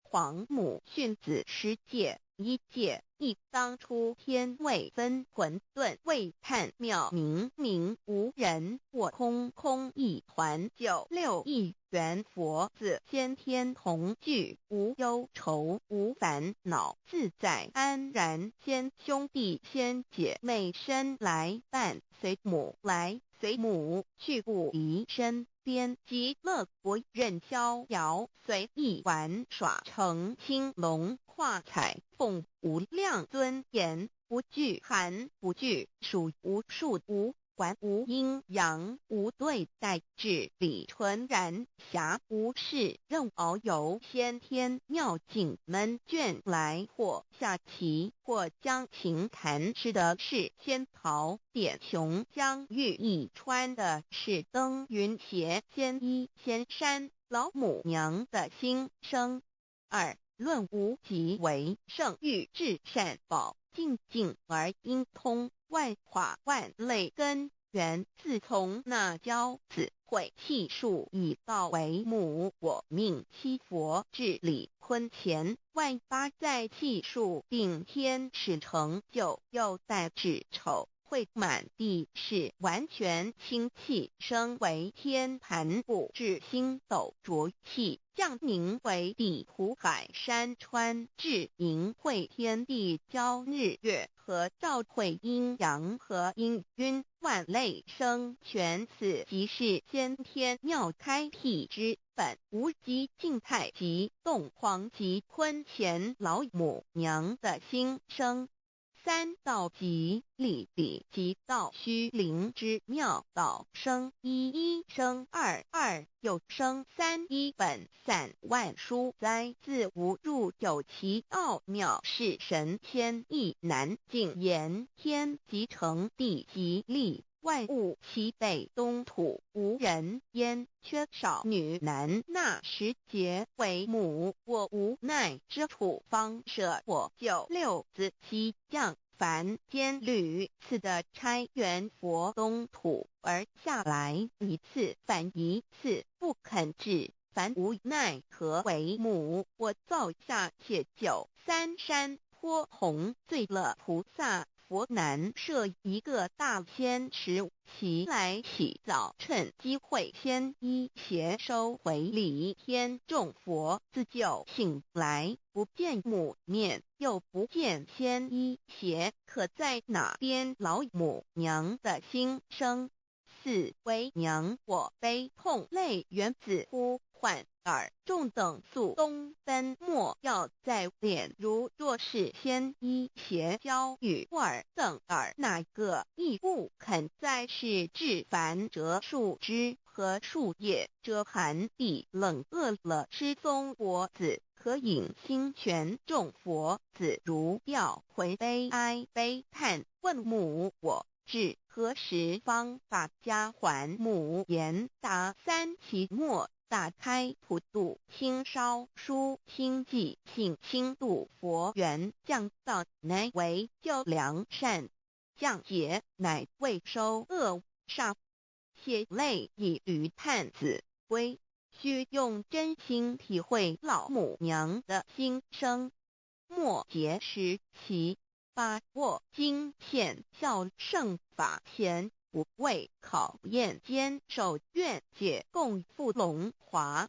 皇母訓子10誡，一誡一當初天未分混沌未歎妙明明無人我空空一團九六一元佛子先天同具無憂愁無煩惱自在安然先兄弟先姐妹身來伴隨母來隨母去不離身邊極樂國任逍遙隨意玩耍乘青龍化彩鳳無量尊嚴不懼寒不懼暑無數無管無陰陽無對待至理純然暇無事任遨遊先天妙境門卷來或下棋或將琴彈吃的是仙桃點瓊漿玉液穿的是登雲鞋仙衣仙山老母娘的心聲。二論無極為聖欲至善寶淨境而應通萬化萬類根源，自從那驕子悔氣數以道為母，我命七佛至禮坤乾萬八在氣數定天使成就，又帶至丑會滿地是完全清氣升為天盤布至星斗濁氣降寧為地湖海山川至盈會天地交日月和照會陰陽和氤氲萬類生全此即是先天妙開闢之本無極靜太極動黃極坤乾老母娘的心聲。三道極理理極道虛靈之妙道生一一生二二又生三一本散萬殊哉自無入有其奧妙是神仙亦難盡言天即成地即立萬物齊備東土無人煙缺少女男那時節為母我無奈之處方捨我九六子西降凡間屢次的差元佛東土而下來一次反一次不肯至凡無奈何為母我造下且九三山坡紅醉了菩薩佛難設一個大仙池，其來起早趁機會先衣鞋收回禮天眾佛自救醒來，不見母面，又不見仙衣鞋，可在哪邊老母娘的心聲？四為娘我悲痛淚源自呼喚爾眾等速東奔莫要再戀如若是先衣鞋交與爾等爾那個亦不肯再是至凡折樹枝和樹葉遮寒地冷餓了吃松果子可飲清泉眾佛子如吊魂悲哀悲嘆問母我至何時方把家還母言答三期末打開普度清燒書清寂性輕度佛緣降道乃為救良善降劫乃為收惡煞血淚以與嘆子歸須用真心體會老母娘的心聲。末節時期把握經顯孝聖法前不畏考驗堅守願解共赴龍華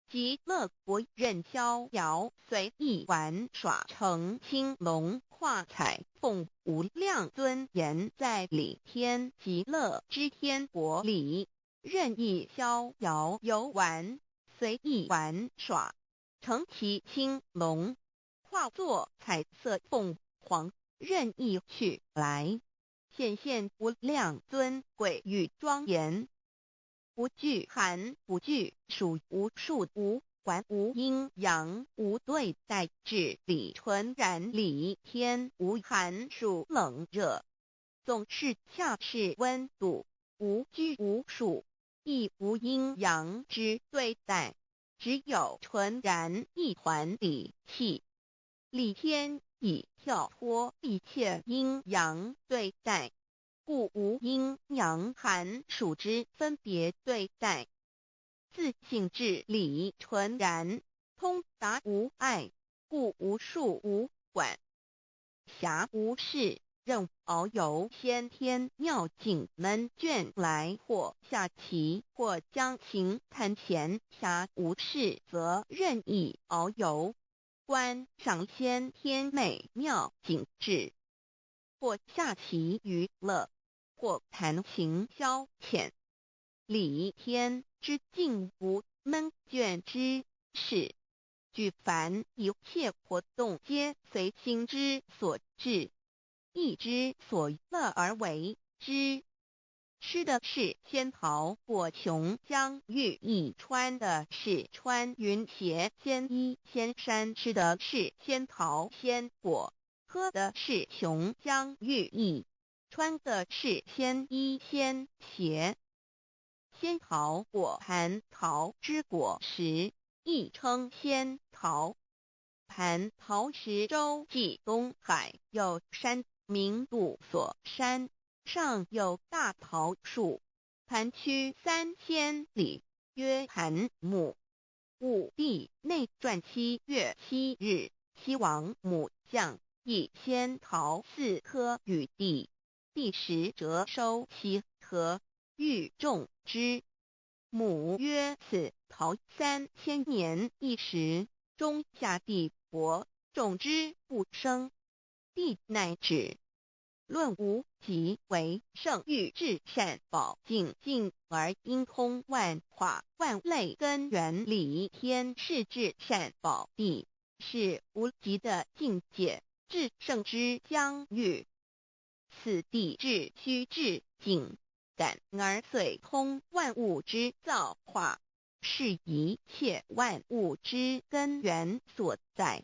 極樂國任逍遙隨意玩耍乘青龍化彩鳳無量尊嚴在理天極樂之天國裡任意逍遙遊玩隨意玩耍乘騎青龍化作彩色鳳凰任意去來顯現無量尊貴與莊嚴，不懼寒不懼暑無數無管無陰陽無對待至理純然理天無寒暑冷熱。总是恰适溫度，無拘無束，亦無陰陽之對待，只有純然一團理氣。理天已跳脫一切陰陽對待，故無陰陽寒暑之分別對待。自性至理純然，通達無礙，故無束無管。暇無事，任遨遊先天妙境悶倦來，或下棋，或將琴彈弦。暇無事，則任意遨遊，觀賞先天美妙景致，或下棋娛樂，或彈琴消遣。理天之境無悶倦之事，舉凡一切活動皆隨心之所至，意之所樂而為之。吃的是仙桃果瓊漿玉液，穿的是穿雲鞋仙衣仙衫。吃的是仙桃仙果，喝的是瓊漿玉液，穿的是仙衣仙鞋。仙桃果，蟠桃之果實，亦稱仙桃。蟠桃時洲際東海有山，名度所山，上有大桃樹，盤曲3000里，曰盤木。武帝內傳7月7日，西王母降，以仙桃四顆與帝，帝食輒收其核，欲種之。母曰：此桃3000年一時，終下地薄，種之不生。帝乃止。論無極為聖域至善寶淨境而應通萬化萬類根源理天是至善寶地，是無極的境界，至聖之疆域。此地至虛至淨，感而遂通萬物之造化，是一切萬物之根源所在。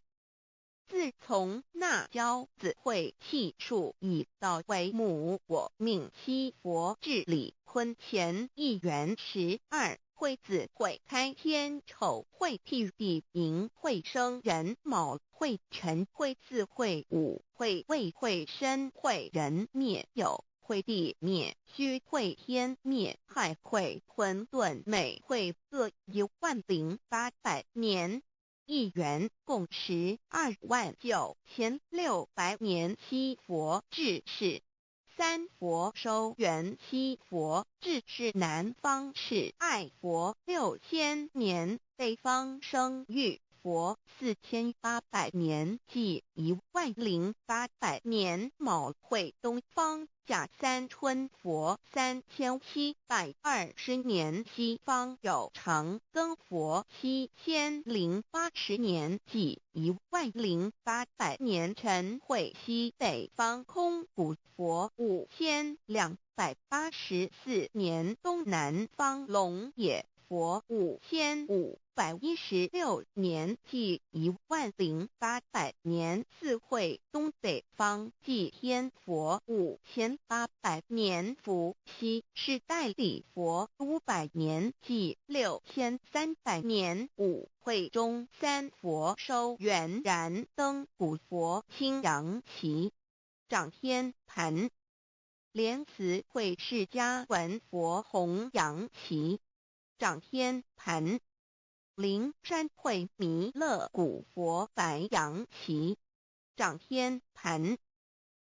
自從那憍子會氣數已到為母我命七佛至理坤乾一元12會子會開天丑會辟地寅會生壬卯會辰會巳會午會未會申會壬滅酉會地滅戌會天滅亥會混沌未會各10800年。一元共129600年，七佛治世，三佛收圓七佛治世南方是愛佛6000年，北方生育佛4800年，計10800年。卯會東方甲三春佛3720年，西方有長庚佛7080年，計10800年。辰會西北方空古佛5284年，東南方龍野佛5516年，計10800年。巳會東北方寂天佛5800年，伏羲是代理佛500年，計6300年。午會中三佛收圓燃燈古佛青陽旗長天盤，蓮池會釋迦文佛紅陽旗長天盤，靈山會彌勒古佛白陽旗長天盤，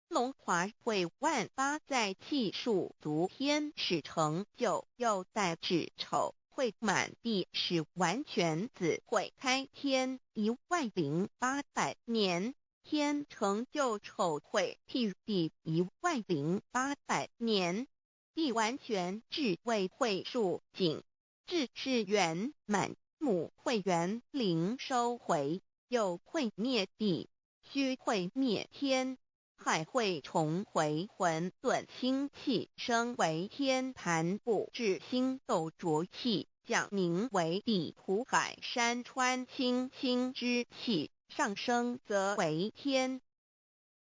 龍華會萬八載氣數足天使成就，又帶至丑會滿地是完全子會開天10800年，天成就丑會辟地10800年，地完全智慧會數景。至是圓滿母會元靈收回，又會滅地，戌會滅天，亥會重回混沌清氣，升為天盤布至星斗濁氣，降凝為地土海山川清清之氣，上升則為天。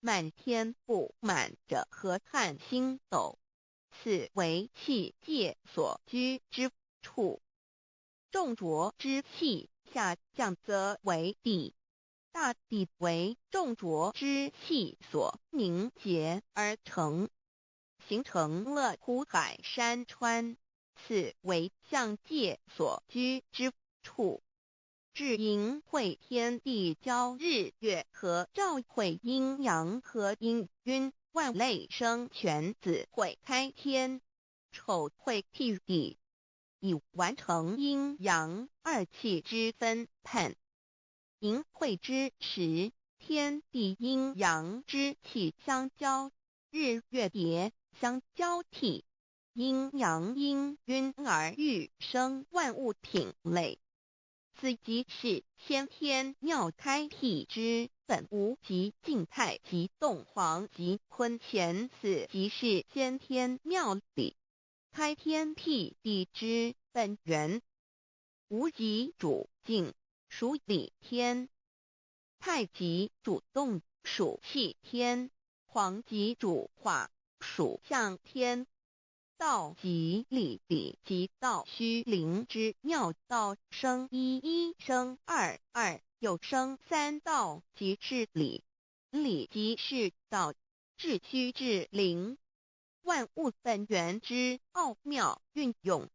滿天佈滿著河漢星斗，此為氣界所居之處。眾濁之氣下降則為地，大地為眾濁之氣所凝結而成，形成了湖海山川，此為象界所居之處。至盈會天地交日月合兆會陰陽合氤氲萬類生全子會開天，丑會辟地，以完成陰陽二氣之分判。盈會之時，天地陰陽之氣相交，日月疊相交替，陰陽氤氲而育生萬物品類。此即是先天妙開闢之本無極靜太極動黃極坤乾，此即是先天妙理開天闢地之本源。無極主靜，屬理天；太極主動，屬氣天；黃極主化，屬象天。道即理，理即道，虛靈之妙道生一，一生二，二又生三，道即是理，理即是道，至虛至靈，萬物本源之奧妙運用。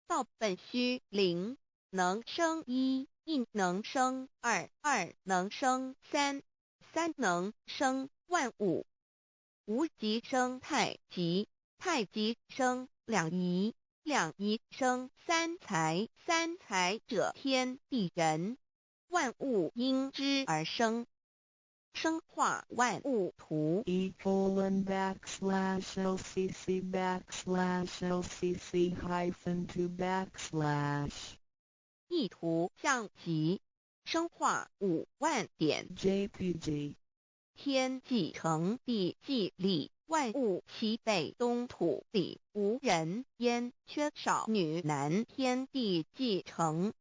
道本虛靈，能生一，一能生二，二能生三，三能生萬物。無極生太極。太極生兩儀，兩儀生三才，三才者天地人，萬物因之而生。生化萬物圖。 E:\LCC\LCC-2\ 意圖象極，生化5萬點 JPG 天既成，地既立，萬物齊備，東土裡無人煙，缺少女男。天地既成，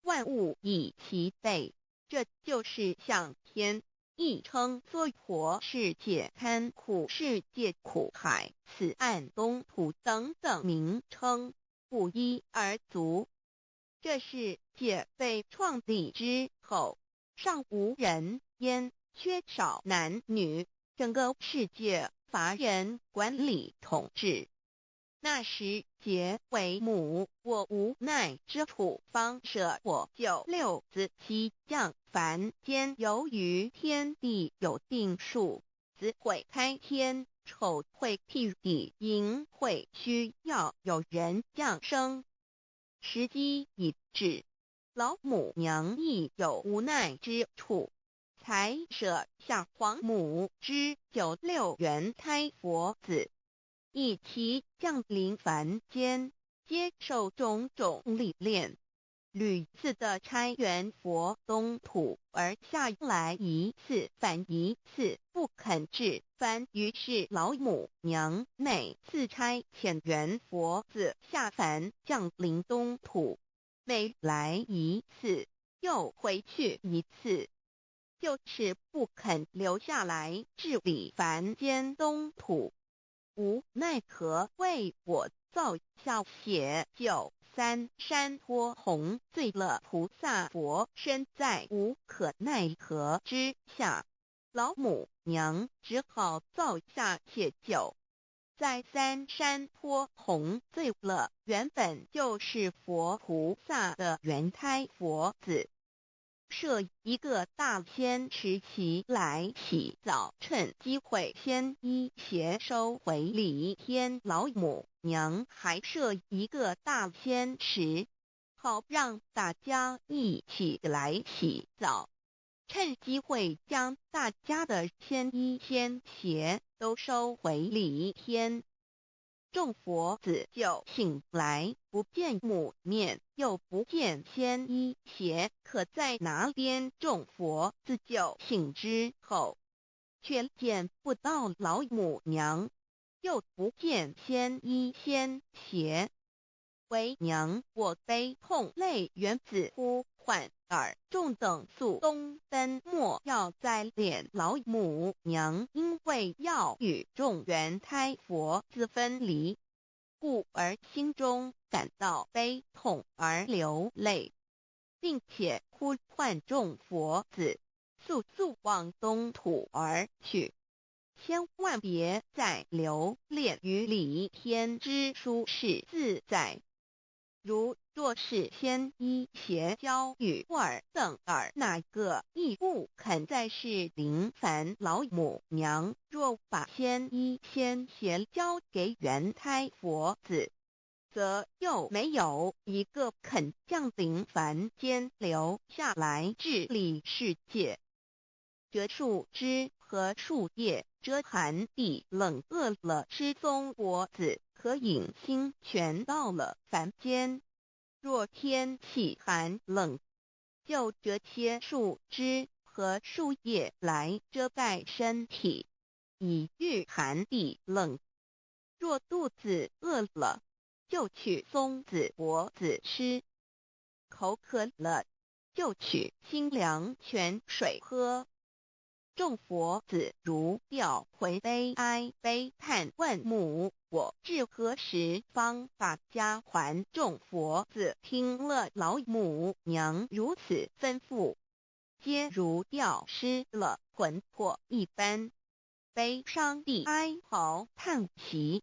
萬物已齊備，這就是象天，亦稱娑婆世界、堪苦世界、苦海、此岸東土等等名稱，不一而足。這世界被創立之後，尚無人煙，缺少男女，整個世界乏人管理統治。那時劫為母，我無奈之處，方捨我九六子悉降凡間。由於天地有定數，子會開天，丑會辟地，寅會需要有人降生。時機已至，老母娘亦有無奈之處，才捨下皇母之九六元胎佛子，一齊降臨凡間，接受種種歷練，屢次的差元佛東土而下來一次返一次，不肯至凡。於是老母娘每次差遣元佛子下凡降臨東土，每來一次又回去一次，就是不肯留下來治理凡間東土。無奈何為我造下寫九三山坡紅醉了菩薩佛身，在無可奈何之下，老母娘只好造下寫九，在三山坡紅醉了原本就是佛菩薩的元胎佛子，設一個大仙池齊來洗澡，趁機會仙衣鞋收回禮天。老母娘還設一個大仙池，好讓大家一起來洗澡，趁機會將大家的仙衣仙鞋都收回禮天。眾佛子就醒來，不見母面，又不見仙衣鞋，可在哪邊？眾佛子就醒之後，卻見不到老母娘，又不見仙衣仙鞋。為娘我悲痛淚源自呼喚爾眾等速東奔，莫要再戀老母娘，因為要與眾緣胎佛子分離，故而心中感到悲痛而流淚，並且呼喚眾佛子速速往東土而去，千萬別再留戀於離天之舒適自在。如若是先依鞋交與爾等爾那個亦不肯再是臨凡老母娘，若把先依先鞋交給緣胎佛子，則又沒有一個肯降臨凡間留下來治理世界。折樹枝和樹葉遮寒地冷，餓了吃松果子，可飲清泉。到了凡間，若天氣寒冷，就折些樹枝和樹葉來遮蓋身體，以禦寒地冷。若肚子餓了，就取松子果子吃；口渴了，就取清涼泉水喝。眾佛子如掉魂悲哀悲嘆問母：我至何時方把家還？眾佛子聽了老母娘如此吩咐，皆如掉失了魂魄一般，悲傷地哀嚎嘆息，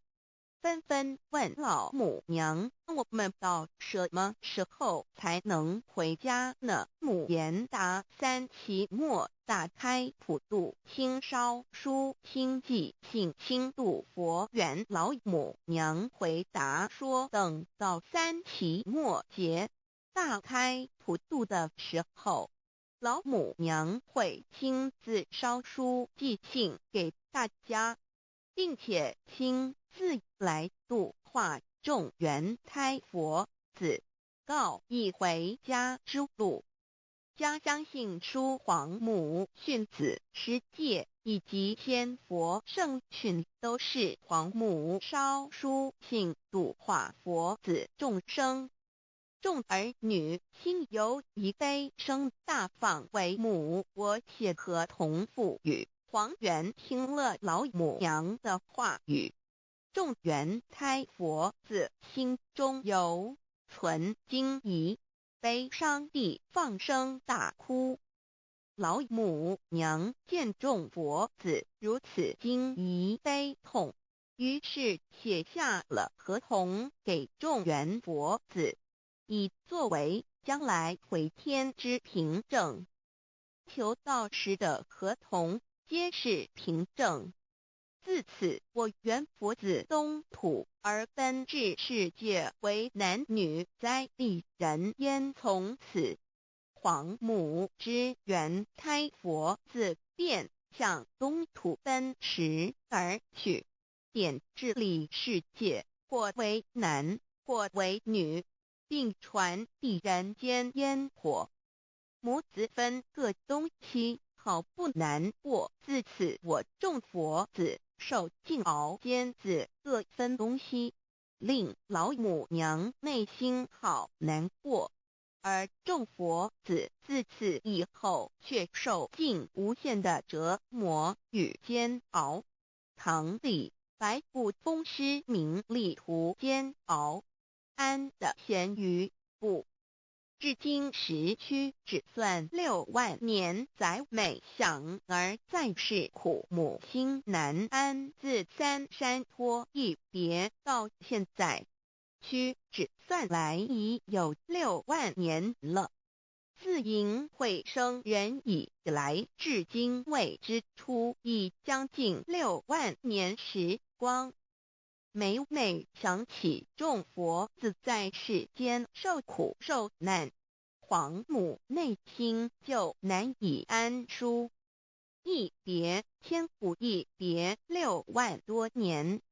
紛紛問老母娘：我們到什麼時候才能回家呢？母言答三期末大開普度清燒書清寄信輕度佛緣。老母娘回答說：等到三期末節大開普度的時候，老母娘會親自燒書寄信給大家，並且親自來度化眾緣胎佛子，告以回家之路。家相信書皇母訓子十誡以及仙佛聖訓，都是皇母燒書信度化佛子眾生。眾兒女心有一悲聲大放為母，我寫合同賦予。黃猿聽了老母娘的話語，眾緣胎佛子心中猶存驚疑，悲傷地放聲大哭。老母娘見眾佛子如此驚疑悲痛，於是寫下了合同給眾緣佛子，以作為將來回天之憑證。求道時的合同皆是憑證。自此，我緣佛子東土而奔至世界為男女在地人間。從此，皇母之緣胎佛子便向東土奔馳而去，點治理世界，或為男，或為女，並傳遞人間煙火。母子分各東西，好不難過。自此，我眾佛子受盡熬煎子，各分東西，令老母娘內心好難過。而眾佛子自此以後，卻受盡無限的折磨與煎熬。唐李白不封詩名利途煎熬，安得閒魚不？至今時屈指算6萬年，載每想而在世苦母心難安。自三山坡一別到現在，屈指算來已有六萬年了。自淫會生人以來，至今未知出，已將近六萬年時光。每每想起眾佛子在世間受苦受難，皇母內心就難以安舒。一別千古，一別6萬多年。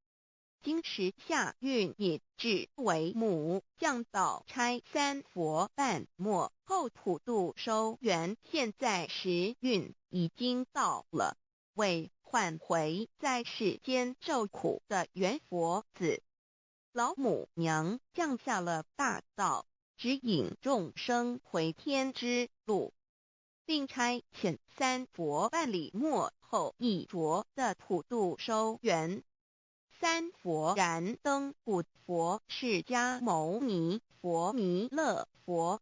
今時下運已至，為母降道差三佛半末後普度收緣。現在時運已經到了，為喚回在世間受苦的緣佛子，老母娘降下了大道。指引眾生回天之路，並差遣三佛辦理末後一着的普度收圓。三佛燃燈古佛釋迦牟尼佛彌勒佛。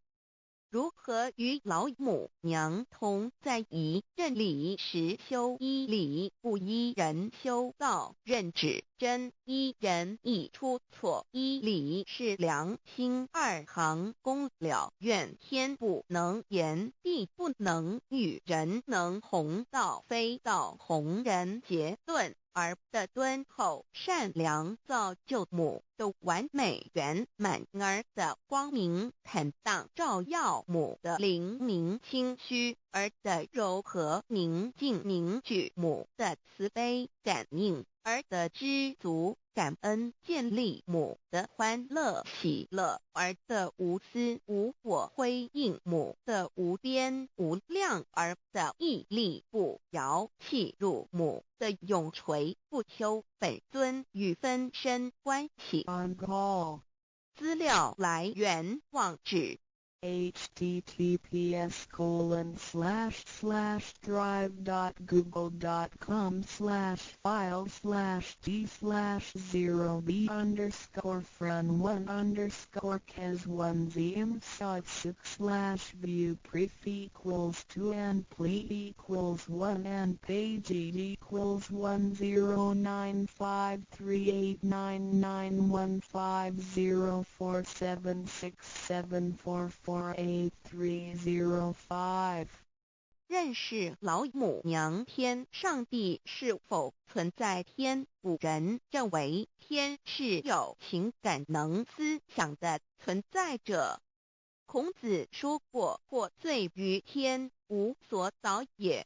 如何與老母娘同在一認理實修一理不依人修道認指真依人意出錯一理是良心二行功了願天不能言地不能語人能弘道非道弘人結論。兒的敦厚善良造就母的完美圓滿，兒的光明坦蕩照耀母的靈明清虛，兒的柔和寧靜凝聚母的慈悲感應，兒的知足感恩建立母的歡樂喜樂，兒的無私無我輝映母的無邊無量，兒的屹立不搖契入母的永垂不朽本尊與分身關係。 On call. 資料來源網址 https://drive.google.com/file/d/0b_fran1_kes1zm6 view pref equals 2 and ple equals 1 and page equals 109538991504767448305。 認識老母娘天上帝是否存在天？古人認為天是有情感能思想的存在者。孔子說過：“獲罪於天，無所禱也。”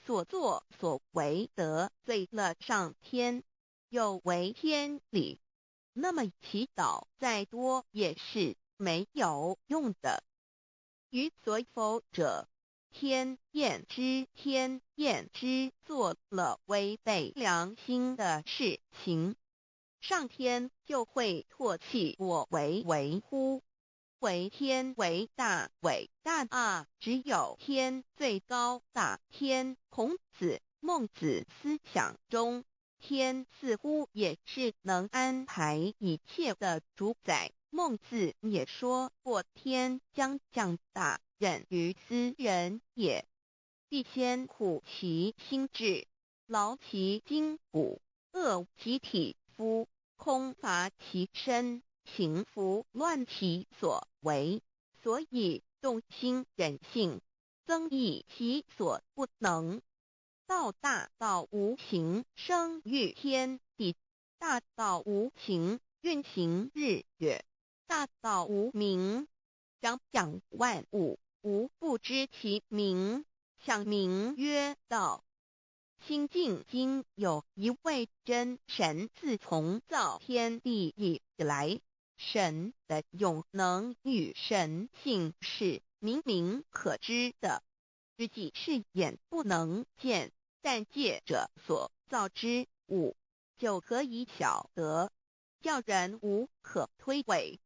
所作所為得罪了上天，有違天理，那麼祈禱再多也是沒有用的。於所否者，天厭之，天厭之，做了違背良心的事情，上天就會唾棄我為為乎？惟天為大，偉大啊！只有天最高大。天，孔子、孟子思想中，天似乎也是能安排一切的主宰。孟子也說過：“天將降大任於斯人也，必先苦其心志，勞其筋骨，餓其體膚，空乏其身，行拂亂其所為。所以動心忍性，增益其所不能。道大道無形，生育天地；大道無形，運行日月；大道無名，長養萬物，吾不知其名，想名曰道。”清淨經有一位真神，自從造天地以來，神的永能與神性是明明可知的，實際是眼不能見，但借著所造之物就可以曉得，叫人無可推諉。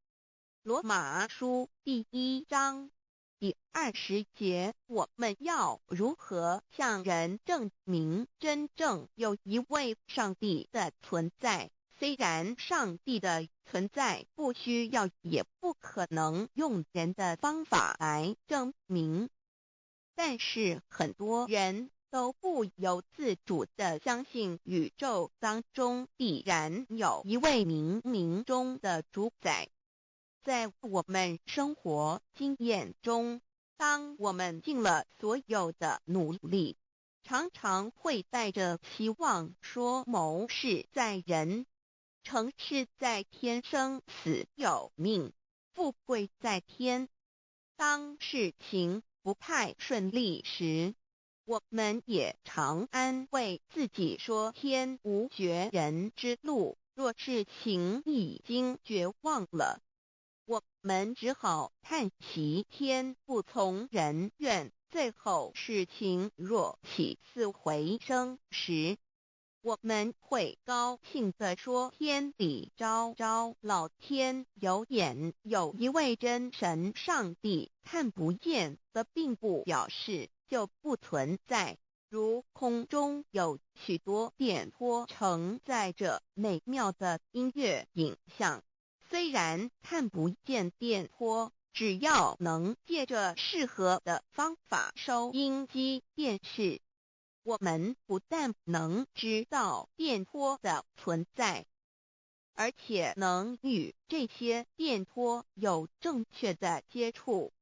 羅馬書第1章第20節，我們要如何向人證明真正有一位上帝的存在？雖然上帝的存在不需要，也不可能用人的方法來證明，但是很多人都不由自主地相信宇宙當中必然有一位冥冥中的主宰。在我們生活經驗中，當我們盡了所有的努力，常常會帶着希望說謀事在人，成事在天，生死有命，富貴在天。當事情不太順利時，我們也常安慰自己說天無絕人之路。若事情已經絕望了，我們只好嘆息天不從人願。最後事情若起死回生時，我們會高興地說：天地昭昭，老天有眼，有一位真神上帝，看不見的並不表示就不存在。如空中有許多電波承載著美妙的音樂影像，雖然看不見電波，只要能借著適合的方法收音機、電視，我們不但能知道電波的存在，而且能與這些電波有正確的接觸。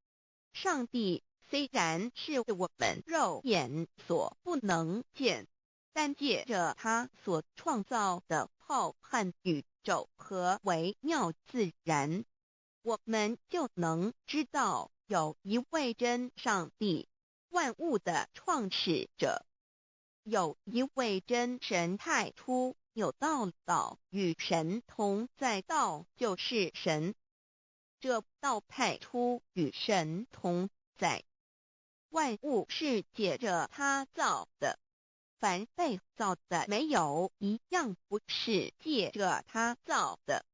上帝雖然是我們肉眼所不能見，但借著他所創造的浩瀚宇宙和微妙自然，我們就能知道有一位真上帝，萬物的創始者。有一位真神太初有道，道與神同在，道就是神。這道太初與神同在，萬物是借著他造的，凡被造的沒有一樣不是借著他造的。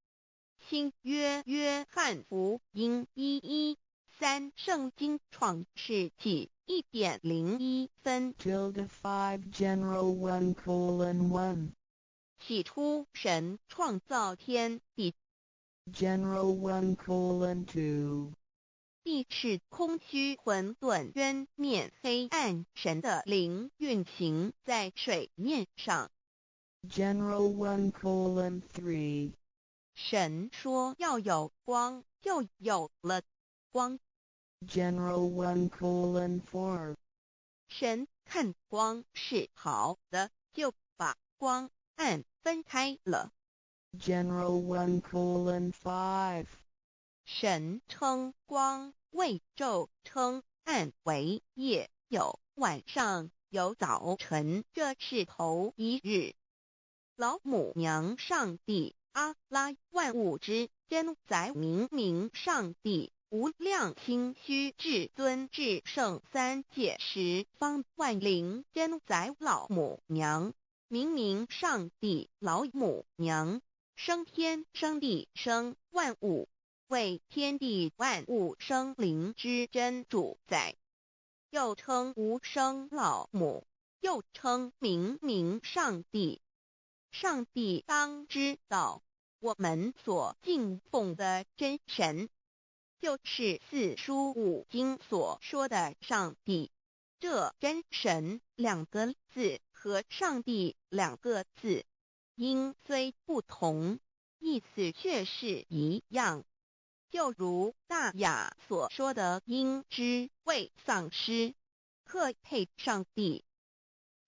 新約約翰福音1:13聖經創世紀1點01分。 Tilde 5 General 1:1. 起初神創造天地。 General 1:2. 地是空虛混沌淵面黑暗，神的靈運行在水面上。 General 1:3. 神說要有光，就有了光。 General 1:4. 神看光是好的，就把光暗分開了。 General 1:5. 神稱光為晝，稱暗為夜，有晚上，有早晨，這是頭一日。老母娘上帝阿拉萬物之真宰明明上帝無量清虛至尊至聖三界十方萬靈真宰老母娘明明上帝老母娘生天生地生萬物，為天地萬物生靈之真主宰，又稱無生老母，又稱明明上帝。上帝當知道，我們所敬奉的真神，就是四書五經所說的上帝。這真神兩個字和上帝兩個字，音雖不同，意思卻是一樣。就如大雅所說的，應知未喪失，克配上帝。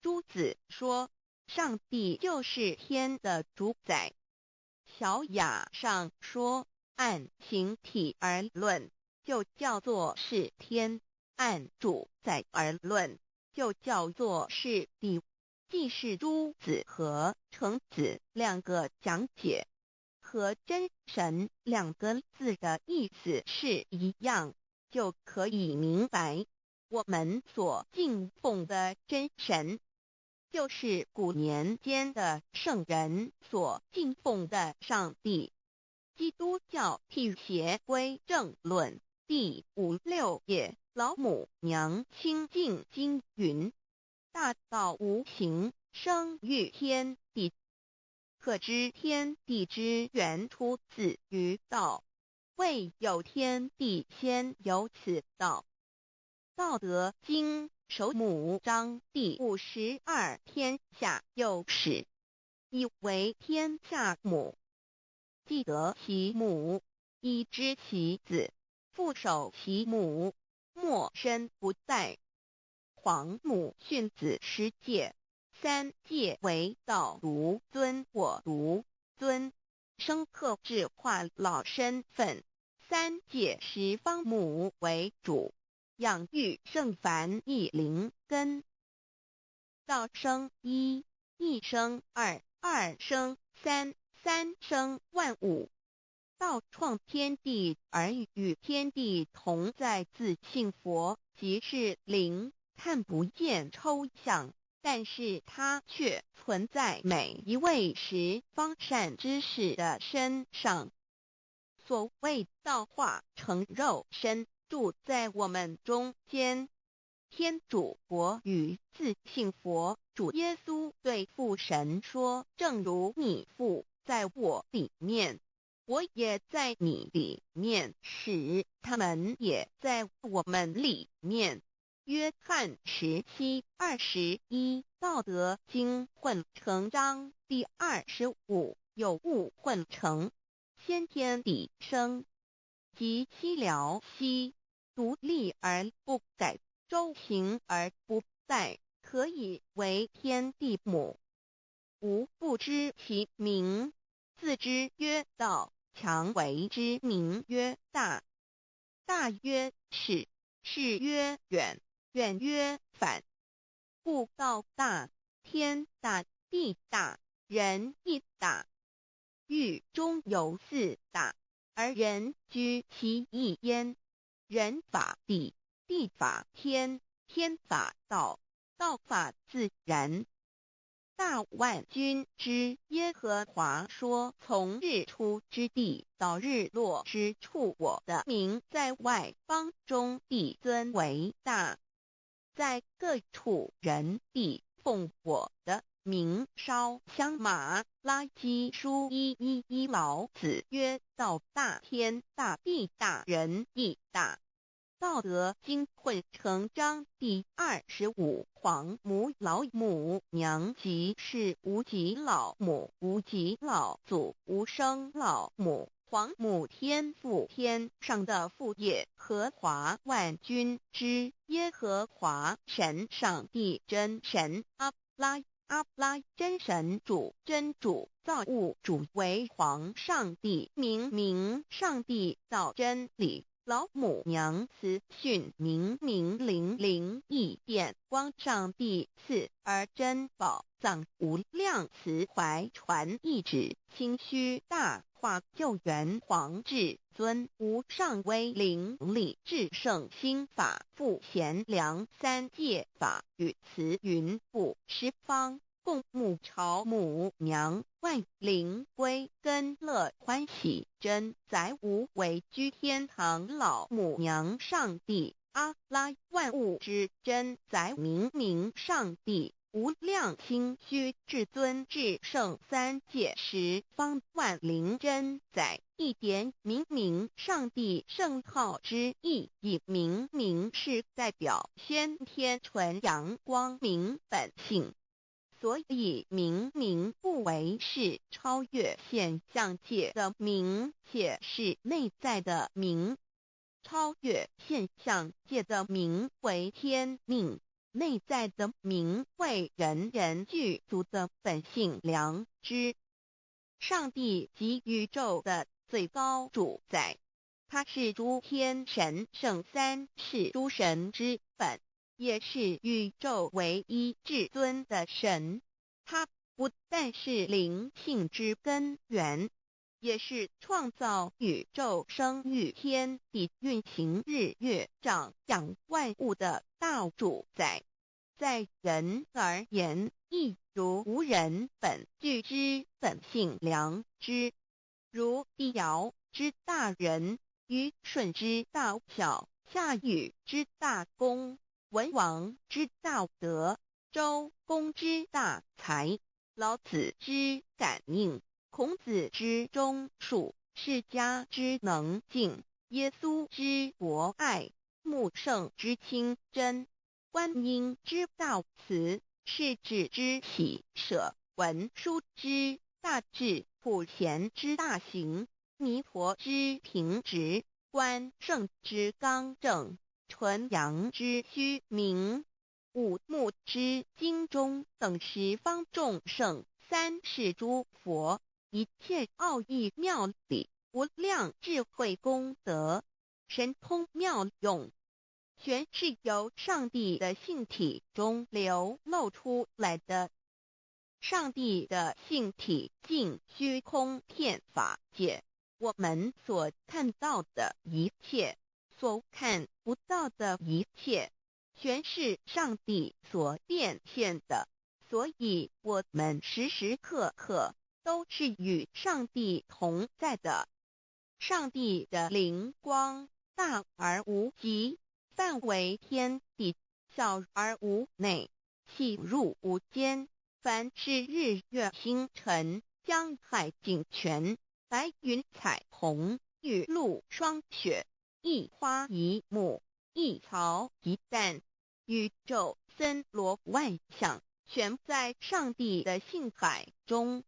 朱子說，上帝就是天的主宰。小雅上說，按形體而論，就叫做是天；按主宰而論，就叫做是地。既是朱子和程子兩個講解，和真神兩個字的意思是一樣，就可以明白，我們所敬奉的真神，就是古年間的聖人所敬奉的上帝。基督教辟邪歸正論第五六頁，老母娘清淨經云：大道無形，生於天地。可知天地之源出自於道，未有天地先有此道。道德經首母章第52天下有始，以為天下母。既得其母，以知其子，復守其母，莫身不殆。皇母訓子十誡，三誡為道獨尊我獨尊，生克制化老身份；三誡十方母為主，養育聖凡一靈根。道生一，一生二，二生三，三生萬物。道創天地而與天地同在，自性佛，即是靈，看不見抽象，但是它卻存在每一位十方善知識的身上。所謂道化成肉身，住在我們中間。天主國與自性佛主耶穌對父神說：“正如你父在我裡面，我也在你裡面，使他們也在我們裡面。”約翰17:21，道德經混成章第25，有物混成，先天地生，即西療兮，獨立而不改，周行而不殆，可以為天地母。吾不知其名，自知曰道，強為之名曰大。大曰是，是曰遠。遠曰反，故道大，天大，地大，人亦大。域中有四大，而人居其一焉。人法地，地法天，天法道，道法自然。大萬軍之耶和華說：從日出之地到日落之處，我的名在外邦中必尊為大。在各處人必奉我的名燒香。馬拉基書1:1:1，老子曰：道大天大地大人亦大。道德經混成章第25，皇母老母娘即是無極老母，無極老祖，無生老母。皇母天父天上的父耶和華萬軍之耶和華神上帝真神阿拉阿拉真神主真主造物主為皇上帝明明上帝道真理老母娘慈訓明明靈靈異變光上帝賜而珍寶藏無量慈懷傳懿旨清虛大化救援皇至尊無上威靈力至聖心法父賢良三界法與慈雲布十方共母朝母娘萬靈歸根樂歡喜真宰無為居天堂老母娘上帝阿拉萬物之真宰明明上帝無量清虛至尊至聖三界十方萬靈真宰一點明明上帝聖號之意，以明明是代表先天純陽光明本性，所以明明不為是超越現象界的明，且是內在的明。超越現象界的明為天命。內在的明為人人具足的本性良知。上帝即宇宙的最高主宰，他是諸天神聖三世諸神之本，也是宇宙唯一至尊的神。他不但是靈性之根源，也是創造宇宙、生育天地、運行日月、長養萬物的大主宰。在人而言，亦如吾人本具之本性良知，如帝堯之大仁，虞舜之大孝，夏禹之大功，文王之大德，周公之大才，老子之感應，孔子之忠恕，釋迦之能靜，耶穌之博愛，穆聖之清真，觀音之大慈，釋智之喜捨，文殊之大智，普賢之大行，彌陀之平直，關聖之剛正，純陽之虛明，五木之精忠等十方眾聖，三世諸佛，一切奧義妙理，無量智慧功德，神通妙用，全是由上帝的性體中流露出來的。上帝的性體盡虛空遍法界，我們所看到的一切，所看不到的一切，全是上帝所變現的。所以我們時時刻刻都是與上帝同在的。上帝的靈光大而無極，範圍天地，小而無內，細入無間。凡是日月星辰、江海井泉、白雲彩虹、雨露霜雪，一花一木，一草一蛋，宇宙森羅萬象，全在上帝的性海中。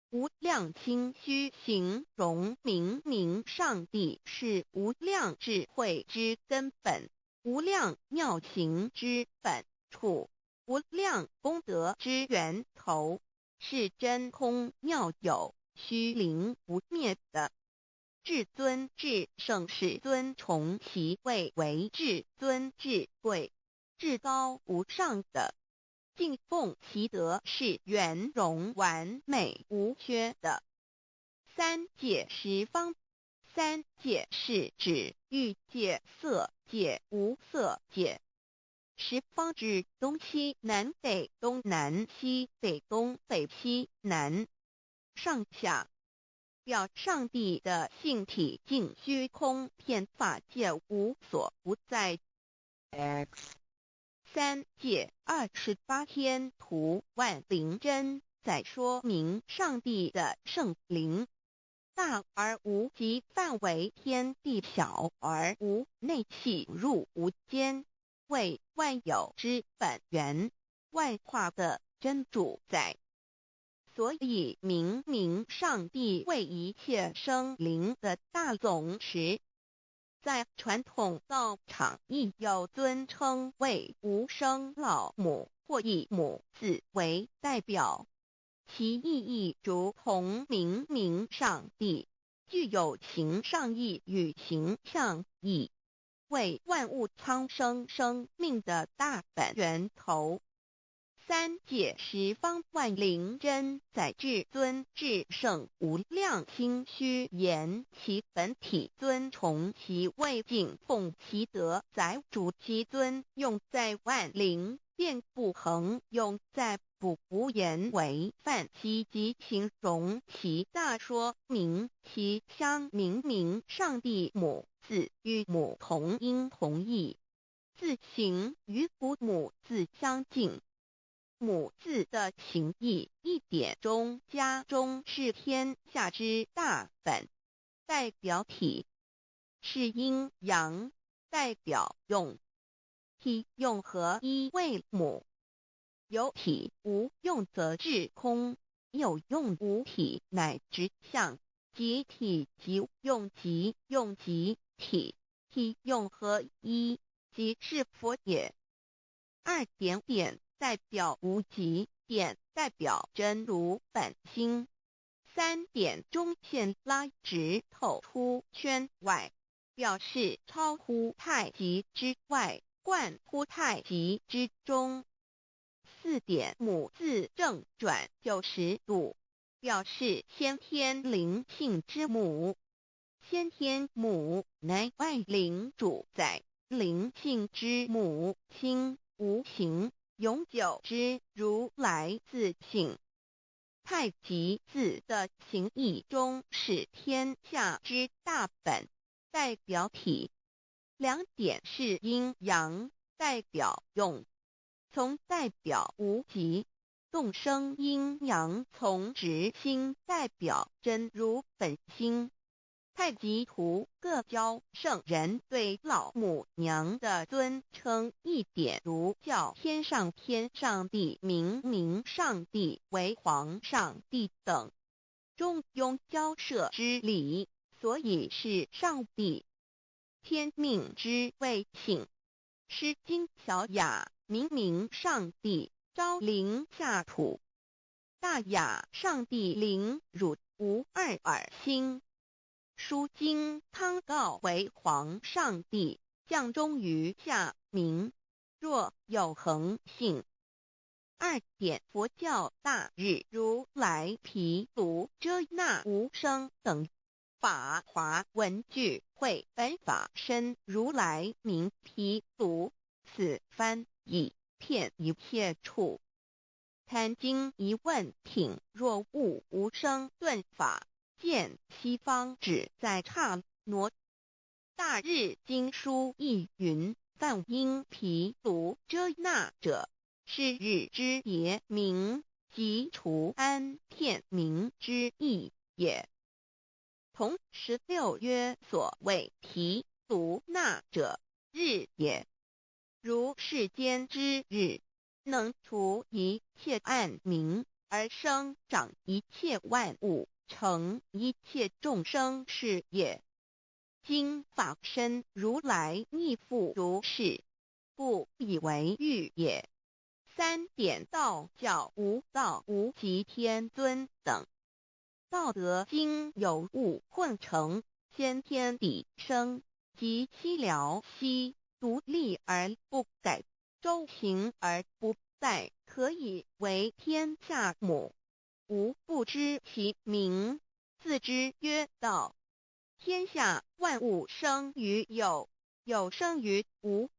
無量清虛形容明明上帝是無量智慧之根本，無量妙行之本處，無量功德之源頭，是真空妙有虛靈不滅的。至尊至聖世尊崇其位為至尊至貴、至高無上的。敬奉其德是圓融完美無缺的。三界十方，三界是指欲界、色界、無色界。十方指東西南北東南西北東北西南上下，表上帝的性體淨虛空遍法界無所不在。 X 三界28天圖萬靈真在說明上帝的聖靈大而無極，範圍天地，小而無內，細入無間，為萬有之本源，萬化的真主宰。所以明明上帝為一切生靈的大總持。在傳統道場亦有尊稱為無生老母或以母字為代表，其意義如同明明上帝，具有形上義與形象義，為萬物蒼生生命的大本源頭。三界十方萬靈真在至尊至聖無量清虛言其本體尊崇其位敬奉其德載主其尊用在萬靈便不恆用在不無言為範其及形容其大說明其相明明上帝母字與母同音同義，字形與古母字相近。母字的形義一點中加中是天下之大本，代表體，是陰陽，代表用，體用合一為母。有體無用則至空，有用無體乃直相，即體即用即用即體，體用合一，即是佛也。二點點代表無極，點代表真如本心。三點中線拉直透出圈外，表示超乎太極之外，貫乎太極之中。四點母字正轉90度，表示先天靈性之母。先天母乃萬靈主宰，靈性之母，清無形，永久之如來自性。太極字的形義中是天下之大本，代表體。兩點是陰陽，代表用，從代表無極，動生陰陽從直心，代表真如本心。太極圖各教聖人對老母娘的尊稱一點如叫天上天上帝、明明上帝為皇上帝等，中庸交涉之理，所以是上帝。天命之謂性，詩經小雅明明上帝昭靈下土，大雅上帝靈汝無二爾心。書經康誥為皇上帝降終於下明，若有恆性。二點佛教大日如來毗盧遮那無生等法華文具會本法身如來名毗盧，此翻譯遍一切處。壇經疑問品若悟無生頓法，見西方只在剎那。大日經書亦云：梵音毗盧遮那者，是日之別名，即除安片名之意也。同16曰：所謂毗盧那者，日也。如世間之日，能除一切暗冥，而生長一切萬物，成一切眾生是也。今法身如來亦復如是，不以為喻也。3點道教無道無極天尊等。道德經有物混成，先天地生，及其了兮，獨立而不改，周行而不殆，可以為天下母。吾不知其名，自之曰道。天下萬物生於有，有生於無。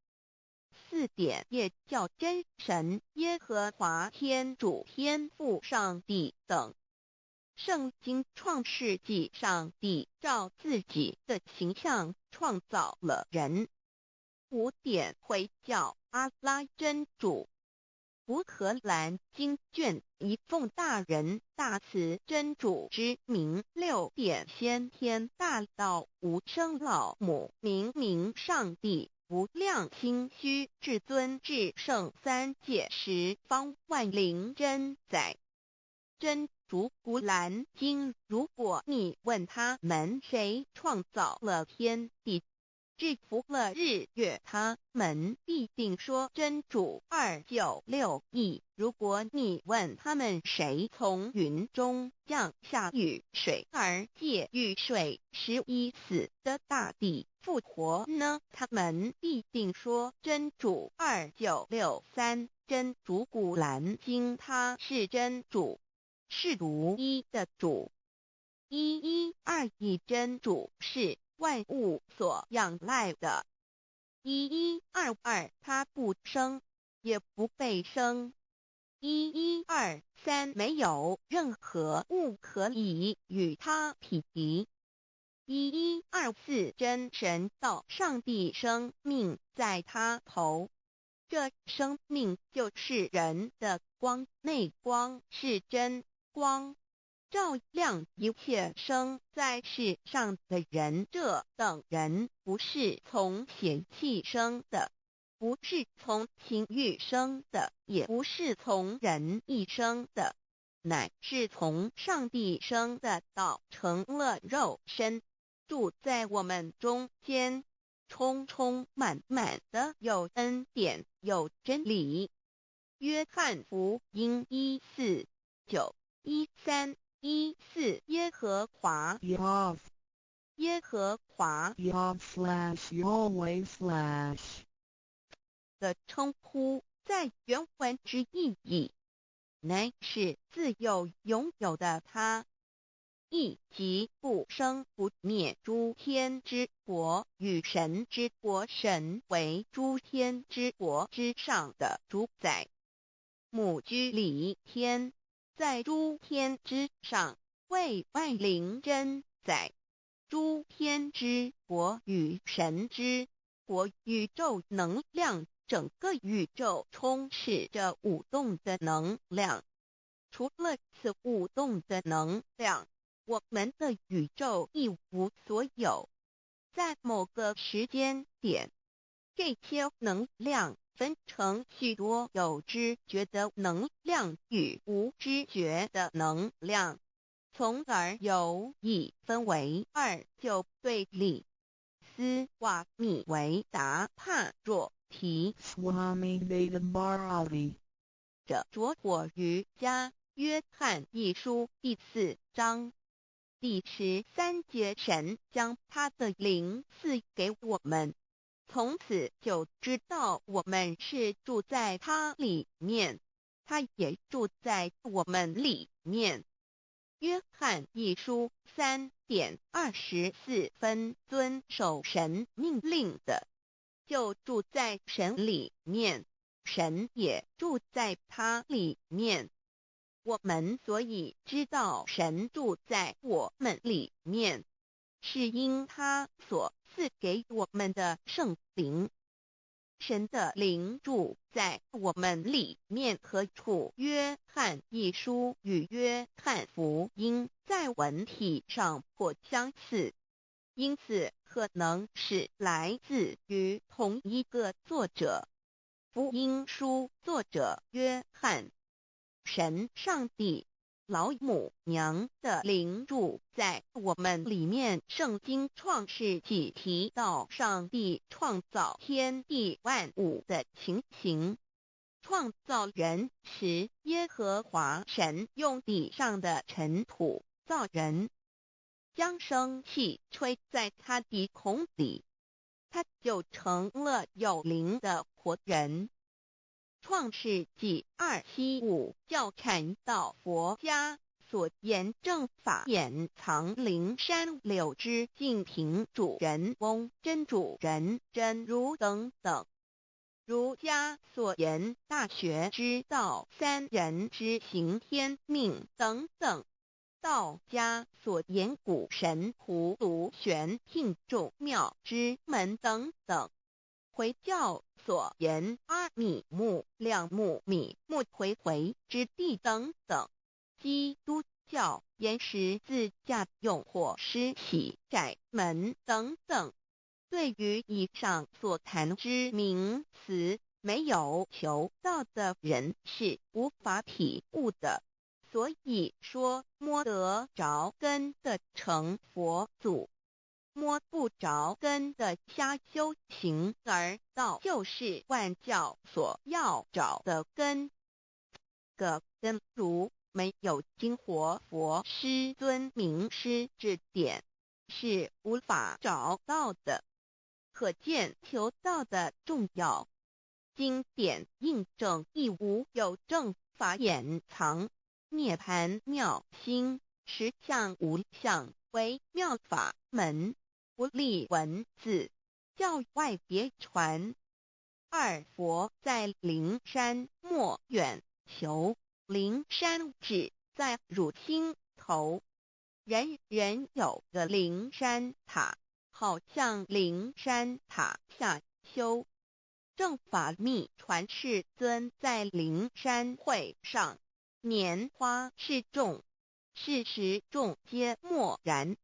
4點耶教真神耶和華天主天父上帝等。聖經創世紀上帝照自己的形象創造了人。5點回教阿拉真主。古可蘭經卷一奉大仁大慈真主之名。6點先天大道無生老母明明上帝無量清虛至尊至聖三界十方萬靈真宰真主古蘭經。如果你問他們誰創造了天地，制服了日月，他們必定說真主。296E。如果你問他們誰從雲中降下雨水，而借雨水使已死的大地復活呢？他們必定說真主。2963。真主古蘭經，他是真主，是獨一的主。1121真主是萬物所仰賴的。1122，他不生，也不被生。1123，沒有任何物可以與他匹敵。1124，真神道上帝生命在他頭，這生命就是人的光，內光是真光，照亮一切生在世上的人。這等人不是從血氣生的，不是從情欲生的，也不是從人意生的，乃是從上帝生的。道成了肉身，住在我們中間，充充滿滿的有恩典，有真理。約翰福音1、4、9、13、14耶和華，耶和華 Yahweh/ 的稱呼，在原文之意義，乃是自有永有的他，意即不生不滅諸天之國與神之國，神為諸天之國之上的主宰。母居裡天，在諸天之上，為萬靈真宰。諸天之國與神之國，宇宙能量，整個宇宙充斥着舞動的能量。除了此舞動的能量，我們的宇宙一無所有。在某個時間點，這些能量分成許多有知覺的能量與無知覺的能量，從而有一分為二就對立。斯瓦米維達帕若提 Swami Vedabharati 這拙火瑜伽約翰一書第4章第13節，神將他的靈賜給我們，從此就知道我們是住在他裡面，他也住在我們裡面。約翰一書3點24分，遵守神命令的，就住在神裡面，神也住在他裡面。我們所以知道神住在我們裡面，是因他所賜給我們的聖靈。神的靈住在我們裡面何處？約翰一書與約翰福音在文體上頗相似，因此可能是來自於同一個作者。福音書作者約翰。神上帝老母娘的靈住在我們裡面。聖經創世紀提到上帝創造天地萬物的情形。創造人時，耶和華神用地上的塵土造人，將生氣吹在他鼻孔裡，他就成了有靈的活人。創世紀275教禪道佛家所言正法眼藏靈山柳枝淨瓶主人翁真主人真如等等。儒家所言大學之道三人之行天命等等。道家所言谷神葫蘆玄牝眾妙之門等等。回教所言阿米木兩木米木回回之地等等，基督教言十字架用火施洗窄門等等。對於以上所談之名詞，沒有求道的人是無法體悟的。所以說，摸得著根的成佛祖。摸不著根的瞎修行，而道就是萬教所要找的根。個根如沒有經活佛師尊明師指點，是無法找到的。可見求道的重要。經典印證亦無有正法眼藏，涅槃妙心，實相無相，為妙法門。不立文字，教外別傳。二佛在靈山莫遠求，靈山只在汝心頭。人人有個靈山塔，好向靈山塔下修。正法密傳世尊在靈山會上，拈花示眾，是時眾皆默然。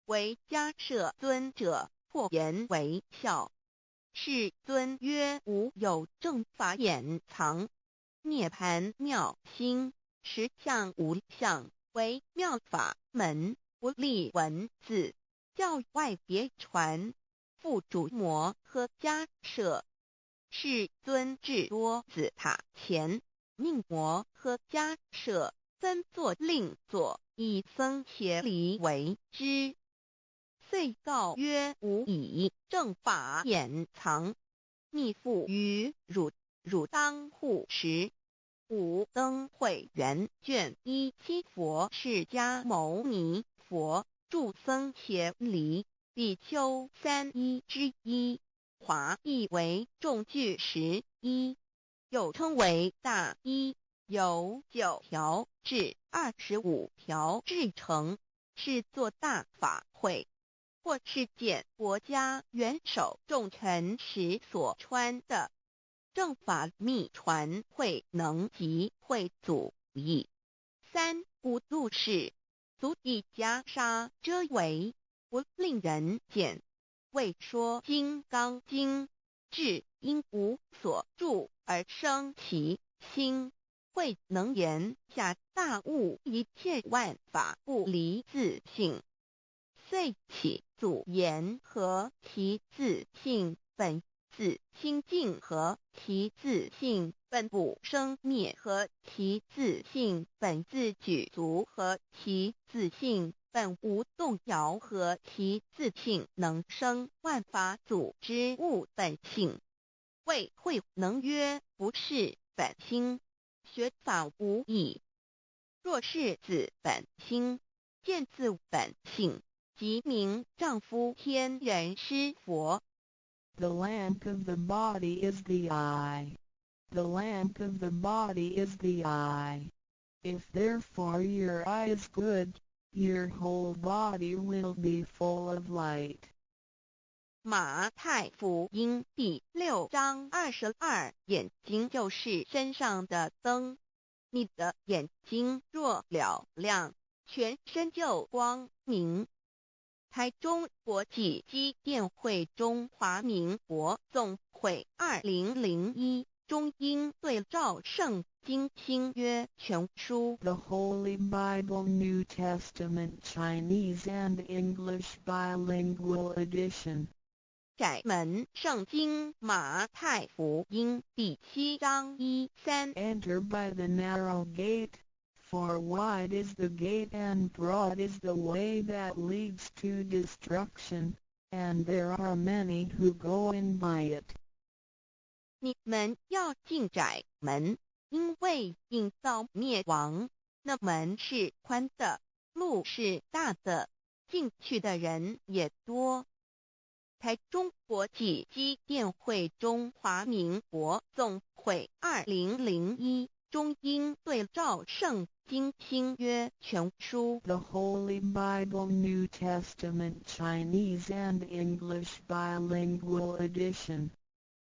唯迦葉尊者破顏為笑。世尊曰：無有正法眼藏，涅槃妙心，實相無相，為妙法門，不立文字，教外別傳。付囑摩訶迦葉。世尊至多子塔前，命摩訶迦葉分座令座，以僧伽梨為之。遂告曰：吾以正法眼藏，密付於汝，汝當護持。五燈會元卷17佛釋迦牟尼佛著僧伽梨比丘三衣之一，華譯為眾俱時衣，又稱為大衣，由9條至25條制成，是做大法會或是見國家元首重臣時所穿的。正法密傳慧能及慧祖譯。三古度士足以袈裟遮圍，不令人見。為說金剛經，至應無所住而生其心。慧能言下大悟一切萬法不離自性，遂起祖言何其自性本自清淨，何其自性本不生滅，何其自性本自具足，何其自性本無動搖，何其自性能生萬法祖之悟本性。謂慧能曰：不識本心，學法無益。若識自本心，見自本性，即名丈夫天人師佛。 The lamp of the body is the eye. The lamp of the body is the eye. If therefore your eye is good, your whole body will be full of light. 馬太福音第六章二十二，眼睛就是身上的燈。你的眼睛若嘹亮，全身就光明。台中國際基甸會中華民國總會二零零一中英對照聖經新約全書。 The Holy Bible New Testament Chinese and English Bilingual Edition. 窄門聖經馬太福音第七章一三。 Enter by the narrow gate, for wide is the gate and broad is the way that leads to destruction, and there are many who go in by it. 你們要進窄門，因為引到滅亡，那門是寬的，路是大的，進去的人也多。台中國際基甸會中華民國總會二零零一中英對照聖經新約全書。 The Holy Bible New Testament Chinese and English Bilingual Edition.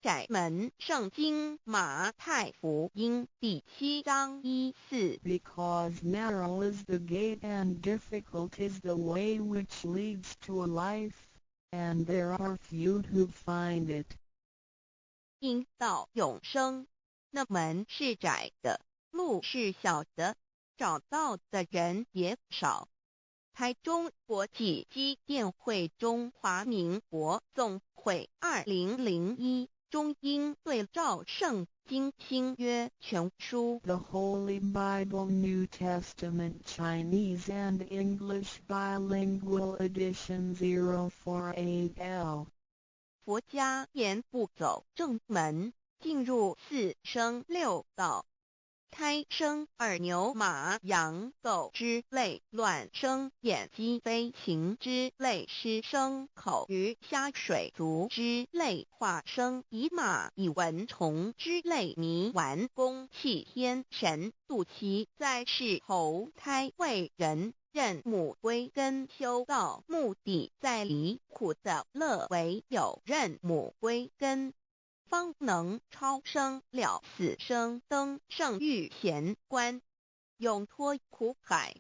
窄門聖經馬太福音第七章一四。 Because narrow is the gate and difficult is the way which leads to life, and there are few who find it. 引到永生，那門是窄的，路是小的，找到的人也少。台中國際基甸會中華民國總會二零零一中英對照聖經新約全書。 The Holy Bible New Testament Chinese and English Bilingual Edition 048L. 佛家言不走正門，進入四生六道，胎生耳牛馬羊狗之類，卵生眼雞飛禽之類，濕生口魚蝦水族之類，化生蟻馬蟻蚊蟲之類，迷頑公棄天神，肚臍在世投胎為人。認母歸根修道，目的在離苦得樂，唯有認母歸根，方能超生了死生，登聖遇賢關，永脫苦海。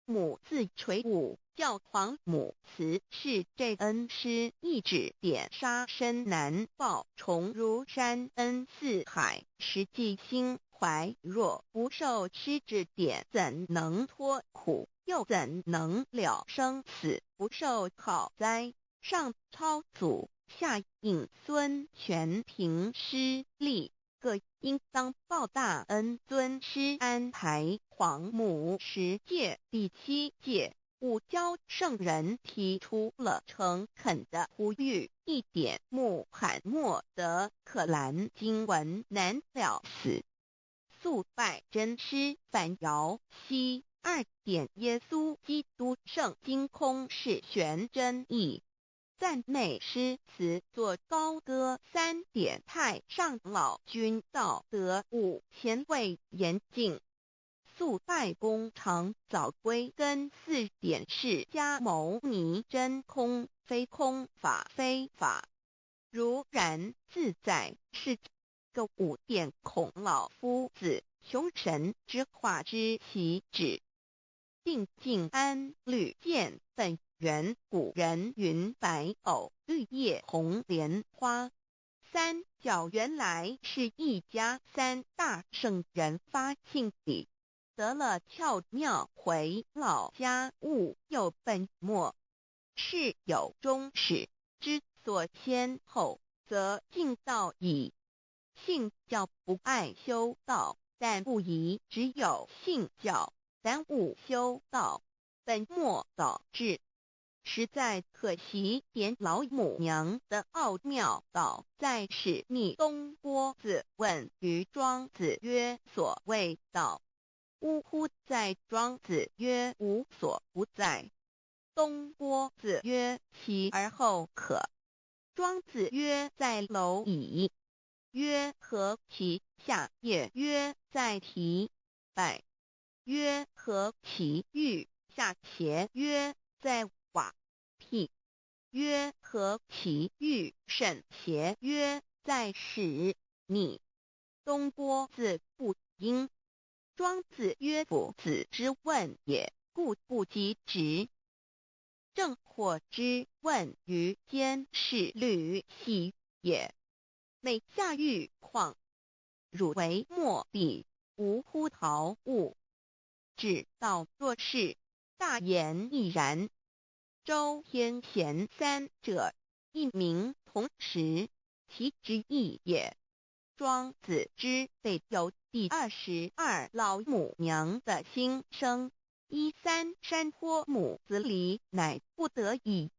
母自垂五教皇母慈是這恩師一指點殺身難報，重如山恩似海，實際心懷若不受師指點，怎能脫苦？又怎能了生死？不受考哉？上超祖，下引孫，全憑師力，各應當報大恩。尊師安排皇母十誡第七誡，五教聖人提出了誠懇的呼籲：一點穆罕默德可蘭經文難了死，速拜真師反遙西。二點耶穌基督聖經空是玄真義，讚美詩詞作高歌。三點太上老君道德五前位嚴淨，速拜功長早歸根。四點釋迦牟尼真空非空法非法，如然自在是個五點孔老夫子窮神之化之其旨。定靜安履見本源古人云白藕綠葉紅蓮花，三教原來是一家，三大聖人發慶底，得了竅妙回老家悟又本末，事有終始之所先後，則近道矣。信教不礙修道，但不宜只有信教，耽誤修道，本末倒置，實在可惜。點老母娘的奧妙道在是密東郭子問於莊子曰：所謂道，嗚乎哉。莊子曰：無所不在。東郭子曰：其而後可。莊子曰：在螻蟻。曰：何其下也？曰：在提。敗。曰何其欲下邪曰在瓦辟曰何其欲甚邪曰在使逆。东郭子不应。庄子曰夫子之问也，故不及直。正火之问于监视履喜也。每下玉矿，汝为莫比，无乎陶物。至道若是，大言亦然。周天贤三者，一名同时，其之意也。庄子之备有第22老母娘的心声。一三山坡母子离，乃不得已。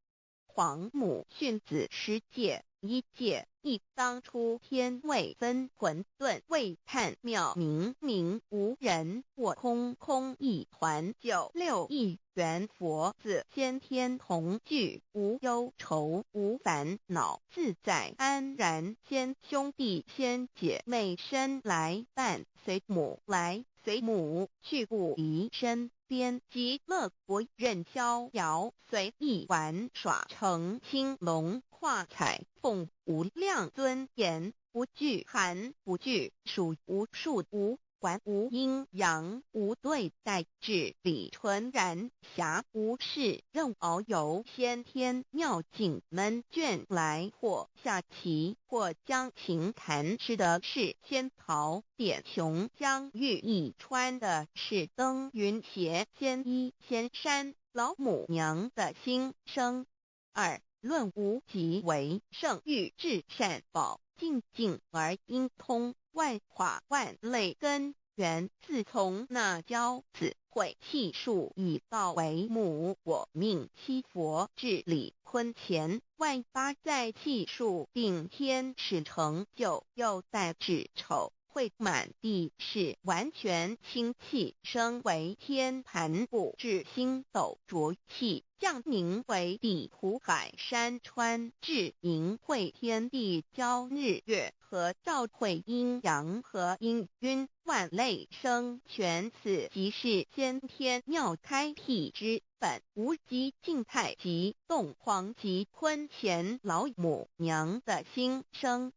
皇母训子十诫，一诫一当初天未分混沌未探妙明明无人我空空一团九六一元佛子先天同具无忧愁无烦恼自在安然先兄弟先姐妹身来伴随母来随母去不离身边极乐国任逍遥随意玩耍乘青龙跨彩凤无量尊严不惧寒不惧暑无数无管无阴阳无对待至理纯然暇无事任遨游先天妙境门卷来或下棋或将琴弹吃的是仙桃点琼浆玉液穿的是登云鞋仙衣仙山老母娘的心声。二论无极为圣域至善宝净净而应通万化万类根源，自从那骄子毁气数以道为母，我命七佛至理坤乾万八在气数定天使成就，又带至丑会满地是完全清气升为天盘布至星斗浊气降凝为地土海山川至盈会天地交日月和照会阴阳和阴晕万类生全此即是先天妙开辟之本无极静态极动黄极坤乾老母娘的心声。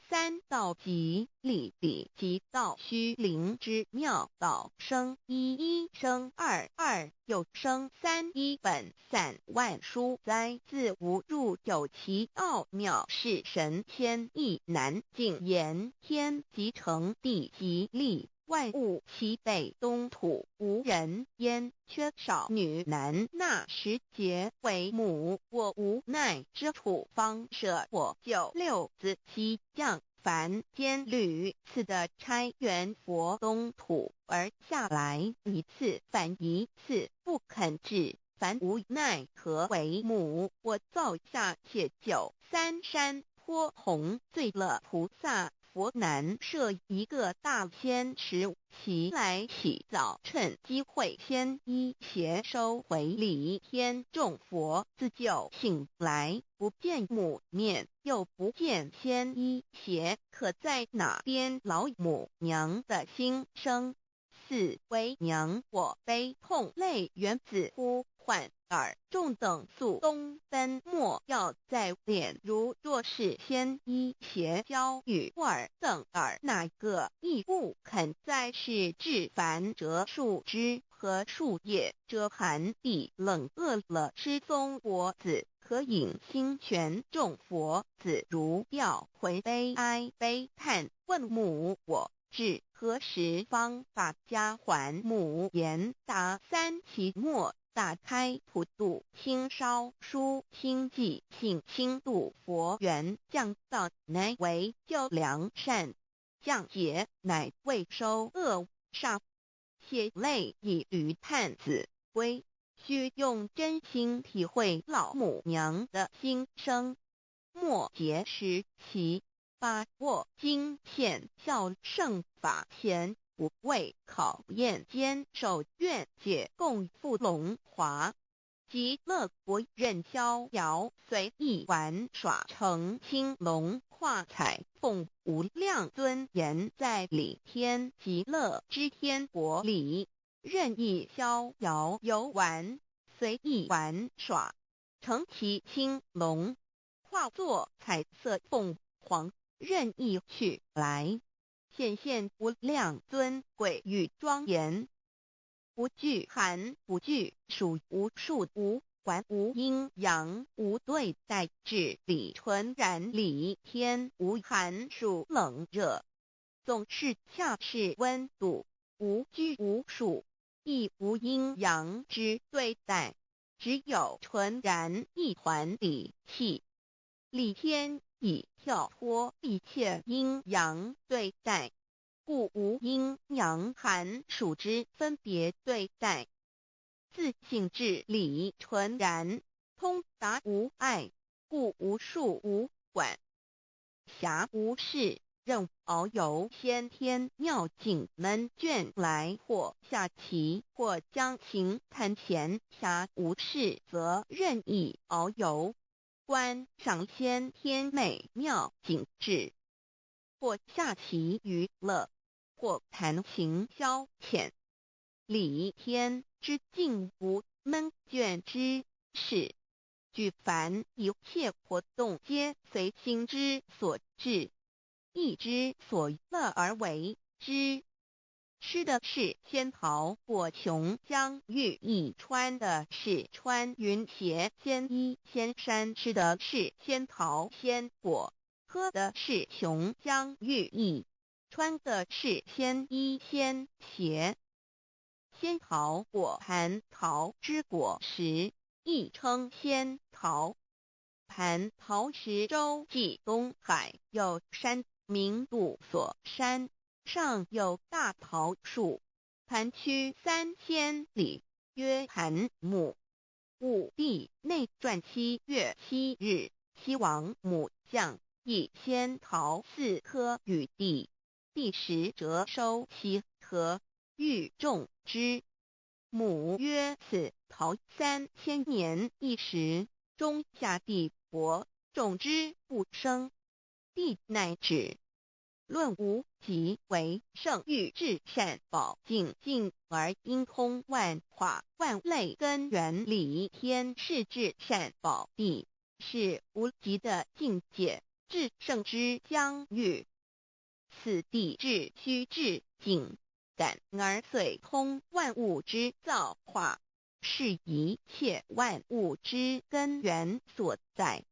三道极理理即道虚灵之妙道生一一生二二又生三一本散万书哉自无入有其奥妙是神仙亦难尽言天即成地即立万物齐备东土无人烟缺少女男那时节为母我无奈之处方舍我九六子西降凡间屡次的差元佛东土而下来一次反一次不肯至凡无奈何为母我造下且九三山坡红醉了菩萨佛难设一个大仙池，其来洗澡，趁机会先衣鞋收回礼天众佛自救醒来，不见母面，又不见仙衣鞋，可在哪边老母娘的心声？四为娘我悲痛泪源自呼唤尔众等速东奔莫要再恋如若是先衣鞋交与尔等尔哪个亦不肯再是至凡折树枝和树叶遮寒地冷饿了失踪佛子可饮清泉众佛子如吊魂悲哀悲叹问母我至何时方把家还母言答三期末打开普度清烧书清寂性轻度佛缘降道乃为救良善降劫乃为收恶煞血泪以与探子归，须用真心体会老母娘的心声。末节时其把握经现孝圣法前不畏考验坚守愿解共赴龙华极乐国任逍遥随意玩耍成青龙跨彩凤无量尊严在理天极乐之天国里。任意逍遙遊玩，隨意玩耍，乘騎青龍，化作彩色鳳凰，任意去來，顯現無量尊貴與莊嚴，無懼寒，不懼暑，無數無管無陰陽無對待，至理純然理天無寒暑冷熱，總是恰適溫度，無拘無束，亦無陰陽之對待，只有純然一團理氣。理天已跳脫一切陰陽對待，故無陰陽寒暑之分別對待。自性至理純然，通達無礙，故無束無管。暇無事，任遨遊先天妙境悶倦來，或下棋，或將琴彈閒暇無事，則任意遨遊，觀賞先天美妙景致，或下棋娛樂，或彈琴消遣。理天之境無悶倦之事，舉凡一切活動皆隨心之所至，意之所樂而為之。吃的是仙桃果瓊漿玉液，穿的是穿雲鞋仙衣仙衫，吃的是仙桃仙果，喝的是瓊漿玉液，穿的是仙衣仙鞋。仙桃果蟠桃之果實，亦稱仙桃。蟠桃石洲際東海有山，名度索山，上有大桃樹，盤曲3000里，曰盤木。武帝內傳7月7日，西王母降，以仙桃四顆與帝，帝食輒收其核，欲種之。母曰：此桃3000年一時，終下地薄，種之不生。帝乃止。論無極為聖域至善寶淨境而應通萬化萬類根源理天是至善寶地，是無極的境界，至聖之疆域。此地至虛至境，感而遂通萬物之造化，是一切萬物之根源所在。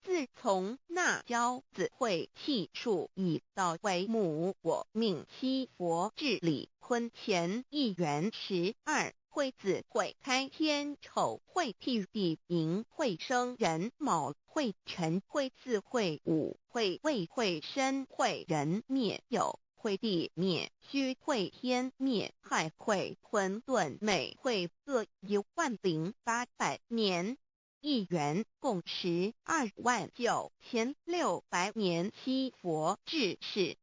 自從那憍子會氣數以道為母我命七佛至理坤乾一元12會子會開天丑會辟地寅會生壬卯會辰會巳會午會未會申會壬滅酉會地滅戌會天滅亥會混沌未會各10800年。一元共129600年，七佛治世，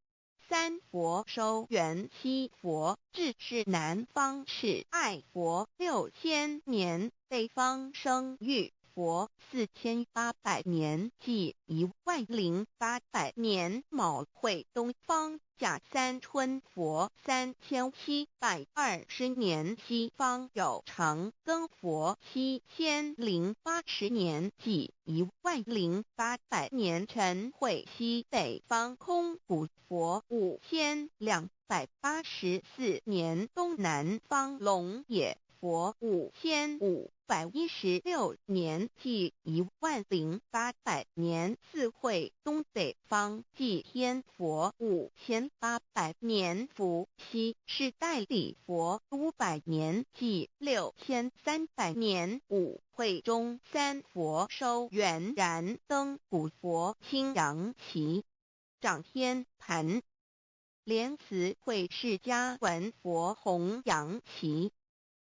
三佛收圓七佛治世南方是愛佛6000年，北方生育佛4800年，計10800年。卯會東方甲三春佛3720年，西方有長庚佛7080年，計10800年。辰會西北方空古佛5284年，東南方龍野佛5516年，計10800年。巳會東北方寂天佛5800年，伏羲氏代理佛500年，計6300年。午會中三佛收圓燃燈古佛青陽旗長天盤，蓮慈會釋迦文佛紅陽旗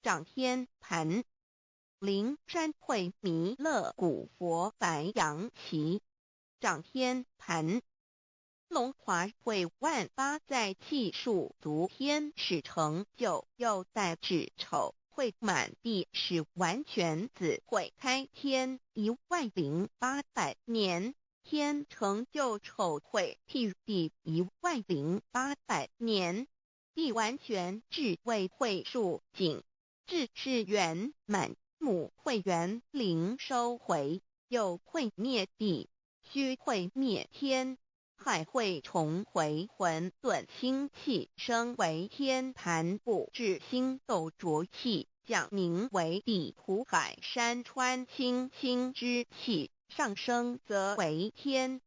長天盤，靈山會彌勒古佛白陽旗長天盤，龍華會萬八在氣數足天使成就又帶至丑會滿地是完全子會開天10800年，天成就丑會辟地10800年。地完全智慧會數淨，智是圓滿，母會元靈收回，又會滅地，虛會滅天，海會重回混沌清氣，升為天盤布置星斗濁氣，降凝為地土海山川清清之氣，上升則為天。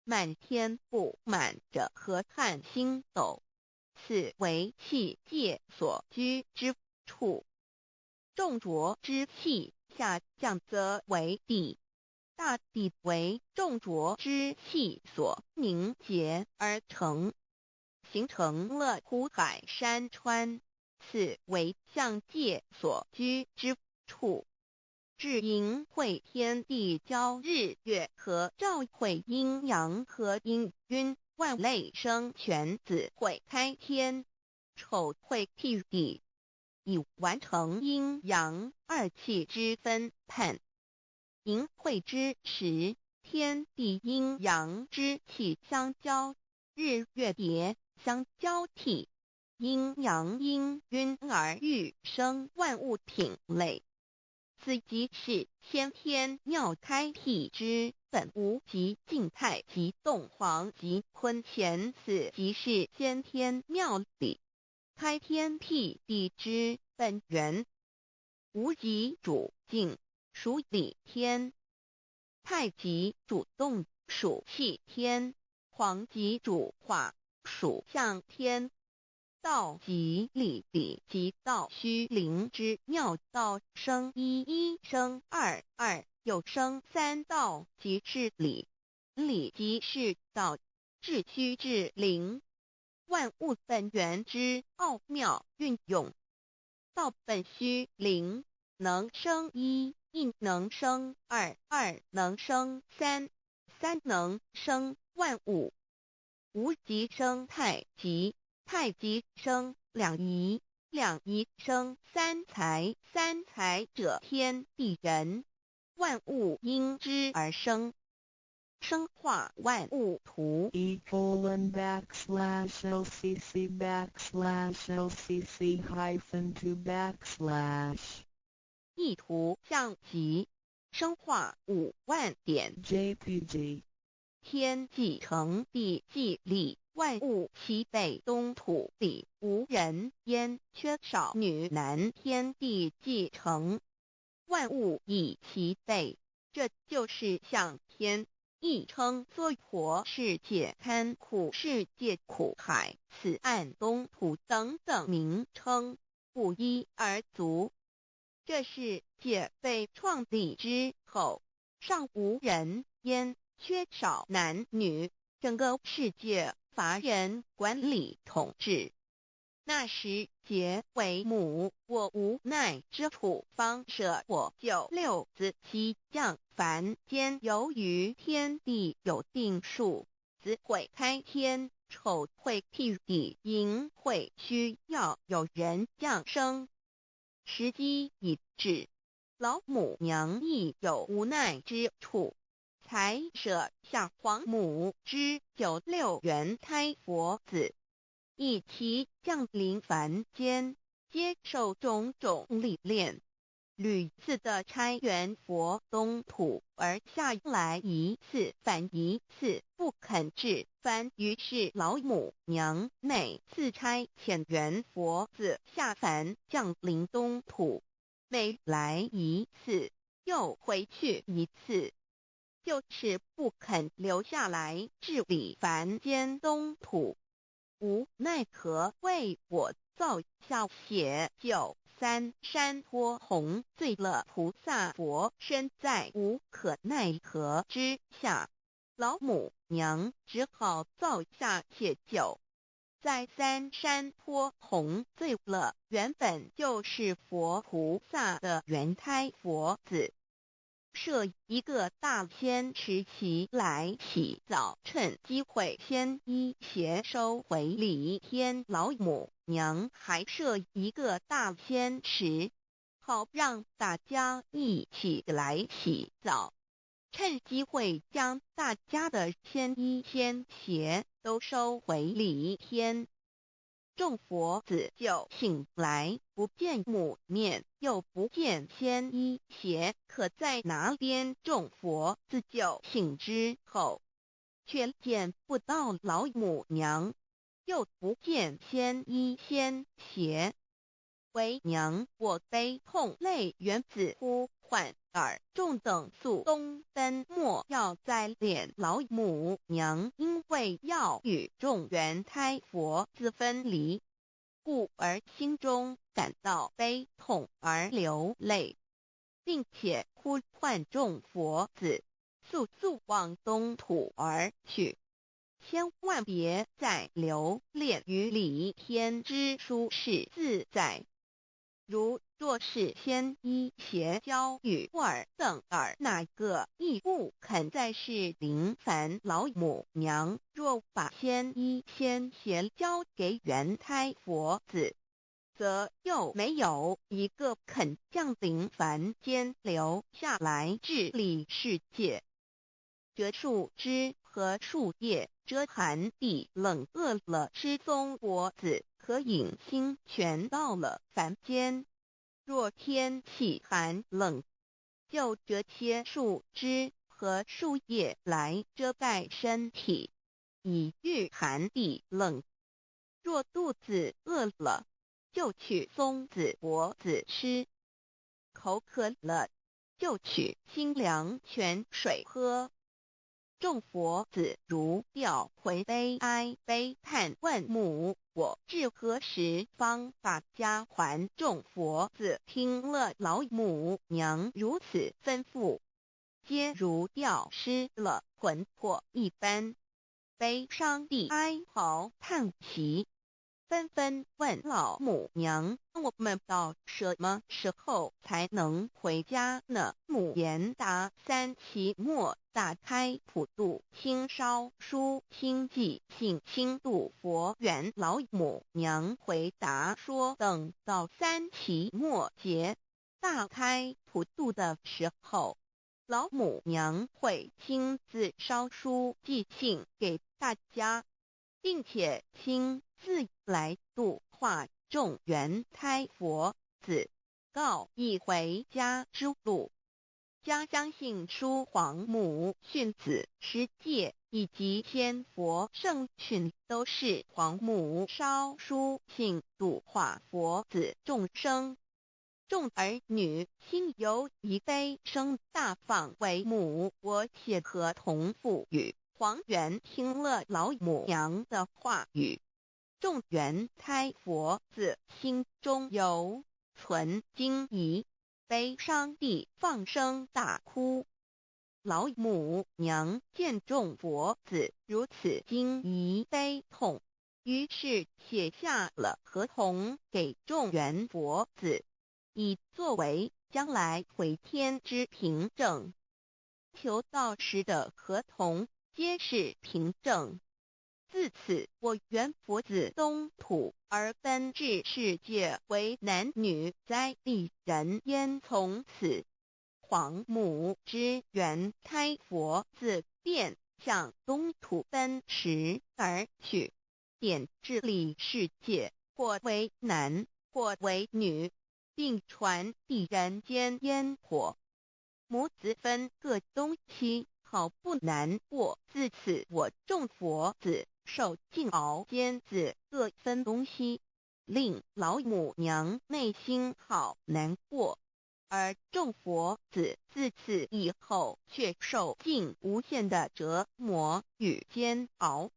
滿天布滿着河漢星斗，此為氣界所居之處。眾濁之氣下降則為地，大地為眾濁之氣所凝結而成，形成了湖海山川，此為象界所居之處。至盈會天地交日月合照會陰陽和氤氲萬類生全子會開天，丑會辟地，以完成陰陽二氣之分判。盈會之時，天地陰陽之氣相交，日月疊相交替，陰陽氤氲而育生萬物品類。此即是先天妙開闢之本無極靜太極動黃極坤乾，此即是先天妙理開天闢地之本源。無極主靜，屬理天；太極主動，屬氣天；黃極主化，屬象天。道即理，理即道，虛靈之妙道生一，一生二，二又生三，道即是理，理即是道，至虛至靈，萬物本源之奧妙運用。道本虛靈，能生一，亦能生二，二能生三，三能生萬物。無極生太極。太極生兩儀，兩儀生三才，三才者天地人，萬物因之而生，生化萬物圖。 E:\LCC\LCC-2\. 意圖象極，生化5萬點 JPG 天既成，地既立。萬物齊備，東土裡無人煙，缺少女男。天地既成，萬物已齊備，這就是象天，亦稱娑婆世界、堪苦世界、苦海、此岸東土等等名稱，不一而足。這世界被創立之後，尚無人煙，缺少男女，整個世界乏人管理統治。那時劫為母，我無奈之處，方捨我九六子悉降凡間。由於天地有定數，子會開天，丑會辟地，寅會需要有人降生。時機已至，老母娘亦有無奈之處，才捨下皇母之九六元胎佛子，一齊降臨凡間，接受種種歷練，屢次的差元佛東土而下來一次返一次，不肯至凡。於是老母娘每次差遣元佛子下凡降臨東土，每來一次又回去一次，就是不肯留下來治理凡間東土。無奈何為我造下血九三山坡紅醉了菩薩佛身，在無可奈何之下，老母娘只好造下血九，在三山坡紅醉了原本就是佛菩薩的元胎佛子。設一個大仙池齊來洗澡，趁機會先衣鞋收回禮天。老母娘還設一個大仙池，好讓大家一起來洗澡，趁機會將大家的仙衣仙鞋都收回禮天。眾佛子就醒來，不見母面，又不見仙衣鞋，可在哪邊？眾佛子就醒之後，卻見不到老母娘，又不見仙衣仙鞋。為娘我悲痛淚緣子呼喚爾眾等速東奔，莫要再憐老母娘，因為要與眾緣胎佛子分離，故而心中感到悲痛而流淚，並且呼喚眾佛子速速往東土而去，千萬別再留戀於離天之舒適自在。如若是仙衣鞋交與爾等爾那個亦不肯再是臨凡老母娘。若把仙衣仙鞋交給緣胎佛子，則又沒有一個肯降臨凡間留下來治理世界。折樹枝和樹葉遮寒地冷，餓了吃松果子，可飲清泉。到了凡間，若天氣寒冷，就折些樹枝和樹葉來遮蓋身體，以禦寒地冷。若肚子餓了，就取松子果子吃；口渴了，就取清涼泉水喝。眾佛子如掉魂悲哀悲嘆問母：我至何時方把家還？眾佛子聽了老母娘如此吩咐，皆如掉失了魂魄一般，悲傷地哀嚎嘆息，紛紛問老母娘：我們到什麼時候才能回家呢？母言答：三期末大開普度親燒書親寄信親度佛緣。老母娘回答說：等到三期末節大開普度的時候，老母娘會親自燒書寄信給大家，並且親自來度化眾緣胎佛子，告以回家之路。家相信書皇母訓子十誡以及千佛聖訓，都是皇母燒書信度化佛子眾生。眾兒女心有一悲聲大放為母，我寫合同賦予。黃猿聽了老母娘的話語，眾緣胎佛子心中猶存驚疑，悲傷地放聲大哭。老母娘見眾佛子如此驚疑悲痛，於是寫下了合同給眾緣佛子，以作為將來回天之憑證。求道時的合同皆是憑證。自此，我緣佛子東土而奔至世界為男女災地人煙。從此，皇母之緣胎佛子便向東土奔馳而去，點治理世界，或為男，或為女，並傳遞人間煙火。母子分各東西，好不難過。自此，我眾佛子受盡熬煎子，各分東西，令老母娘內心好難過。而眾佛子自此以後，卻受盡無限的折磨與煎熬。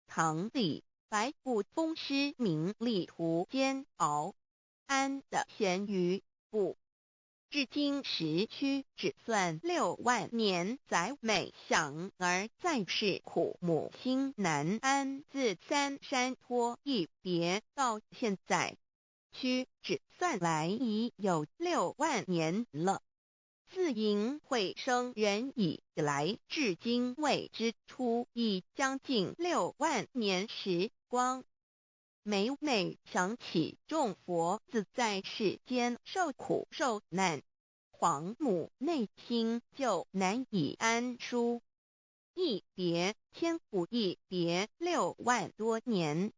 唐李白不風詩名利途煎熬，安得閒於不？至今時屈指算6萬年，載每想而在世苦母心難安。自三山坡一別到現在，屈指算來已有六萬年了。自淫會生人以來，至今未知出已將近六萬年時光。每每想起眾佛子在世間受苦受難，皇母內心就難以安舒。一別千古，一別6萬多年。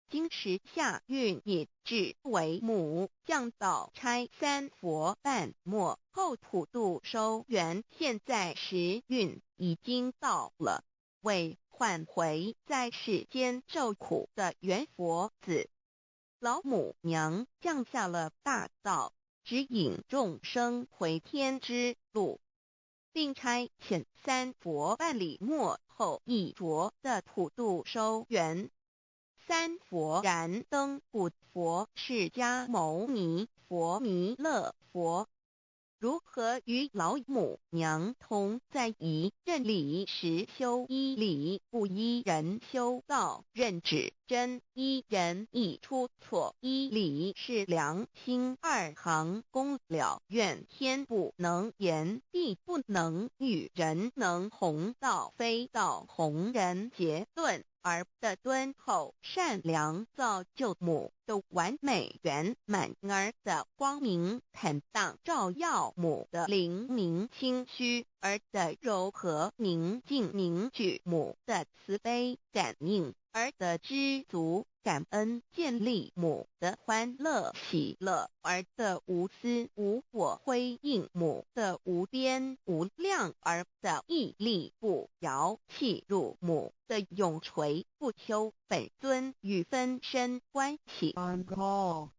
今时下运已至，为母降道差三佛办末后普度收圆。现在时运已经到了，为唤回在世间受苦的缘佛子，老母娘降下了大道，指引众生回天之路，并差遣三佛办理末后一着的普度收圆。三佛燃灯古佛释迦牟尼佛弥勒佛，如何与老母娘同在一认理实修依理不依人修道认指真依人意出错依理是良心二行功了愿天不能言地不能语人能弘道非道弘人结论儿的敦厚善良造就母的完美圆满儿的光明坦荡照耀母的灵明清虚儿的柔和宁静凝聚母的慈悲感应儿的知足感恩建立母的欢乐喜乐儿的无私无我辉映母的无边无量儿的屹立不摇契入母的永垂不朽本尊与分身关系。 On call.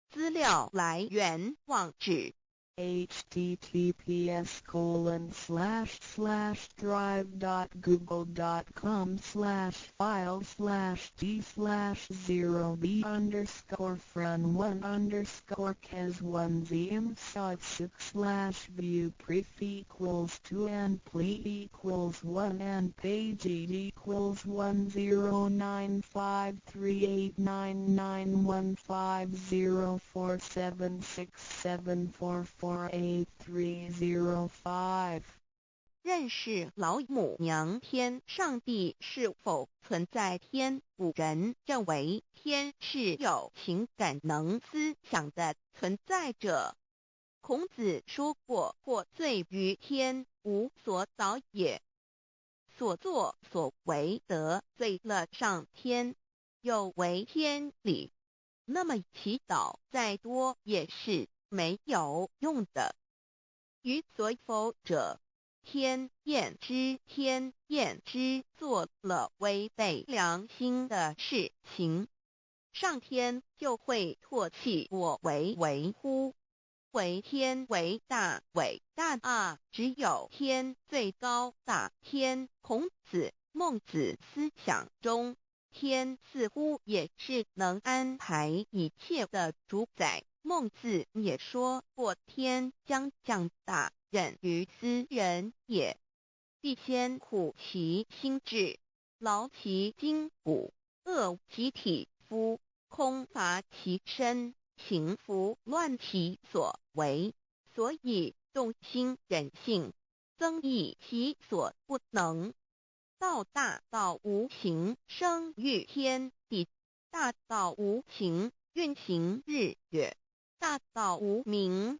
资料来源网址 https://drive.google.com/file/d/0b_fren1_kes1zm6 /view pref equals 2 and ple equals 1 and page equals 109538991504767448305。 认识老母娘天上帝是否存在天？古人认为天是有情感能思想的存在者。孔子说过：“获罪于天，无所导也。”所作所为得罪了上天，有违天理，那么祈祷再多也是没有用的。于所否者，天厌之，天厌之，做了违背良心的事情，上天就会唾弃我为为乎？为天为大，伟大啊！只有天最高大。天，孔子、孟子思想中，天似乎也是能安排一切的主宰。孟子也说过：“天将降大任于斯人也，必先苦其心志，劳其筋骨，饿其体肤，空乏其身，行拂乱其所为，所以动心忍性，增益其所不能。”道大道无形，生育天地；大道无形，运行日月；大道无名，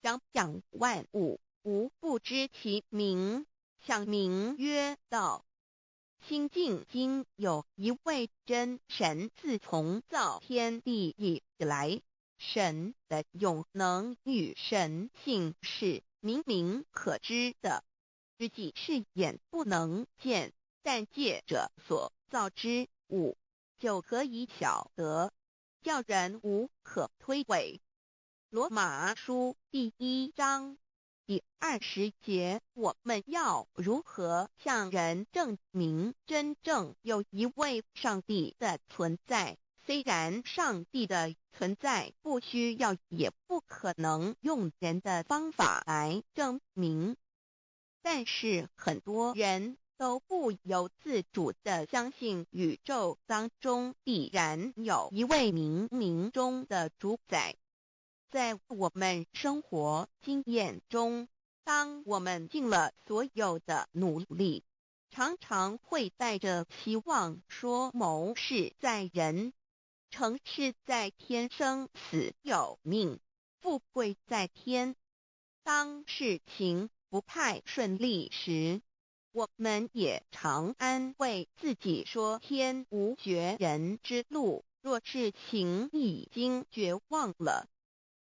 长养万物，吾不知其名，想名曰道。清净经有一位真神，自从造天地以来，神的永能与神性是明明可知的，实际是眼不能见，但借着所造之物就可以晓得，叫人无可推诿。罗马书第一章第20节，我们要如何向人证明真正有一位上帝的存在？虽然上帝的存在不需要，也不可能用人的方法来证明，但是很多人都不由自主地相信宇宙当中必然有一位冥冥中的主宰。在我们生活经验中，当我们尽了所有的努力，常常会带着期望说谋事在人，成事在天，生死有命，富贵在天。当事情不太顺利时，我们也常安慰自己说天无绝人之路。若事情已經絕望了，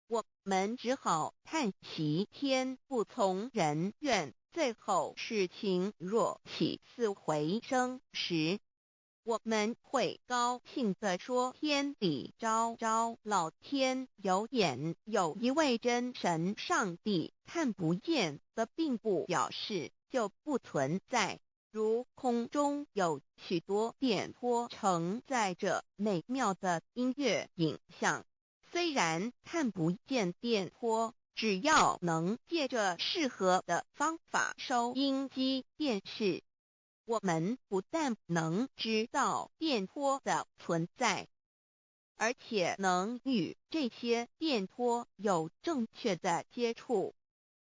我們只好嘆息天不從人願。最後事情若起死回生時，我們會高興地說：天地昭昭，老天有眼，有一位真神上帝，看不見的並不表示就不存在。如空中有許多電波承載著美妙的音樂影像，雖然看不見電波，只要能借著適合的方法收音機、電視，我們不但能知道電波的存在，而且能與這些電波有正確的接觸。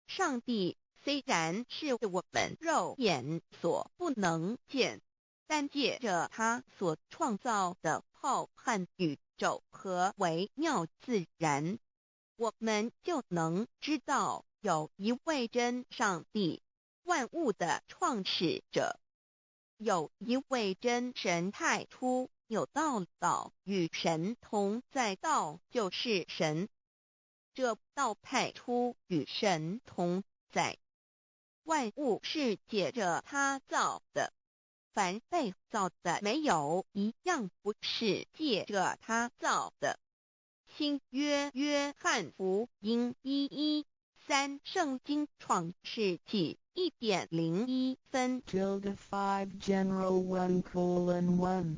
上帝雖然是我們肉眼所不能見，但借著他所創造的浩瀚宇宙和微妙自然，我們就能知道有一位真上帝，萬物的創始者，有一位真神。太初有道，道與神同在，道就是神。這道太初與神同在。萬物是借著他造的，凡被造的，沒有一樣不是借著他造的。新約約翰福音1:13，聖經創世紀1點01分。 Tilde 5 General 1:1.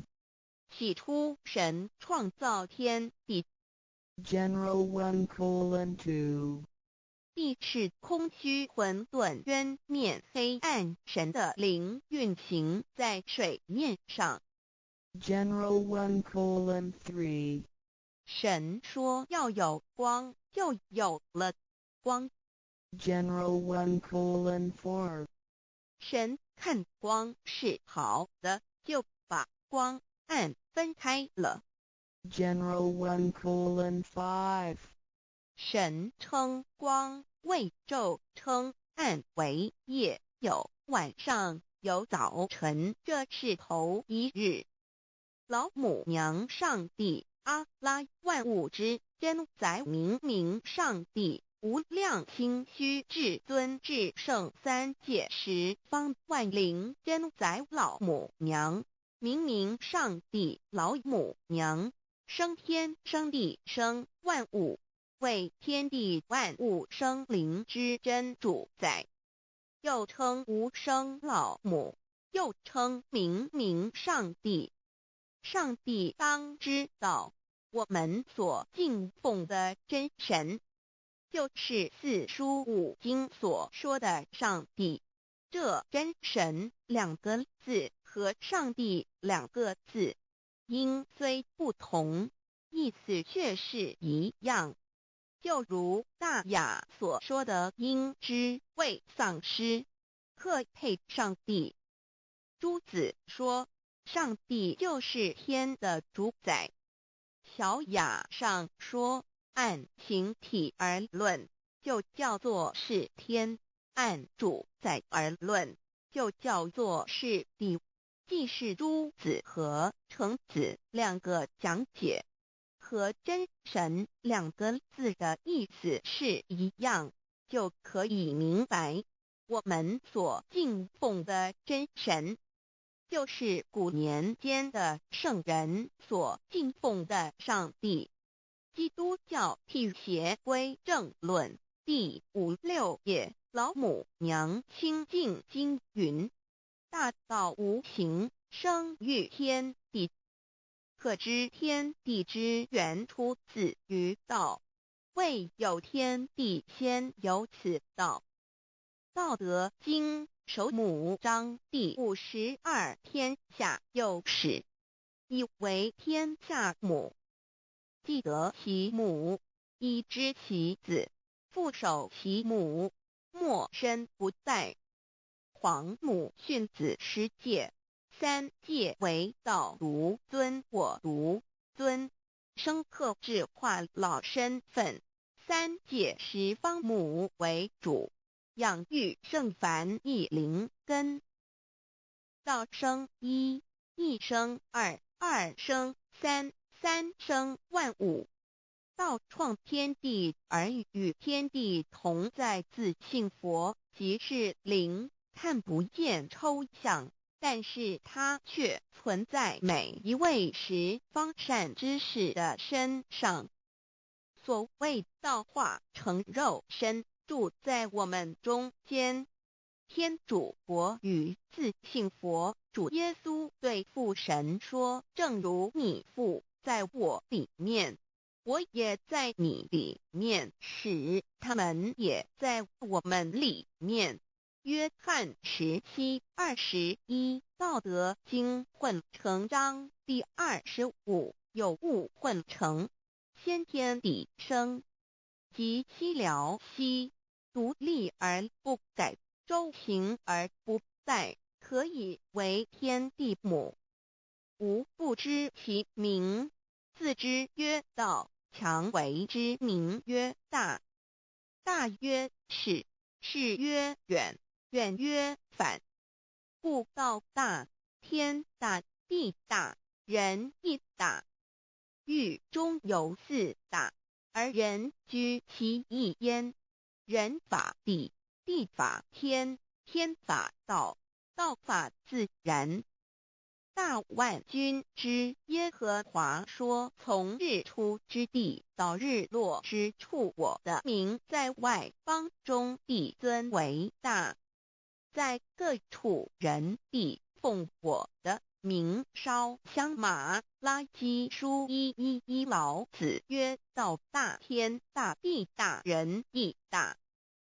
起初神創造天地。 General 1:2. 地是空虛混沌，淵面黑暗，神的靈運行在水面上。 General 1:3. 神說要有光，就有了光。 General 1:4. 神看光是好的，就把光暗分開了。 General 1:5. 神稱光為晝，稱暗為夜，有晚上，有早晨，這是頭一日。老母娘上帝阿拉萬物之真宰明明上帝無量清虛至尊至聖三界十方萬靈真宰老母娘明明上帝老母娘生天生地生萬物，為天地萬物生靈之真主宰，又稱無生老母，又稱明明上帝。上帝當知道，我們所敬奉的真神，就是四書五經所說的上帝。這真神兩個字和上帝兩個字，音雖不同，意思卻是一樣。就如大雅所說的，應知未喪失，克配上帝。朱子說，上帝就是天的主宰。小雅上說，按形體而論，就叫做是天；按主宰而論，就叫做是地。既是朱子和程子兩個講解，和真神兩個字的意思是一樣，就可以明白，我們所敬奉的真神，就是古年間的聖人所敬奉的上帝。基督教辟邪歸正論第五六頁，老母娘清淨經云：大道無形，生於天地。可知天地之源出自於道，未有天地先有此道。道德經首母章第52，天下有始，以為天下母。既得其母，以知其子，復守其母，莫身不殆。皇母訓子十誡，三誡為道獨尊我獨尊，生克制化老身份。三界十方母為主，養育聖凡一靈根。道生一，一生二，二生三，三生萬物。道創天地而與天地同在，自性佛即是靈，看不見抽象，但是它卻存在每一位十方善知識的身上。所謂道化成肉身，住在我們中間。天主國與自性佛主耶穌對父神說：正如你父在我裡面，我也在你裡面，使他們也在我們裡面。約翰17:21，道德經混成章第25，有物混成，先天地生，即西療溪，獨立而不改，周行而不殆，可以為天地母。吾不知其名，自知曰道，強為之名曰大。大曰始，始曰遠，遠曰反。故道大，天大，地大，人亦大。域中有四大，而人居其一焉。人法地，地法天，天法道，道法自然。大萬軍之耶和華說：從日出之地到日落之處，我的名在外邦中必尊為大，在各處人必奉我的名燒香。馬拉基書1:1:1，老子曰：道大天大地大人亦大。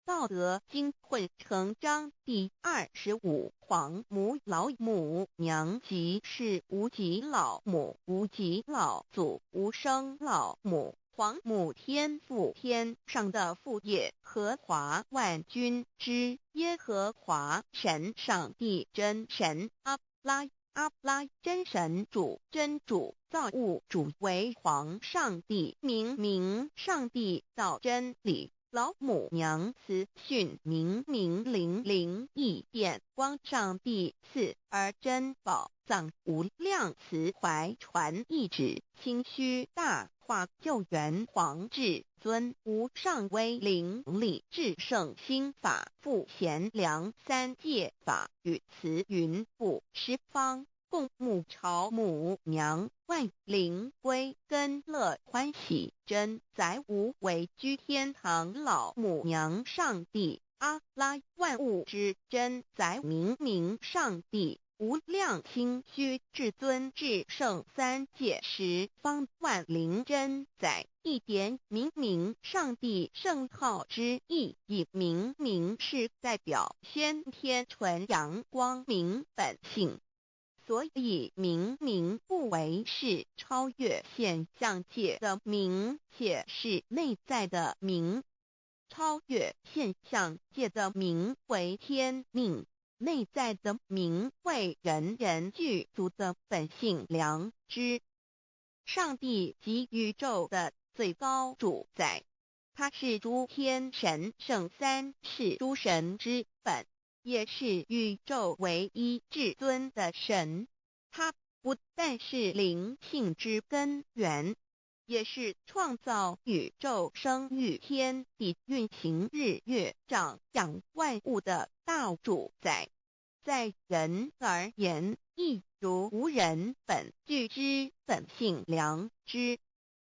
道德經混成章第25，皇母老母娘即是無極老母，無極老祖，無生老母，皇母天父天上的父耶和華萬軍之耶和華神上帝真神阿拉阿拉真神主真主造物主為皇上帝明明上帝道真理。老母娘慈訓明明靈靈異變光上帝賜而珍寶藏無量慈懷傳懿旨清虛大化救援皇至尊無上威靈力至聖心法父賢良三界法與慈雲布十方共沐朝母娘萬靈歸根樂歡喜真宰無為居天堂老母娘上帝阿拉萬物之真宰明明上帝無量清虛至尊至聖三界十方萬靈真宰一點明明上帝聖號之意義，明明是代表先天純陽光明本性。所以明明不為是超越現象界的明，且是內在的明。超越現象界的明為天命，內在的明為人人具足的本性良知。上帝即宇宙的最高主宰，他是諸天神聖三世諸神之本，也是宇宙唯一至尊的神。他不但是靈性之根源，也是創造宇宙、生育天地、運行日月、長養萬物的大主宰。在人而言，亦如吾人本具之本性良知，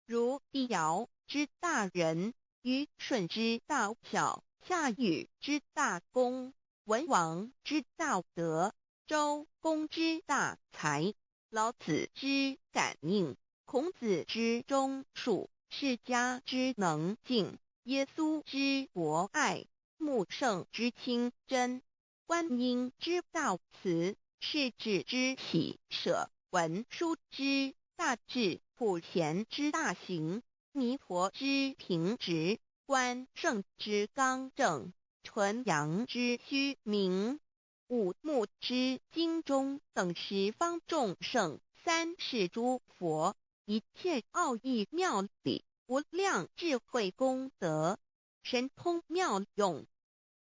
如帝堯之大仁，虞舜之大孝，夏禹之大功，文王之大德，周公之大才，老子之感應，孔子之忠恕，釋迦之能靜，耶穌之博愛，穆聖之清真，觀音之大慈，釋智之喜捨，文殊之大智，普賢之大行，彌陀之平直，關聖之剛正，純陽之虛明，五目之精中等十方眾聖，三世諸佛，一切奧義妙理，無量智慧功德，神通妙用，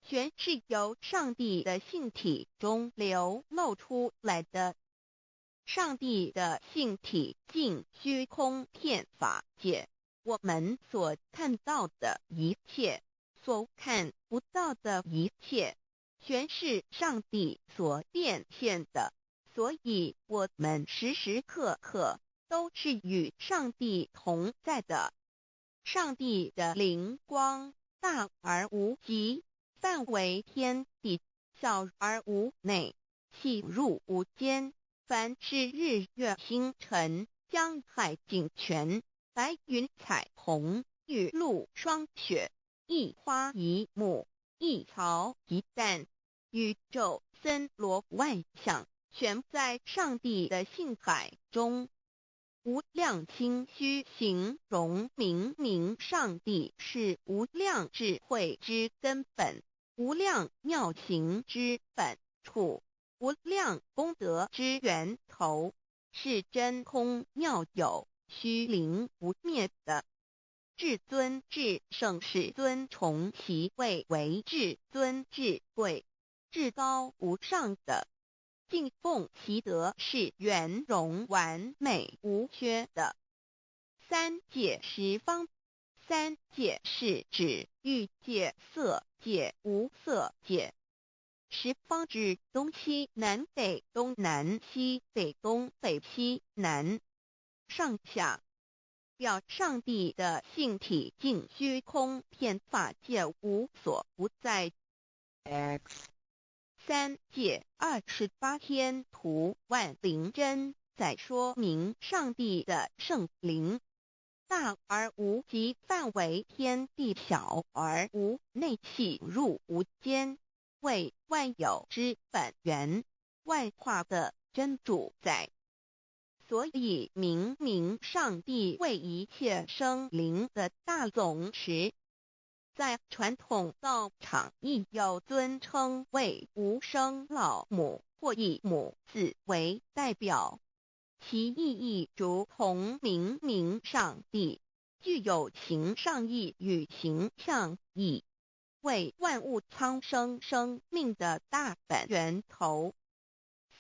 全是由上帝的性體中流露出來的。上帝的性體盡虛空遍法界，我們所看到的一切，所看不到的一切，全是上帝所變現的。所以，我們時時刻刻都是與上帝同在的。上帝的靈光大而無極，範圍天地，小而無內，細入無間。凡是日月星辰、江海井泉、白雲彩虹、雨露霜雪，一花一木、一草一蛋，宇宙森羅萬象，全在上帝的性海中。無量清虛形容明明上帝是無量智慧之根本，無量妙行之本處，無量功德之源頭，是真空妙有、虛靈不滅的。至尊至聖世尊崇其位為至尊至貴、至高無上的，敬奉其德是圓融完美無缺的。三界十方，三界是指欲界、色界、無色界。十方指東西南北東南西北東北西南上下，表上帝的性體盡虛空遍法界無所不在。 X 三界28天圖萬靈真在說明上帝的聖靈大而無極，範圍天地，小而無內，細入無間，為萬有之本源，萬化的真主宰。所以明明上帝為一切生靈的大總持。在傳統道場亦有尊稱為無生老母或以母字為代表，其意義如同明明上帝，具有形上義與形象義，為萬物蒼生生命的大本源頭。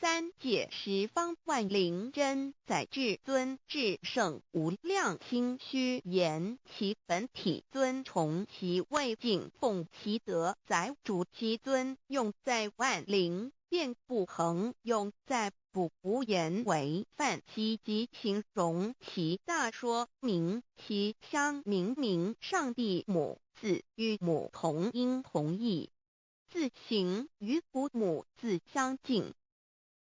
三界十方萬靈真在至尊至聖無量清虛言其本體尊崇其位敬奉其德載主其尊用在萬靈變不恆用在不無言為範其及形容其大說明其相明明上帝母字與母同音同義，字形與古母字相近。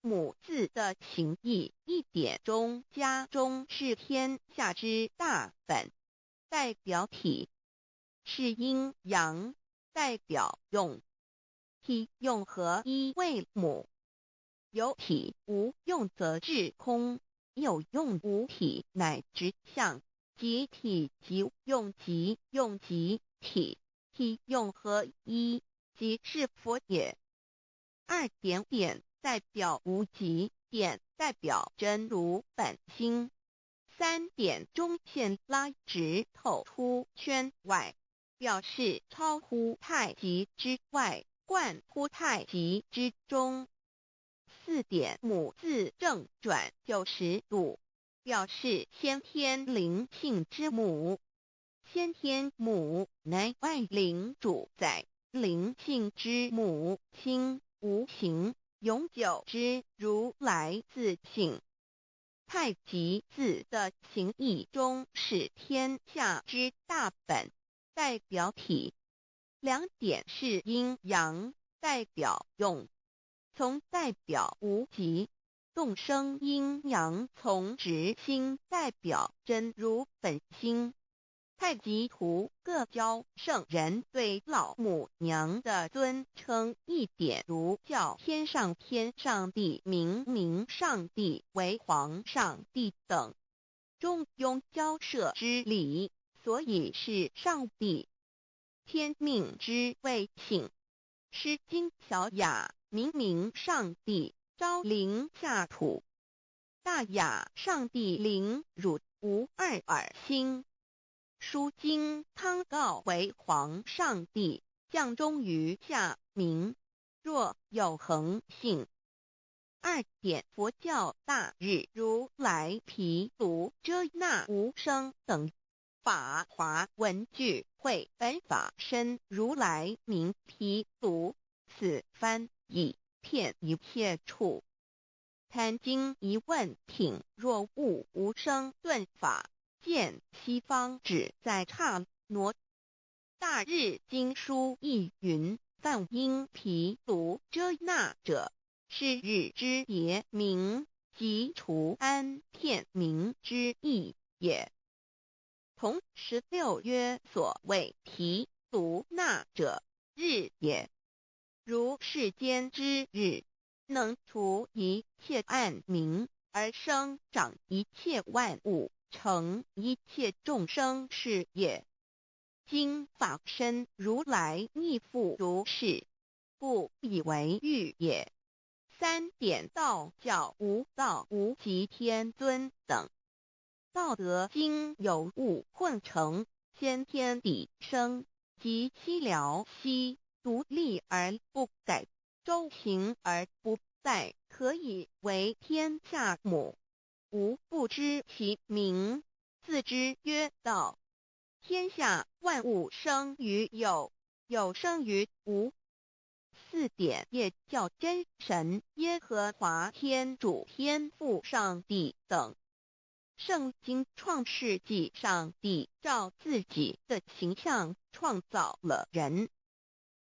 母字的形義一點中加中是天下之大本，代表體是陰陽，代表用，體用合一為母。有體無用則至空，有用無體乃至相，即體即用即用即體，體用合一，即是佛也。二點點代表無極，點代表真如本心。三點中線拉直透出圈外，表示超乎太極之外，貫乎太極之中。四點母字正轉90度，表示先天靈性之母。先天母乃萬靈主宰，靈性之母，清無形，永久之如來自性。太極字的形義中是天下之大本，代表體。兩點是陰陽，代表用。從代表無極，動生陰陽從直心，代表真如本心。太極圖各教聖人對老母娘的尊稱一點如叫天上天上帝、明明上帝為皇上帝等，中庸交涉之理，所以是上帝。天命之謂性，詩經小雅，明明上帝昭靈下土，大雅上帝靈汝無二耳心。書經湯告為皇上帝降中於下民，若有恆性。二點佛教大日如來毗盧遮那無生等。法華文具會本法身如來名毗盧，此翻譯遍一切處。壇經疑問品若悟無生頓法，見西方只在剎那。大日經疏亦云：梵音毗盧遮那者，是日之別名，即除安片名之意也。同16曰：所謂毗盧那者，日也。如世間之日，能除一切暗冥，而生長一切萬物，成一切眾生是也。今法身如來亦復如是，故以為喻也。三點道教無道無極天尊等。道德經有物混成，先天地生，及其了兮，獨立而不改，周行而不殆，可以為天下母。吾不知其名，自之曰道。天下萬物生於有，有生於無。四點耶教真神耶和華天主天父上帝等。聖經創世紀上帝照自己的形象創造了人。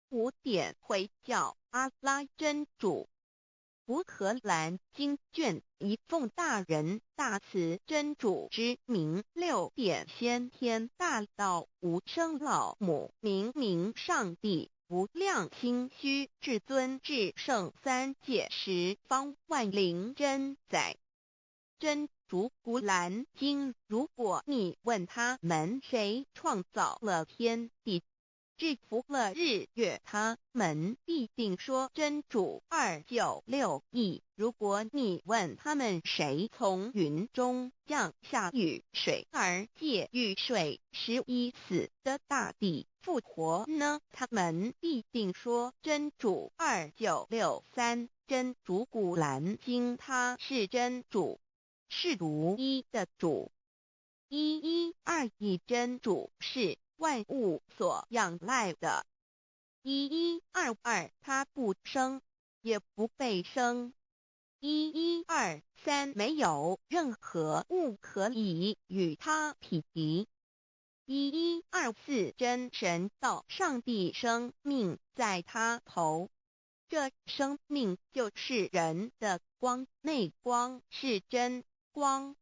五點回教阿拉真主。古可蘭經卷一奉大仁大慈真主之名。六點先天大道無生老母明明上帝無量清虛至尊至聖三界十方萬靈真宰真主古蘭經，如果你問他們誰創造了天地，制服了日月，他們必定說真主。2、9、6、1。如果你問他們誰從雲中降下雨水，而借雨水使已死的大地復活呢？他們必定說真主。2、9、6、3。真主古蘭經，他是真主，是獨一的主。1121真主是萬物所仰賴的。1122他不生，也不被生。1123沒有任何物可以與他匹敵。1124真神道上帝生命在他頭，這生命就是人的光，內光是真光，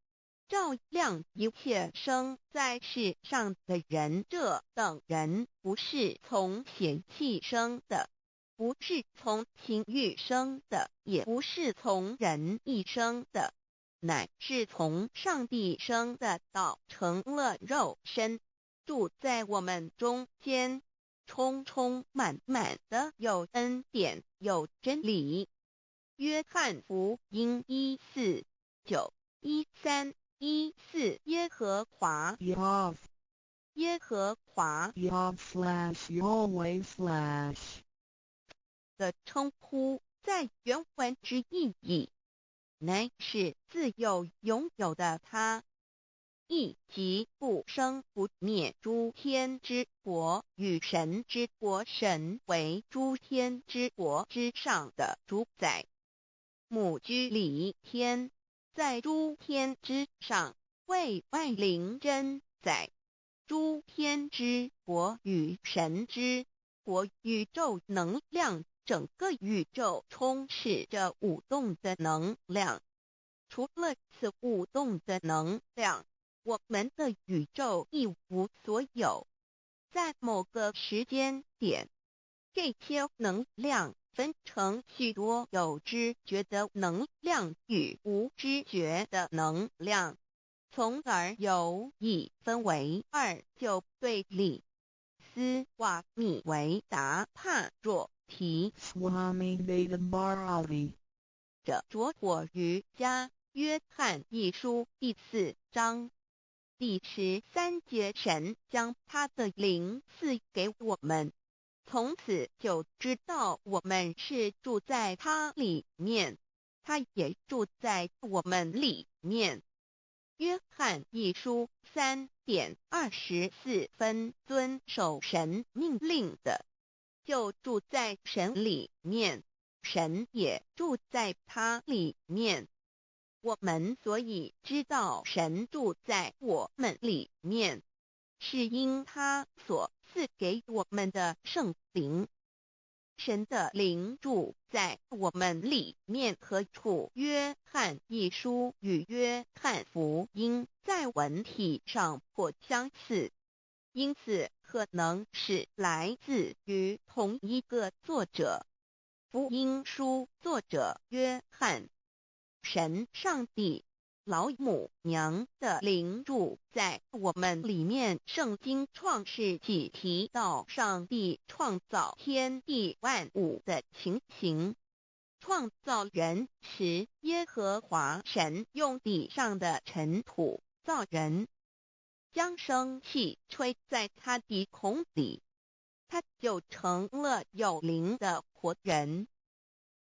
照亮一切生在世上的人。這等人不是從血氣生的，不是從情慾生的，也不是從人意生的，乃是從上帝生的。道成了肉身，住在我們中間，充充滿滿的有恩典有真理。約翰福音1、4、9、13、14耶和華 Yahweh 耶和華 Yahweh/Yahweh/ 的稱呼，在原文之意義，乃是自有永有的他，意即不生不滅諸天之國與神之國，神為諸天之國之上的主宰。母居禮天，在諸天之上，為萬靈真宰。諸天之國與神之國，宇宙能量，整個宇宙充斥着舞動的能量。除了此舞動的能量，我們的宇宙一無所有。在某個時間點，這些能量分成許多有知覺的能量與無知覺的能量，從而有一分為二就對立。斯瓦米維達帕若提 Swami Veda Bharati 的拙火瑜伽約翰一書第四章第13節，神將他的靈賜給我們，從此就知道我們是住在他裡面，他也住在我們裡面。約翰一書3點24分，遵守神命令的，就住在神裡面，神也住在他裡面。我們所以知道神住在我們裡面，是因他所賜給我們的聖靈。神的靈住在我們裡面何處？約翰一書與約翰福音在文體上頗相似，因此可能是來自於同一個作者。福音書作者約翰。神上帝老母娘的靈住在我們裡面。聖經創世紀提到上帝創造天地萬物的情形。創造人時，耶和華神用地上的塵土造人，將生氣吹在他鼻孔裡，他就成了有靈的活人。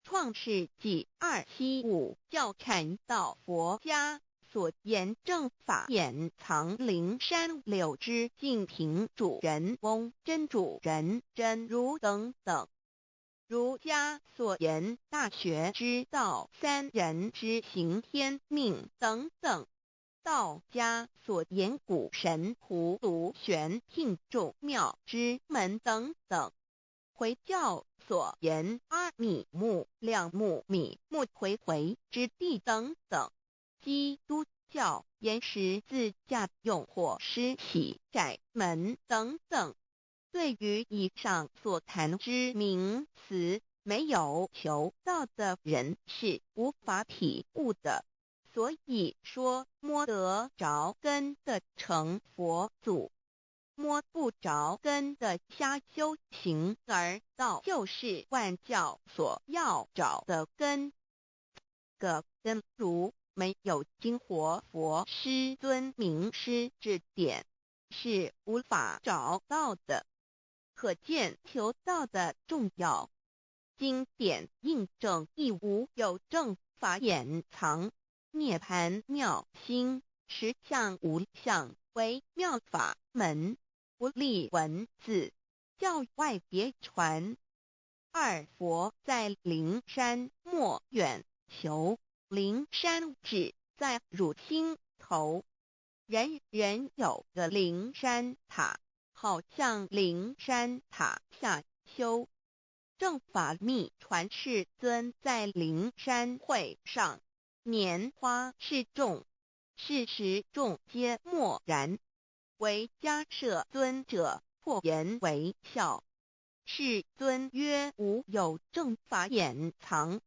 創世紀275教禪道佛家所言正法眼藏靈山柳枝淨瓶主人翁真主人真如等等。儒家所言大學之道三人之行天命等等。道家所言古神葫蘆玄牝眾妙之門等等。回教所言阿米木兩木米木回回之地等等，基督教言十字架用火施洗窄門等等。對於以上所談之名詞，沒有求道的人是無法體悟的。所以說，摸得著根的成佛祖。摸不著根的瞎修行，而道就是萬教所要找的根。個根如沒有經活佛師尊明師指點，是無法找到的。可見求道的重要。經典印證亦無有正法眼藏，涅槃妙心實相無相為妙法門，不立文字，教外別傳。二佛在靈山莫遠求，靈山只在汝心頭。人人有個靈山塔，好向靈山塔下修。正法秘傳世尊在靈山會上，拈花示眾，是時眾皆默然。唯迦葉尊者破顏為笑。世尊曰：無有正法眼藏，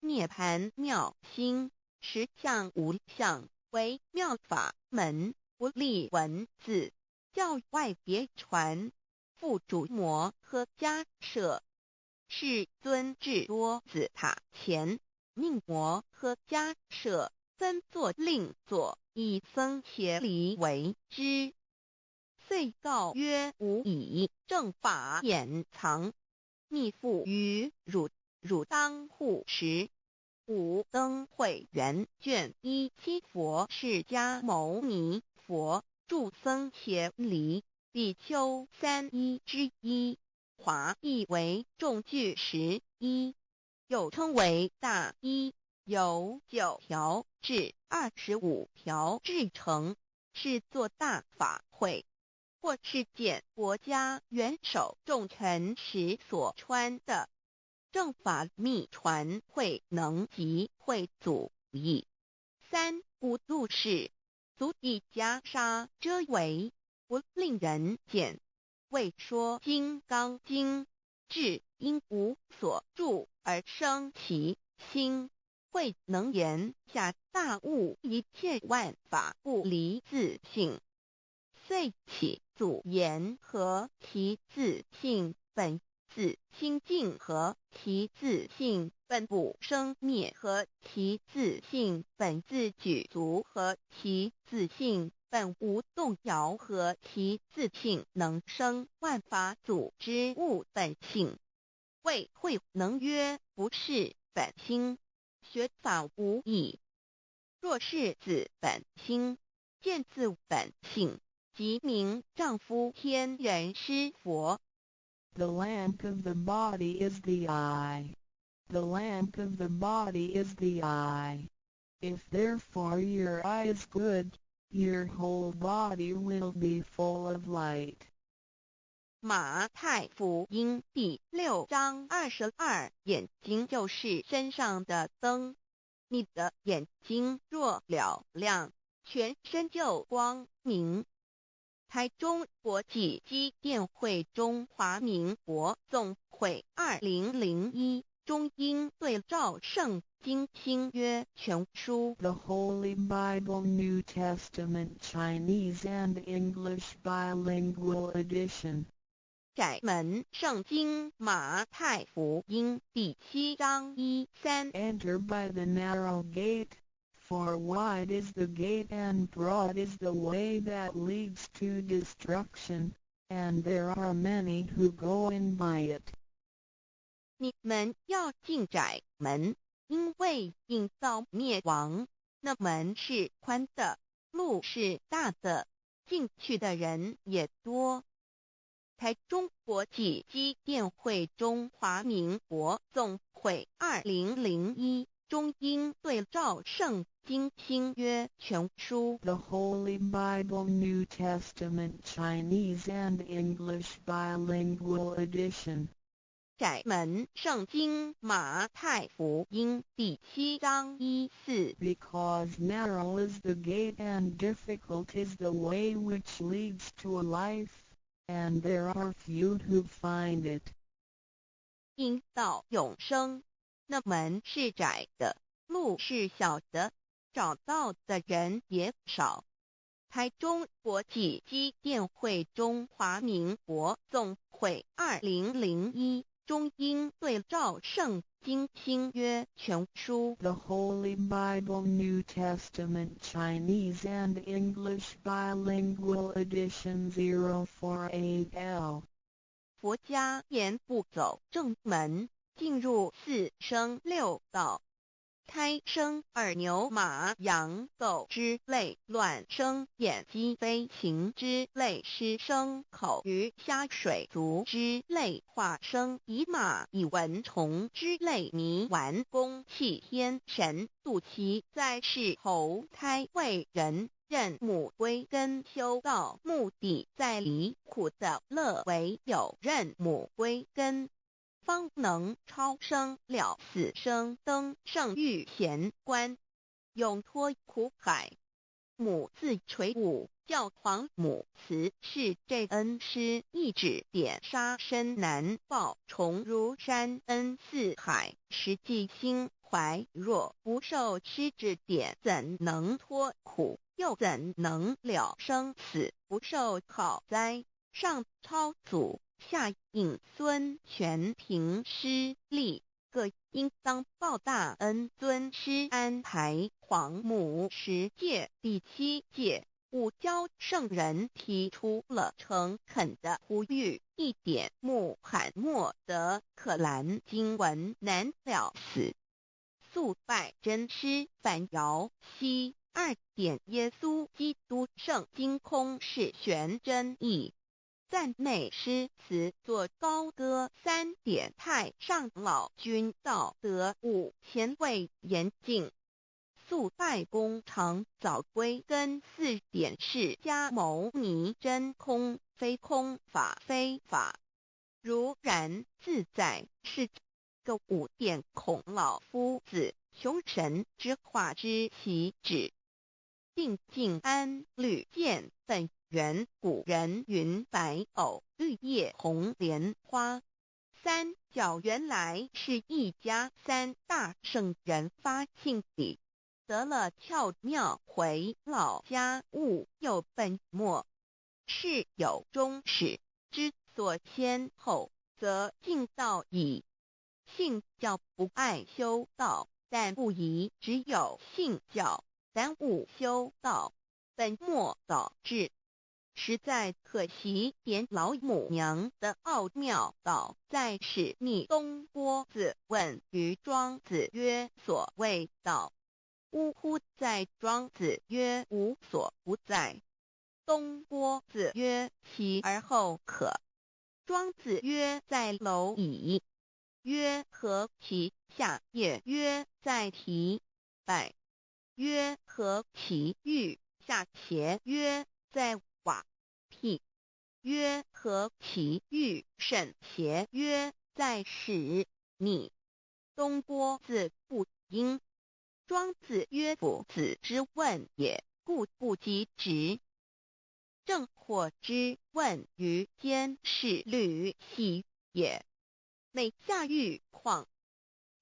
涅槃妙心實相無相為妙法門，不立文字，教外別傳。復囑摩訶迦葉。世尊至多子塔前，命摩訶迦葉分座令座，以僧伽梨為之。遂告曰：吾以正法眼藏，密付於汝，汝當護持。五燈會元卷17佛釋迦牟尼佛著僧伽梨比丘三衣之一，華譯為眾具十衣，又稱為大衣，由9條至25條制成，是做大法會或是見國家元首重臣時所穿的。正法秘傳慧能及慧祖譯。三五度是足以袈裟遮圍，不令人見。為說金剛經，至應無所住而生其心，慧能言下大悟一切萬法不離自性，遂起祖言何其自性本自清淨，何其自性本不生滅，何其自性本自具足，何其自性本無動搖，何其自性能生萬法祖之悟本性。謂慧能曰：不是本心，学法無益。若識自本心，見自本性，即名丈夫天人師佛。 The lamp of the body is the eye. The lamp of the body is the eye. If therefore your eye is good, your whole body will be full of light. 馬太福音第6章22，眼睛就是身上的燈。你的眼睛若嘹亮，全身就光明。台中國際基甸會中華民國總會2001中英對照聖經新約全書。 The Holy Bible New Testament Chinese and English Bilingual Edition. 窄門聖經馬太福音第7章1、3。 Enter by the narrow gate, for wide is the gate and broad is the way that leads to destruction, and there are many who go in by it. 你們要進窄門，因為引到滅亡，那門是寬的，路是大的，進去的人也多。台中國際基甸會中華民國總會2001中英對照聖經新約全書。 The Holy Bible New Testament Chinese and English Bilingual Edition. 窄門聖經馬太福音第7章1、4。 Because narrow is the gate and difficult is the way which leads to life, and there are few who find it. 引到永生，那門是窄的，路是小的，找到的人也少。台中國際基甸會中華民國總會2001中英對照聖經新約全書。 The Holy Bible New Testament Chinese and English Bilingual Edition 048L. 佛家言不走正門，進入四生六道。胎生耳牛馬羊狗之類，卵生眼雞飛禽之類，濕生口魚蝦水族之類，化生蟻螞蟻蚊蟲之類，迷頑公棄天神，肚臍在世投胎為人。認母歸根修道，目的在離苦得樂，唯有認母歸根，方能超生了死生，登聖遇賢關，永脫苦海。母自垂五教皇母慈是這恩師一指點殺身難報，重如山恩似海，實際心懷若不受師指點，怎能脫苦？又怎能了生死？不受考哉？上超祖，下引孫，全憑師力，各應當報大恩。尊師安排皇母十誡第七誡，五教聖人提出了誠懇的呼籲：一點穆罕默德可蘭經文難了死，速拜真師梵瑤西。二點耶穌基督聖經空是玄真義。讚美詩詞作高歌。三點太上老君道德五前位嚴淨。速拜功長早歸根。四點釋迦牟尼真空非空法非法。如然自在是個五點孔老夫子窮神之化之其旨。定靜安履見本源古人云白藕綠葉紅蓮花。三教原來是一家，三大聖人發慶禮，得了竅妙回老家悟有本末。事有終始，知所先後，則近道矣。信教不礙修道，但不宜只有信教，耽誤修道，本末倒置。实在可惜。点老母娘的奥妙道在是逆东郭子问于庄子曰：所谓道，呜呼哉！庄子曰：无所不在。东郭子曰：其而后可。庄子曰：在蝼蚁。曰：何其下也？曰：在提败。曰：何其欲下邪？曰：在瓦辟。曰：何其欲甚邪？曰：在使逆。东郭子不应。庄子曰：夫子之问也，故不及直。正或之问于监视吕系也。每下欲况，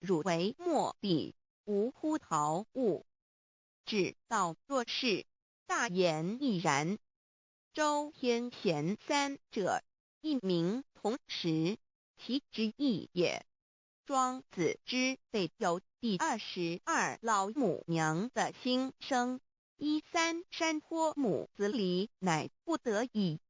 汝为莫比，无乎陶物。至道若是，大言亦然。周天贤三者，一名同时，其之意也。庄子之备有第22老母娘的心声。一三山坡母子离，乃不得已。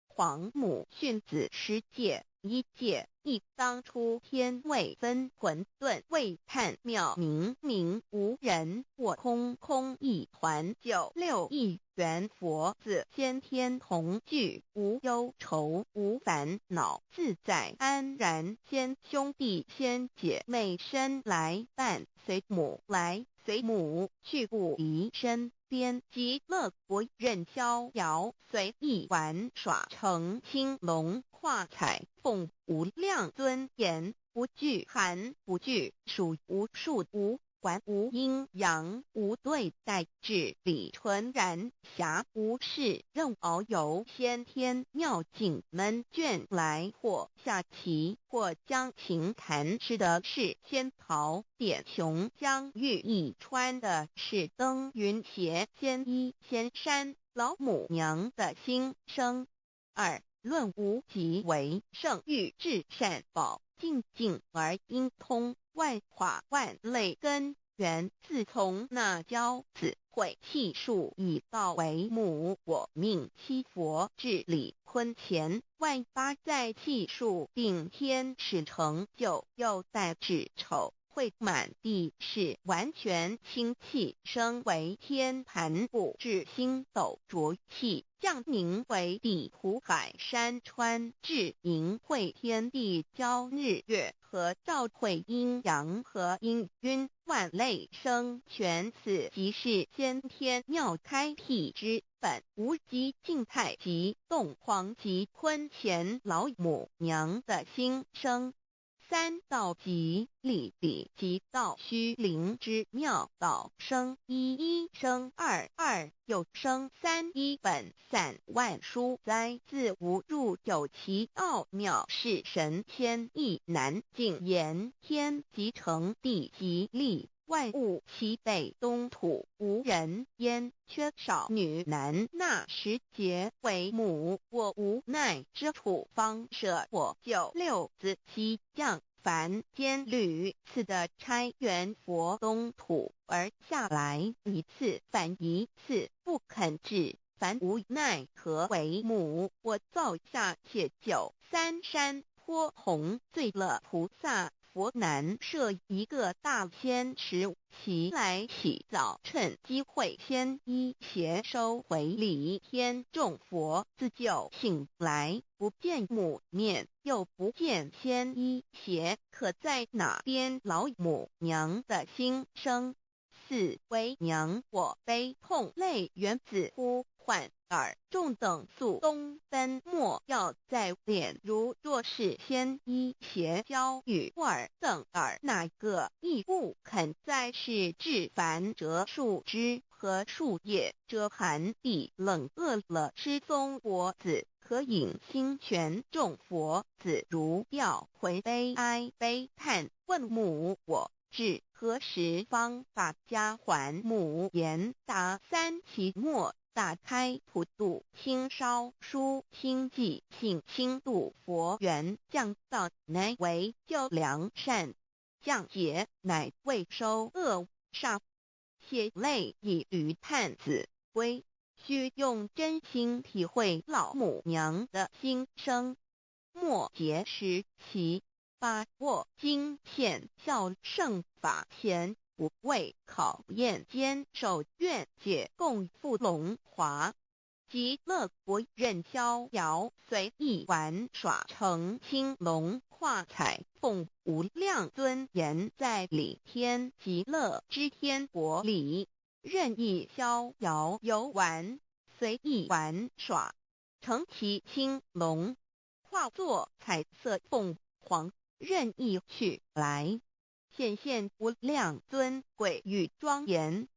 皇母训子十诫，一诫一当初天未分混沌未判妙明明无人我空空一团九六一元佛子先天同具无忧愁无烦恼自在安然先兄弟先姐妹身来伴随母来随母去不离身边极乐国任逍遥随意玩耍成青龙化彩凤无量尊严不惧寒不惧暑无数无管无阴阳无对待至理纯然暇无事任遨游先天妙境门卷来或下棋或将琴弹吃的是仙桃点琼浆玉液穿的是登云鞋仙衣仙山老母娘的心声。二论无极为圣域至善宝净净而应通万化万类根源，自从那骄子毁气数以道为母，我命七佛治理坤乾万八在气数定天使成就，又带至丑会满地是完全清气升为天盘布至星斗浊气降宁为地湖海山川至盈会天地交日月和照会阴阳和阴晕万类生全此即是先天妙开辟之本无极静态极动黄极坤乾老母娘的心声。三道极理理即道虚灵之妙道生一一生二二又生三一本散万书哉自无入有其奥妙是神仙意难尽言天即成地即立万物齐备东土无人烟缺少女男那时节为母我无奈之处方舍我九六子七降凡间屡次的差元佛东土而下来一次反一次不肯至凡无奈何为母我造下且九三山坡红醉了菩萨佛南设一个大仙池，其来起早趁机会先依邪收回礼天众佛自救醒来，不见母面，又不见仙依邪，可在哪边老母娘的心声？四为娘我悲痛泪源自呼唤尔众等速东奔莫要再脸如若是先依邪教与尔等尔哪个亦不肯再是至凡折树枝和树叶遮寒地冷饿了失踪脖子可引心泉众佛子如吊回悲哀悲叹问母我至何时方把家还母言答三期末打开普度清烧书清寂性清度佛缘降道乃为救良善降劫乃为收恶煞血泪以于探子归。須用真心體會老母娘的心聲。末劫時期，把握經顯孝聖法前無畏考驗堅守願解共赴龍華。極樂國任逍遙隨意玩耍成青龍化彩鳳無量尊嚴在理天極樂之天國裡，任意逍遙遊玩，隨意玩耍，乘騎青龍，化作彩色鳳凰，任意去來，顯現無量尊貴與莊嚴。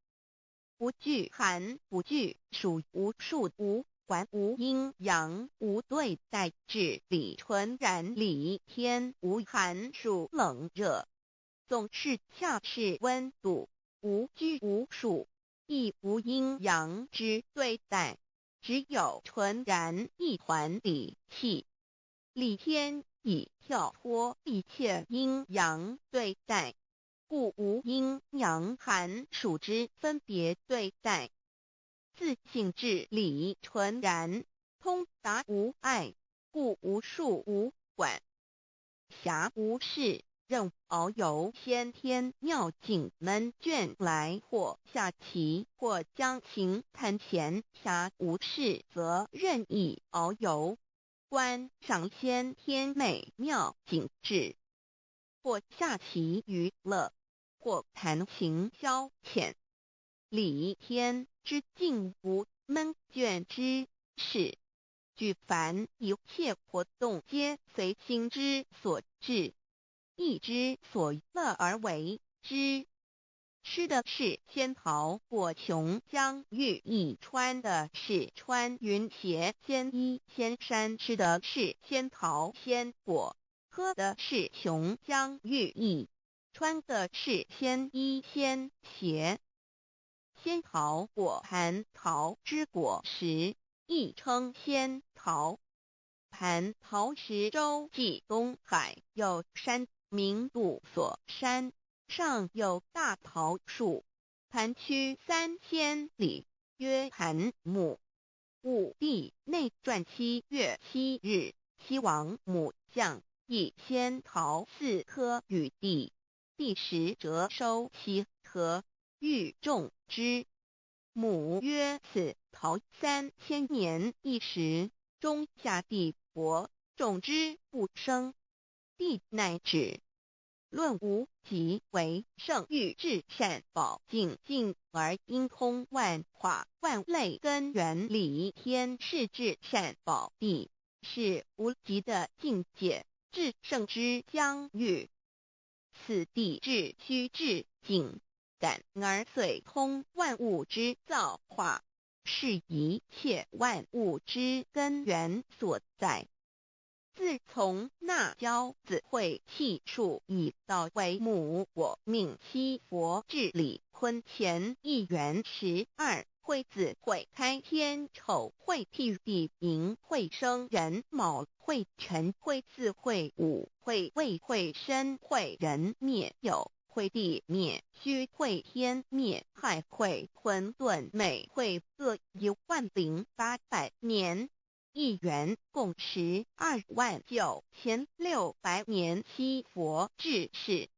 不懼寒，不懼暑，無數無管無陰陽無對待，至理純然理天無寒暑冷熱，總是恰適溫度，無拘無束，亦無陰陽之對待，只有純然一團理氣。理天已跳脫一切陰陽對待，故無陰陽寒暑之分別對待。自性至理純然，通達無礙，故無束無管。暇無事，任遨遊先天妙境悶倦來，或下棋，或將琴彈閒。暇無事，則任意遨遊，觀賞先天美妙景致，或下棋娛樂，或彈琴消遣。理天之境無悶倦之事，舉凡一切活動皆隨心之所至，意之所樂而為之。吃的是仙桃果瓊漿玉液，穿的是穿雲鞋仙衣仙衫，吃的是仙桃仙果，喝的是瓊漿玉液，穿的是仙衣仙鞋。仙桃果蟠桃之果實，亦稱仙桃。蟠桃時洲際東海有山，名度所山，上有大桃樹，盤曲3000里，曰盤木。武帝內傳7月7日，西王母降，以仙桃四顆與帝，帝食輒收其核，欲種之。母曰：此桃3000年一時，終下地薄，種之不生。帝乃止。論無極為聖域至善寶淨境而應通萬化萬類根源理天是至善寶地，是無極的境界，至聖之疆域。此地至虛至淨，感而遂通萬物之造化，是一切萬物之根源所在。自從那憍子會氣數以道為母我命七佛至理坤乾一元十二會子會開天丑會辟地寅會生壬卯會辰會巳會午會未會申會壬滅酉會地滅戌會天滅亥會混沌未會各10800年。一元共129600年，七佛治世。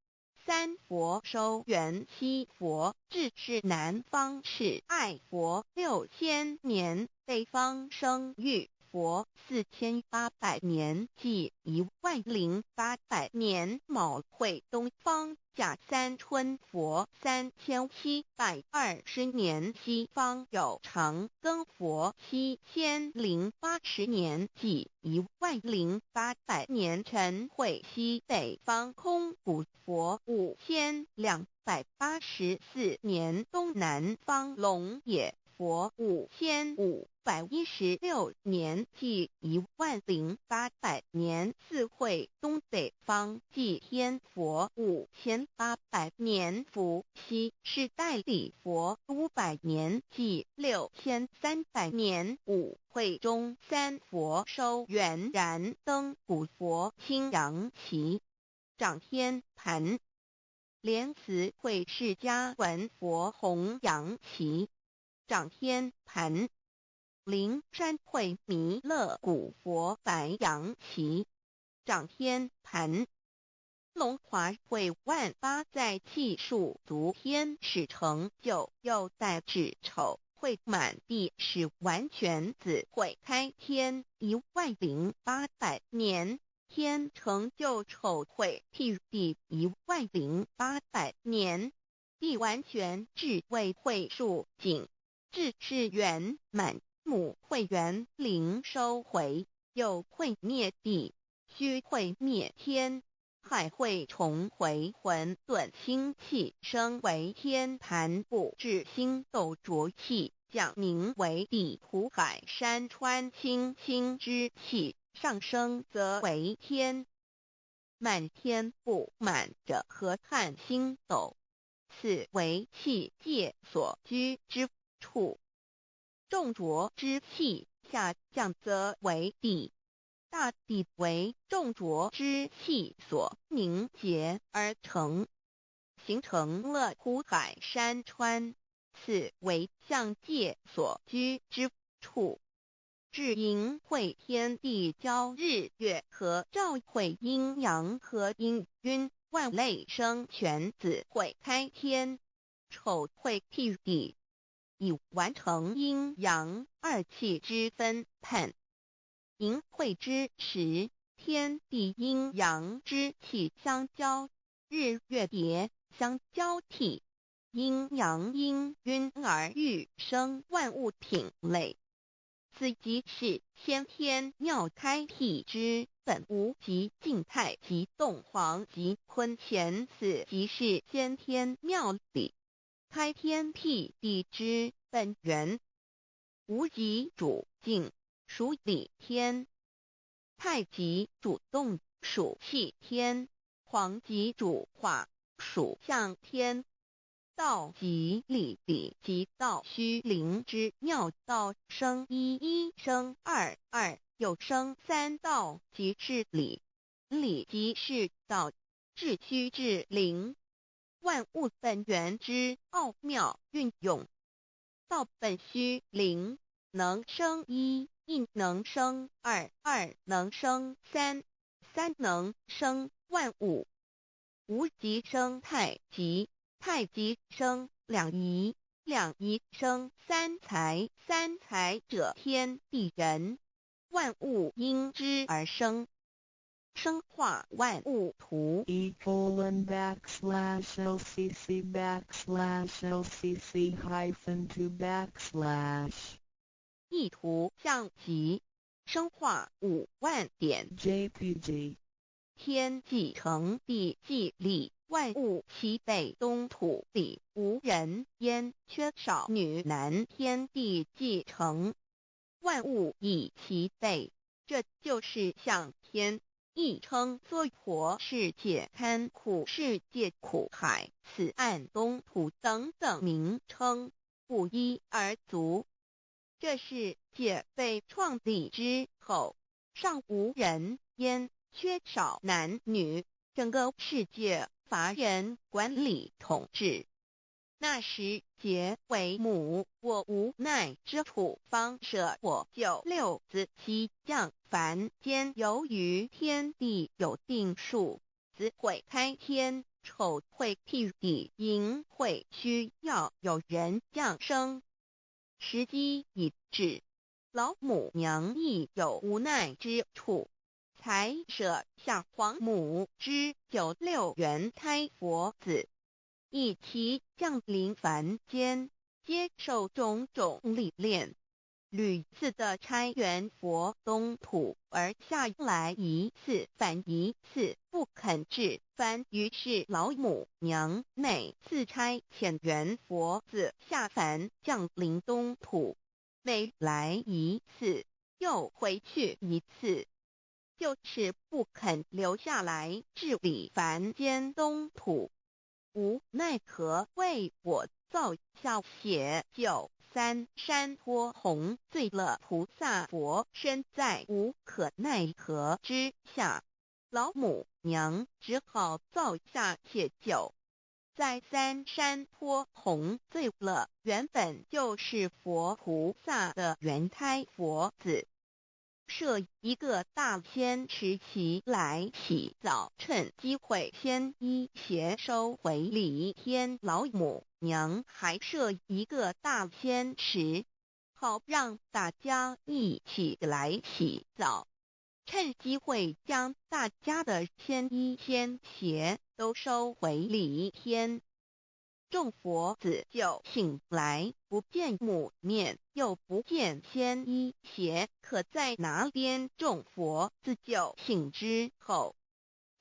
三佛收圓七佛治世南方是愛佛6000年，北方生育佛4800年，計10800年。卯會東方甲三春佛3720年，西方有長庚佛7080年，計10800年。辰會西北方空古佛5284年，東南方龍野佛5516年，計10800年。巳會東北方寂天佛5800年，伏羲是代理佛500年，計6300年。午會中三佛收圓燃燈古佛青陽旗，掌天盤。蓮慈會釋迦文佛弘陽旗，掌天盤。靈山會彌勒古佛白楊旗，掌天盤。龍華會萬八在氣數足天使成就，又帶至丑會滿地是完全子會開天10800年，天成就丑會辟地10800年，地完全智慧會數景，智是圓滿，母會元靈收回，又會滅地，虛會滅天。海會重回混沌清氣，升為天盤布置星斗濁氣，降凝為地土海山川清清之氣，上升則為天。滿天布滿着河漢星斗，此為氣界所居之處。眾濁之氣下降則為地。大地為眾濁之氣所凝結而成，形成了湖海山川，此為象界所居之處。至盈會天地交日月合照會陰陽和氤氲萬類生全子會開天，丑會辟地，已完成陰陽二氣之分判。盈會之時，天地陰陽之氣相交，日月疊相交替，陰陽氤氲而育生萬物品類。此即是先天妙開闢之本無極靜太極動黃極坤乾，此即是先天妙理，開天闢地之本源。無極主靜，屬理天；太極主動，屬氣天；黃極主化，屬象天。道即理，理即道虛靈之妙道，生一一生二二，又生三道即是理，理即是道，至虛至靈，萬物本源之奧妙運用。道本虛靈，能生一，一能生二，二能生三，三能生萬物。無極生太極，太極生兩儀，兩儀生三才，三才者天地人，萬物因之而生。生化萬物圖。 E:\LCC\LCC-2\ 意圖象極，生化5萬點 JPG 天既成地既立，萬物齊備東土裡無人煙，缺少女男。天地既成，萬物已齊備，這就是象天，亦稱娑婆世界、堪苦世界、苦海、此岸東土等等名稱，不一而足。這世界被創立之後，尚無人煙，缺少男女，整個世界乏人管理統治。那時劫為母，我無奈之處，方捨我九六子悉降凡間。由於天地有定數，子會開天，丑會辟地，寅會需要有人降生。時機已至，老母娘亦有無奈之處，才捨下皇母之九六元胎佛子，一齊降臨凡間，接受種種歷練。屢次的差元佛東土而下來一次返一次不肯至凡，於是老母娘每次差遣元佛子下凡降臨東土，每來一次又回去一次，就是不肯留下來治理凡間東土。無奈何為我造下血九三山坡紅醉了菩薩佛身，在無可奈何之下，老母娘只好造下血九。在三山坡哄醉了原本就是佛菩萨的元胎佛子，设一个大仙池起来洗澡，趁机会仙衣鞋收回礼天老母娘还设一个大仙池，好让大家一起来洗澡，趁机会将大家的仙衣仙鞋都收回礼天。众佛子就醒来，不见母面，又不见仙衣鞋，可在哪边？众佛子就醒之后，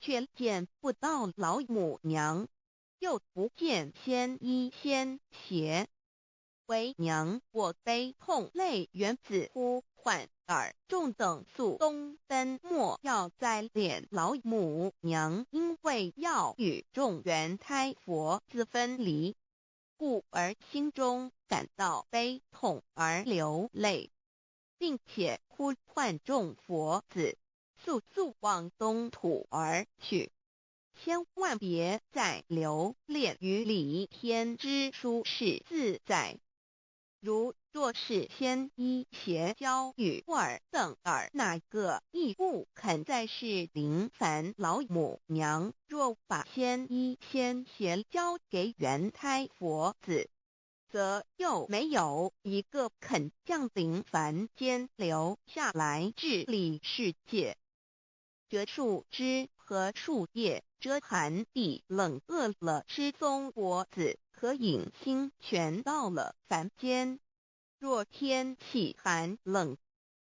却见不到老母娘，又不见仙衣仙鞋。为娘，我悲痛泪源子呼唤尔众等速东奔，莫要再怜老母娘，因为要与众元胎佛子分离，故而心中感到悲痛而流泪，并且呼唤众佛子速速往东土而去，千万别再留恋于离天之舒适自在。如若是仙衣鞋交与尔等尔那个亦不肯再是灵凡老母娘，若把仙衣仙鞋交给元胎佛子，则又没有一个肯降临凡间留下来治理世界。折树枝和树叶遮寒地冷，饿了吃松果子可饮清泉。到了凡间，若天气寒冷，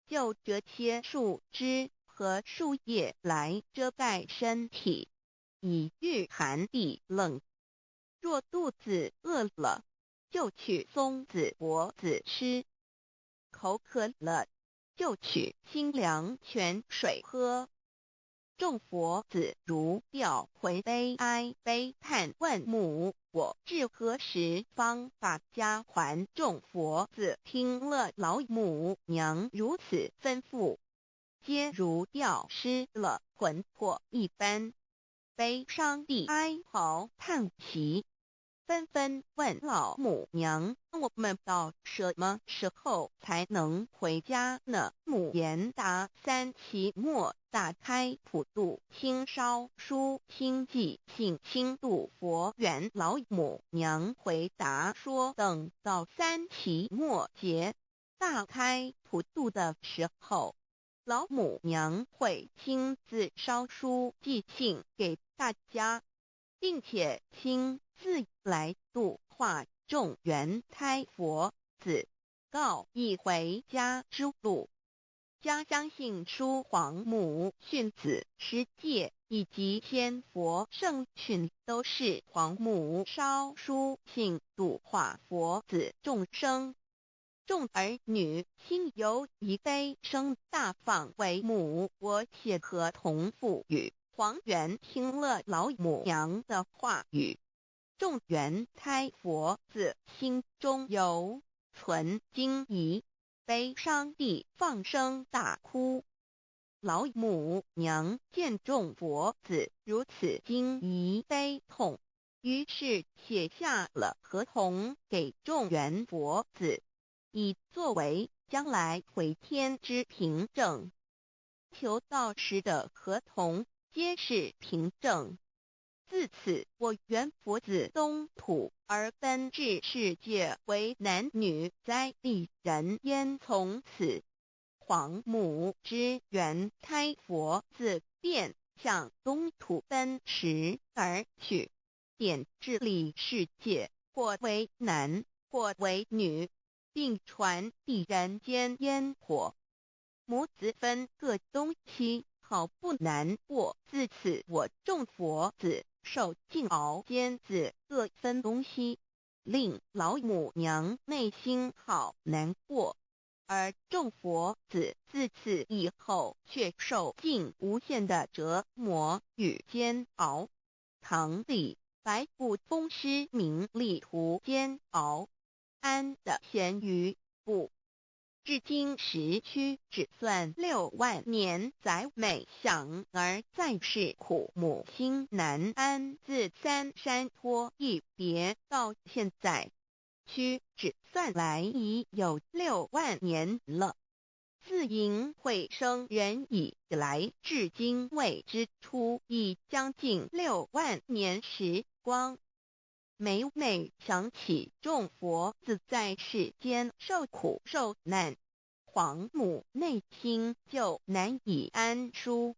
就折些树枝和树叶来遮盖身体，以御寒地冷。若肚子饿了，就取松子果子吃；口渴了，就取清凉泉水喝。众佛子如掉魂悲哀悲叹问母：我至何时方把家还？众佛子听了老母娘如此吩咐，皆如掉失了魂魄一般，悲伤地哀嚎叹息，纷纷问老母娘：我们到什么时候才能回家呢？母言答：三期末大开普度清烧书清寂性清度佛缘。老母娘回答说：等到三期末节大开普度的时候，老母娘会亲自烧书寄信给大家，并且亲自来度化众元胎佛子，告以回家之路。家相信书皇母训子十戒以及仙佛圣训，都是皇母烧书信度化佛子众生。众儿女心有一悲声大放为母，我且合同父语。黄元听了老母娘的话语，众元胎佛子心中犹存惊疑，悲伤地放声大哭。老母娘见众佛子如此惊疑悲痛，于是写下了合同给众元佛子，以作为将来回天之凭证。求道时的合同皆是凭证。自此，我元佛子东土而奔至世界为男女灾地人烟。从此，皇母之元胎佛子便向东土奔驰而去，点治理世界，或为男，或为女，并传递人间烟火。母子分各东西，好不难过。自此，我众佛子受尽熬煎子，各分东西，令老母娘内心好难过。而众佛子自此以后，却受尽无限的折磨与煎熬。唐李白不风师名利图煎熬，安得闲于不至。至今時屈指算六萬年載每想兒在世苦母心難安。自三山坡一別到現在，屈指算來已有六萬年了。自淫會生人以來，至今未知出已將近六萬年時光。每每想起眾佛子在世間受苦受難，皇母內心就難以安舒。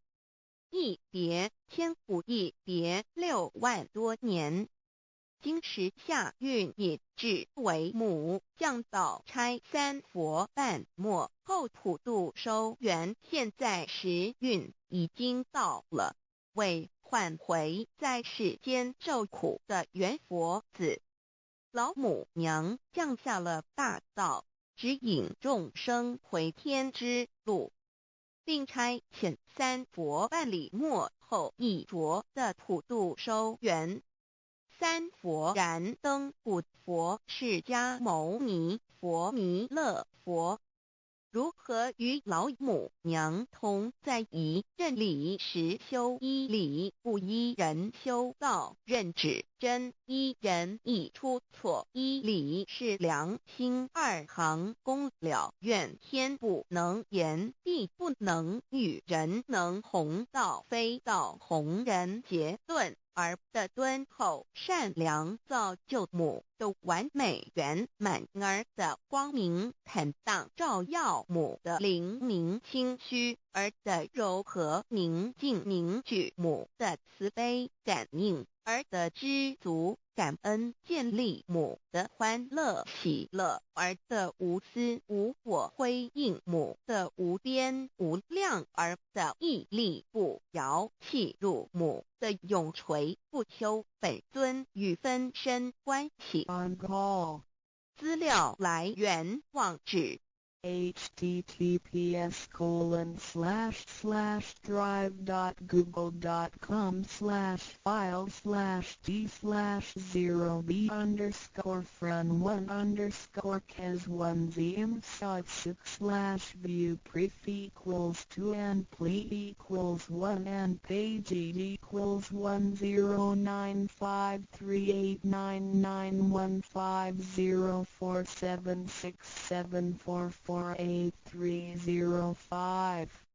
一別千古，一別六萬多年。今時下運已至，為母降道差三佛伴末後普度收圓。現在時運已經到了，為喚回在世間受苦的緣佛子，老母娘降下了大道，指引眾生回天之路，並差遣三佛辦理末後一着的普度收圓。三佛燃燈古佛釋迦牟尼佛彌勒佛，如何與老母娘同在一任理實修一理不依人修道認指真依人易出錯一理是良心二行功了願天不能言地不能語人能弘道非道弘人結頓兒的敦厚善良造就母的完美圓滿兒的光明坦蕩照耀母的靈明清虛兒的柔和寧靜凝聚母的慈悲感應兒的知足感恩建立母的歡樂喜樂兒的無私無我輝映母的無邊無量兒的屹立不搖契入母的永垂不朽本尊與分身關係。 On call. 資料來源網址 https://drive.google.com/file/d/0b_fren1_kes1zm6 /view pref equals 2 and ple equals 1 and page equals 109538991504767448305.